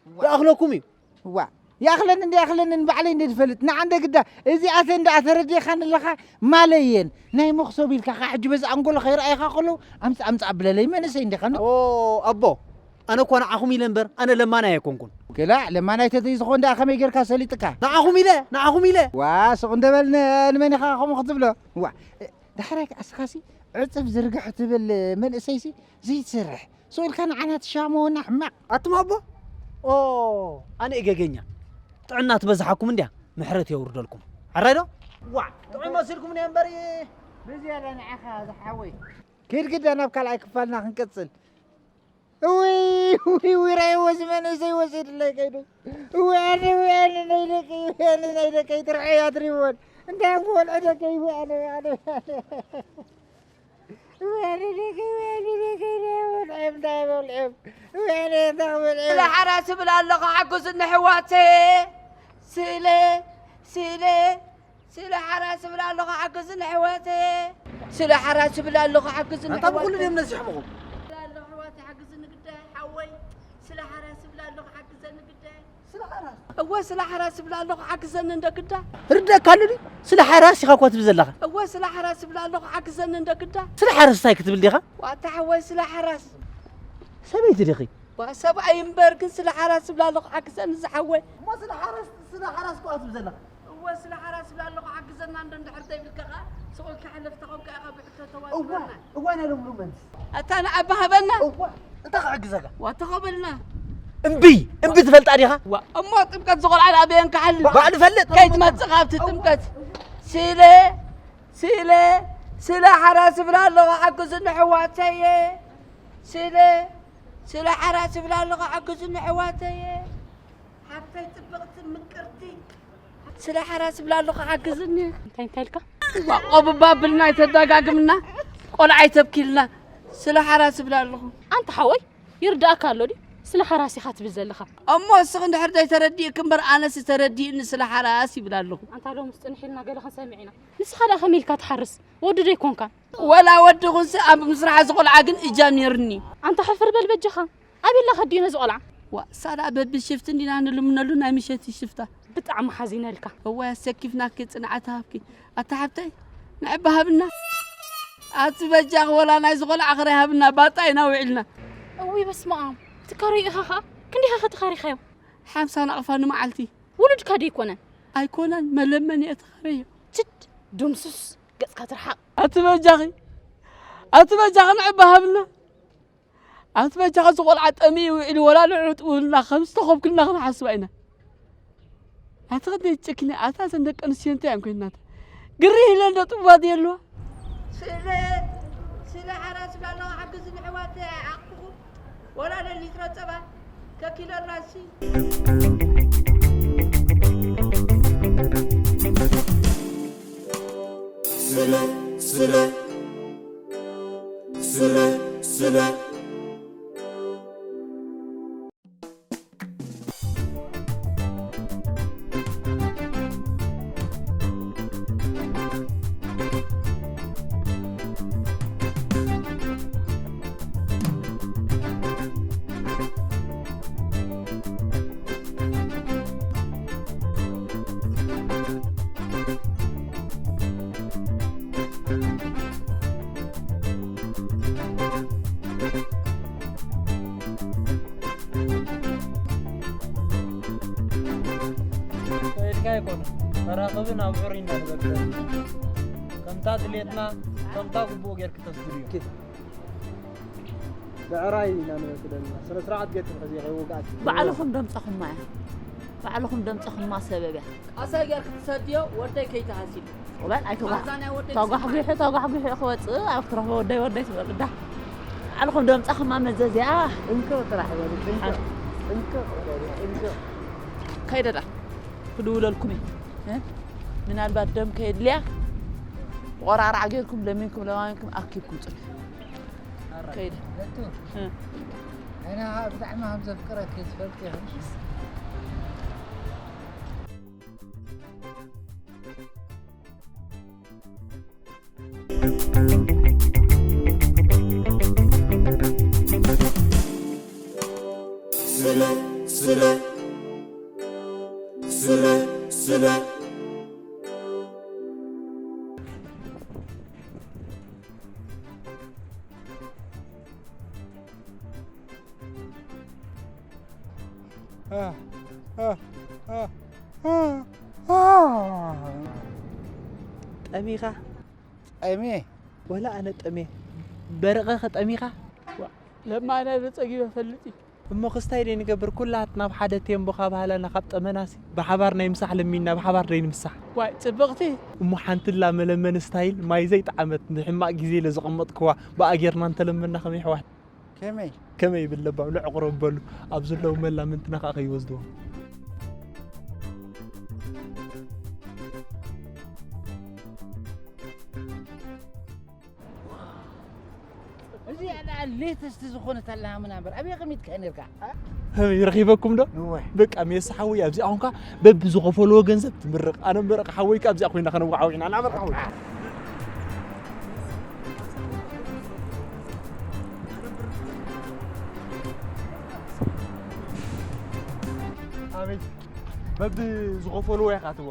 ዋ። ይኣኽለኩም እዩ። ዋ፣ ይኣኽለኒ እንደ ይኣኽለኒ ንባዕለይ እንደ ዝፈልጥ። ንዓ እንደ ግዳ፣ እዚኣተን ደኣ ተረዲእካኒ ኣለኻ ማለየን። ናይ መኽሰብ ኢልካ ኸዓ ሕጂ በዚ ኣንጎሎ ከይረኣየኻ ከለዉ፣ ኣምጽእ፣ ኣምጽእ ኣብለለይ። መንእሰይ እንዲኻ ን- ኦ፣ ኣቦ፣ ኣነ እኳ ንዓኹም ኢለ እምበር፣ ኣነ ለማናይ ኣይኮንኩን። ገላ፣ ለማናይ ተዘይዝኾን ደኣ ከመይ ጌርካ ሰሊጥካ? ንዓኹም ኢለ፣ ንዓኹም ኢለ። ዋ፣ ስቕ እንደ በል ን-፣ ንመን ኢኻ ከምኡ ክትብሎ? ዋ፣ ዳሕራይ ከኣ እስኻሲ ዕጽፍ ዝርግሕ ትብል መንእሰይሲ ዘይትሰርሕ። ስቕ ኢልካ ንዓና ትሻመወና ሕማቕ። ኣቱም ኣቦ፣ ኦ፣ ኣነ እየ ገገኛ። ጥዕና ትበዝሓኩም እንድያ፣ ምሕረት የውርደልኩም። ሕራይ ዶ? ዋዕ፣ ጥዑይ መሲልኩም እየ እምበር። ብዝያዳ ንዓኻ ዝሓወይ። ኪድ ግዳ ናብ ካልኣይ ክፋልና ክንቅጽል። እውይ፣ እውይ፣ እውይ፣ ራእይዎ እዚ መንእሰይ ወሲድለይ ከይዱ። እውይ፣ ኣነ፣ እውይ፣ ኣነ ናይ ደቀይ፣ እውይ፣ ኣነ ናይ ደቀይ፣ ትርዐያ ትሪእዎን። እንታይ እዮም ክበልዑ ደቀይ፣ እውይ፣ ኣነ፣ እውይ፣ ኣነ። እውይ፣ ኣነ ደቀይ፣ እውይ፣ ኣነ ደቀይ፣ እንታይ በልዑ፣ እንታይ በልዑ። እውይ፣ ኣነ እንታይ ክበልዑ። ስለ ሓራ ስብል ኣለኹ፣ ሓግዙኒ ኣሕዋተይ። ስለ፣ ስለ፣ ስለ ሓራ ስብል ኣለኹ፣ ሓግዝኒ ኣሕዋተይ። ስለ ሓራ ስብል ኣለኹ፣ ሓግዝኒ ኣንታ ብኹሉ ኣሕዋተይ። ድዮም ነዚሖምኹም? ስለ ኣለኹ ኣሕዋተይ፣ ሓግዝኒ ግዳይ፣ ሓወይ። ስለ ሓራስ እብላ ኣለኹ፣ ሓግዘኒ ግዳይ። ስለ ሓራስ? እወ፣ ስለ ሓራስ እብላ ኣለኹ፣ ሓግዘኒ እንደ ግዳ። ርደእካ ኣሎ ድዩ? ስለ ሓራስ ኢኻ እኳ ትብል ዘለኻ። እወ፣ ስለ ሓራስ እብላ ኣለኹ፣ ሓግዘኒ እንደ ግዳ። ስለ ሓራስ እንታይ ክትብል ዲኻ? ዋታ ሓወይ፣ ስለ ሓራስ። ሰበይቲ ዲኺ? ዋ፣ ሰብኣይ እምበር ግን ስለ ሓራስ እብላ ኣለኹ፣ ሓግዘኒ ዝሓወይ። እሞ ስለ ሓራስ፣ ስለ ሓራስ እኳ ትብል ዘለኻ። እወ፣ ስለ ሓራስ እብላ ኣለኹ፣ ሓግዘና እንዶ እንድሕር ዘይብልካ ኸኣ፣ ስቕ ኢልካ ሕለፍ ተኾንካ ኢኻ ብሕቶ እዋ፣ ተዋጽበና። እዋ፣ ናይ ሎሚ ሎመንስ። ኣታ ንኣባ ሃበና። እዋ፣ እንታይ ክሕግዘካ? ዋ፣ ተቐበልና። እምቢ፣ እምቢ ትፈልጣ ዲኻ? ዋ፣ እሞ ጥምቀት ዝቖልዓ ንኣበየን ክሓልፍ? ባዕሉ ፈልጥ። ከይትመጽእ ካብቲ ጥምቀት። ስለ፣ ስለ፣ ስለ ሓራስ እብላ ኣለኹ፣ ሓግዙኒ ኣሕዋተየ። ስለ፣ ስለ ሓራስ እብላ ኣለኹ፣ ሓግዙኒ ኣሕዋተየ። ሓብተይ ጽብቕቲ ምቅርቲ፣ ስለ ሓራስ እብላ ኣለኹ፣ ሓግዝኒ። እንታይ፣ እንታይ ኢልካ? ዋ፣ ቆብባ ብልና ኣይተዳጋግምና፣ ቆልዓ ኣይተብኪልና፣ ስለ ሓራስ እብላ ኣለኹ። ኣንታ ሓወይ፣ ይርዳእካ ኣሎ ድዩ? ስለ ሓራስ ኢኻ ትብል ዘለኻ። እሞ እስኺ እንድሕር ዘይተረዲእኪ እምበር፣ ኣነስ ተረዲእኒ፣ ስለ ሓራስ ይብል ኣለኹ። ኣንታ ሎምስ ጽንሕ ኢልና ገለ ክንሰምዕ ኢና። ንስኻ ደኣ ከመይ ኢልካ ትሓርስ? ወዲ ዶ ኣይኮንካን? ወላ ወዲ ኹንሲ ኣብ ምስራሕ ዝቖልዓ ግን እጃም ነይርኒ። ኣንታ ሕፍር በል በጃኻ። ኣበይ ኣላ ከዲኡ ነዚ ቆልዓ? ዋ፣ ሳላ በቢ ሽፍቲ እንዲና ንልምነሉ ናይ ምሸት ሽፍታ። ብጣዕሚ ሓዚነልካ። እዋይ ኣሰኪፍናኪ፣ ጽንዓት ሃብኪ። ኣታ ሓብተይ፣ ንዕባ ሃብና። ኣቲ በጃኺ ወላ ናይዚ ቆልዓ ክራይ ሃብና፣ ባጣ ኢና ውዒልና። እውይ በስመ ኣብ። ትካረዩ ኢኻ ኸኣ? ክንደይ ኢኻ ኸ ተኻሪኻዮ? ሓምሳ ናቕፋ ንመዓልቲ። ውሉድካ ዶ ኣይኮነን? ኣይኮነን፣ መለመኒ እየ ተኻረዮ። ችድ፣ ዱምሱስ፣ ገጽካ ትርሓቕ። ኣቲ በጃኺ፣ ኣቲ በጃኺ ንዕባ ሃብና። ኣቲ በጃኻ እዚ ቆልዓ ጠምዩ ውዒሉ ወላ ንዕኡ ጥውልና ከም ዝተኸብክልና ክንሓስባ ኢና። ኣቲ ክንደይ ጭክኒ ኣታ እዘን ደቂ ኣንስትዮ እንታይ እየን ኮይንናታ? ግርህ ኢለን ዶ ጥቡባት የለዋ? ስለ፣ ስለ ሓራስ ብላ ኣለዋ ሓግዝኒ ኣሕዋተይ ኣይዓቕኹም። ወላ ለ ሊትሮ ጸባ ከኪሎ ራሲ። ስለ፣ ስለ፣ ስለ፣ ስለ። ከይድካ ኣይኮነ፣ መራኸቢ ናብ ሕሩይ ኢና ንበክር። ከምታ ድሌትና፣ ከምታ ግቡእ ጌርክ ተስድርዮ። ኪድ። ብዕራይ ኢና ንበክር ዘለና። ስነ ስርዓት ጌርክ ተኸዚ ከይወጋእክ። ባዕልኹም ደምጻኹማ እያ። ባዕልኹም ደምጻኹማ ሰበብ እያ። ኣሳይ ጌርክ ትሰድዮ፣ ወደይ ከይትሃሲ። ወባል ኣይተጓሕ-፣ ኣዛ ናይ ወደይ ተጓሕጒሑ፣ ተጓሕጒሑ ክወጽእ፣ ኣብ ክትረኽቦ ወደይ፣ ወደይ ትብሎ ግዳ። ባዕልኹም ደምጻኹማ መዘዝያ። ጥንቅቕ ጥራሕ በሉ፣ ጥንቅቕ። ጥንቅቕ በሉ፣ ጥንቅቕ። ከይደ ደኣ ክድውለልኩም እየ። እ? ምናልባት ደም ከየድልያ፣ ቆራርዓ ጌርኩም፣ ለሚንኩም፣ ለማሚንኩም፣ ኣኪብኩም ጽንሑ። ከይደ። ለቱ። እ። ኣነ ኸኣ ብጣዕሚ ከም ዘፍቅረኪ ትፈልጢ ኢኺ። ስለ፣ ስለ፣ ስለ፣ ስለ። ጠሚኻ? ጠሜ? ወላ ኣነ ጠሜ። በርቐ ኸ ጠሚኻ? ዋ፣ ለማና ዶ ጸጊበ ፈልጥ እዩ። እሞ ክስታይ ደይ ንገብር፣ ኩላትና ኣብ ሓደ ቴምቦ ካብ ሃለና ካብ ጠመናሲ፣ ብሓባር ናይ ምሳሕ ለሚንና ብሓባር ደይ ንምሳሕ። ዋይ፣ ጽብቕቲ። እሞ ሓንትላ መለመኒ ስታይል ማይ ዘይጠዓመት ንሕማቕ ግዜ ኢለ ዘቐመጥክዋ ብኣ ጌርና እንተለመና ከመይ ኣሕዋት? ከመይ? ከመይ ይብል ለባም፣ ልዕቑሮ በሉ፣ ኣብ ዘለዉ መላምንትና ከኣ ከይወስድዎ። እዚ ኣላ ሌተስት ዝኾነት ኣላ ምናምን፣ ኣበይ ኣቐሚጥካ ነርካ? ከመይ ረኺበኩም ዶ? እወ። በቃ ሜስ ሓወይ፣ ኣብዚኣ ኾንካ በቢ ዝኸፈልዎ ገንዘብ ትምርቕ። ኣነ ምርቕ ሓወይካ ኣብዚኣ ኮይና ከነወዓውዕ ኢና። ንኣመርቕ ሓወይ። በቢ ዝኸፈልዎ ኢኻ ትቦ።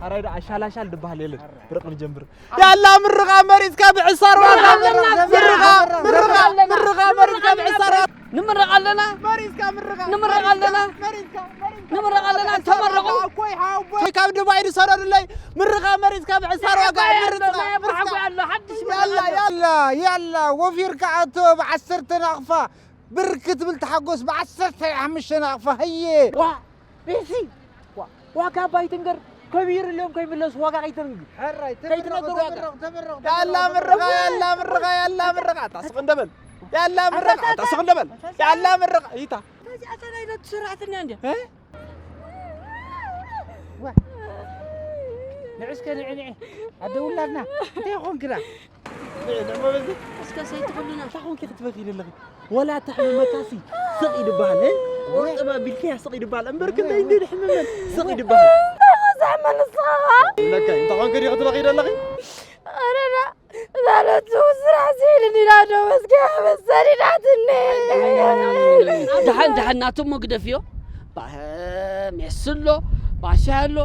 ሓራይ ደኣ ሻላሻል ድበሃል የለን። ብርቕ ንጀምር። ያላ ምርቓ መሪጽካ ብዕሳር ዋጋ። ምርቓ፣ ምርቓ፣ ምርቓ መሪጽካ ብዕሳር ዋጋ። ንምረቕ ኣለና። መሪጽካ ምርቓ። ንምረቕ ኣለና። መሪጽካ፣ መሪጽካ። ንምረቕ ኣለና። ተመረቑ። ኣኮይ፣ ሓወቦይ፣ ካብ ድባይ ዝሰደዱለይ ምርቓ መሪጽካ ብዕሳር ዋጋ። መሪጽካ፣ መሪጽካ። ያላ፣ ያላ፣ ያላ፣ ወፊርካ ኣቶ ብዓሰርተ ናቕፋ። ብር ክትብል ተሓጎስ ብዓሰርተ ሓሙሽተ ናቕፋ። ሃየ። ዋ፣ ቤሲ። ዋ፣ ዋጋ ባይትንገር ከቢሩ ኢሎም ከይምለሱ ዋጋ ከይትንግ-፣ ሕራይ፣ ከይትነግር ዋጋ። ተመረቕ፣ ተመረቕ፣ ያላ ተመረቕ። ምርቓ፣ ያላ ምርቓ፣ ያላ ምርቓ። ኣታ ስቕ እንደበል። ያላ ምርቓ፣ ኣታ ስቕ እንደበል። ያላ ምርቓ። ይታ። ከዚኣ ሰናይ ዶ ትስራሕትና እንድያ? እ? ዋ። ንዕስከ ንዒ፣ ንዒ። ኣደ ውላድና፣ እንታይ ኾንክና? ንዒ፣ ንዕሞ በዚ። እስከ ሰይቲ ኩልና። እንታይ ኾንኪ ክትበኺ ዘለኺ? ወላ ተሕምመካሲ ስቕ ይድበሃል፣ እ? ቁርጥም ኣቢልኪያ ስቕ ይድበሃል። እምበር ክንደይ እንደ ድሕምመን ስቕ ይድበሃል። እንታይ ኾን ዘሕመን ንስኻ ኸዓ? ለካ፣ እንታይ ኾንኪ ዲኺ ክትበኺ ዘለኺ? ኣረዳ፣ እዛ ለቱ ስራሕ ሲኢልኒ ኢላ ዶ መስኪያ መሰሊላትኒ። ደሓን፣ ደሓን፣ ናቱ እሞ ግደፍዮ። ባ-፣ ሜስ ኣሎ፣ ባሻ ኣሎ፣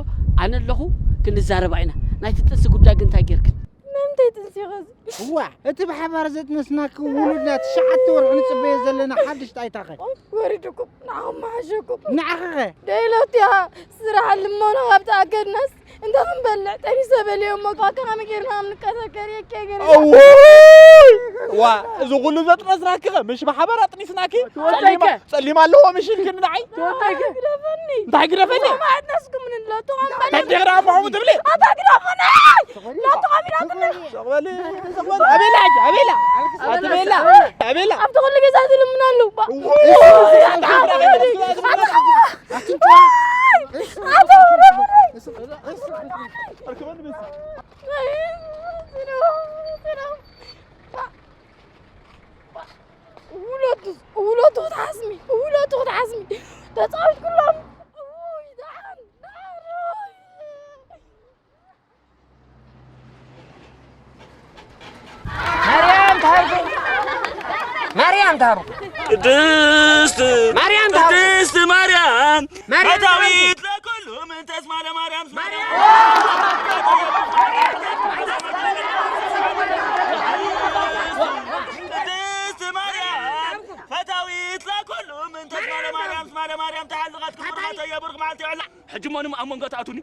ኣነ ኣለኹ፣ ክንዛረባ ኢና። ናይቲ ጥንሲ ጉዳይ ግን እንታይ ጌርክን? መምተይ ጥንሲ ኸዚ? እዋ፣ እቲ ብሓባር ዘጥነስናኪ ውሉድና ትሽዓተ ወርሒ ንጽበዮ ዘለና ሓድሽ ጣይታኸ? ወሪድኩም፣ ንዓኹም መሓሸኩም። ንዓኸኸ? ደይሎትያ፣ ስራሕ ልሞና ካብ ተኣገድናስ፣ እንታይ ክንበልዕ? ጠኒሰ በልዮ እሞ፣ ባካ ከመይ ጌርና ከም ንከታተል የከ ገለ። እውይ! ዋ፣ እዚ ኩሉ ዘጥነስናኪኸ፣ ምሽ ብሓባር ኣጥኒስናኪ? ትወደይከ? ጸሊም፣ ጸሊም ኣለዎ ምሽ ኢልክኒ ንዓይ? ትወደይከ? ግደፈኒ። እንታይ ግደፈኒ? ማዕድነስኩም ንለቱ ከንበል። ተደግራ እሞ ከምኡ ትብሊ? ኣታ ግደፉኒ! ለቱ ከቢዳ ትብሊ? ስቕ በሊ፣ ስቕ በሊ። ኣቤላ፣ ኣቤላ። ኣቲ ቤላ፣ ኣቤላ። ኣብቲ ኩሉ ገዛ ዝልምና ኣለዉ። እውይ! ኣቲ ውለቱ፣ ውለቱ ክትሓስሚ፣ ውለቱ ክትሓስሚ። ተጻዊት ኩሎም። ውይ፣ ደሓን፣ ደሓን፣ ውይ። ማርያም ትሃርኩ። ማርያም ትሃርኩ። ቅድስት ማርያም ትሃርኩ። ቅድስት ማርያም ማርያም ፈታዊት ለኩሉ ምን ተስማ ለማርያም ስማ ለማርያም። ቅድስት ማርያም ፈታዊት ለኩሉ ምን ተስማ ለማርያም ስማ ለማርያም ተሓልኻት ክቡር ማተየ ብሩክ መዓልቲ ይዕላ። ሕጂ እሞ ኣብ መንጎ ትኣትውኒ?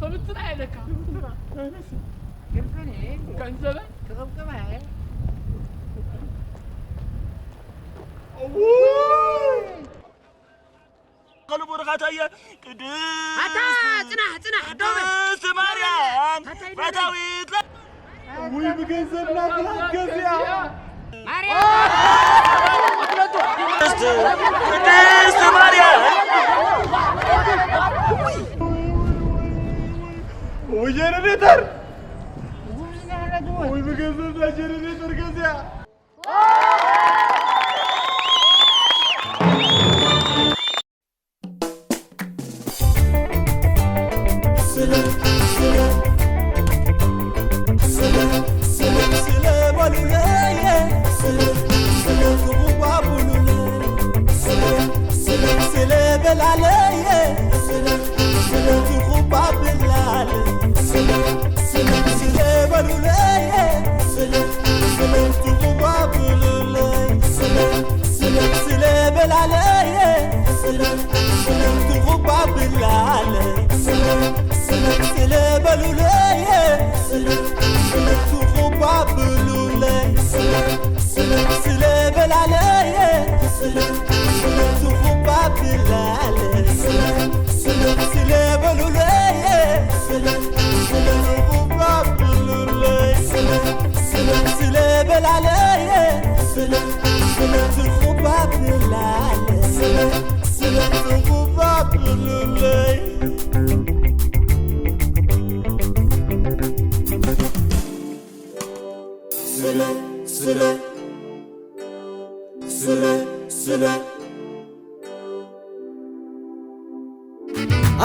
ከምትና ኢለካ። ገንዘበይ? ከሉ ቡሩኻት ኣየ ቅድስት ኣታ ጽናሕ፣ ጽናሕ፣ ደው በል። ቅድስት ማርያም ኣታ ይደውል። ፈታዊት ለ-፣ ውይ፣ ብገንዘብና ትላገዝያ። ማርያም። ቅድስት፣ ቅድስት ማርያም። ውይ፣ ጀነሬተር። ውይ፣ ብገንዘብና ጀነሬተር ገዝያ።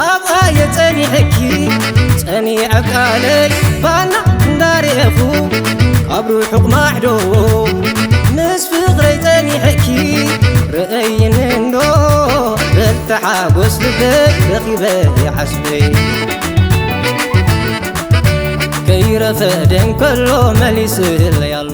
ኣብኣ የጸኒሐኪ ጸኒዐ ቃለይ ባና እንዳረኹ ካብ ርሑቕ ማዕዶ ምስ ፍቕረይ ጸኒሐኪ ርእይንን ሓጎስ ልበይ ረኺበ ይዓስበይ። ከይረፈደ እንከሎ መሊስለይ ኣሎ።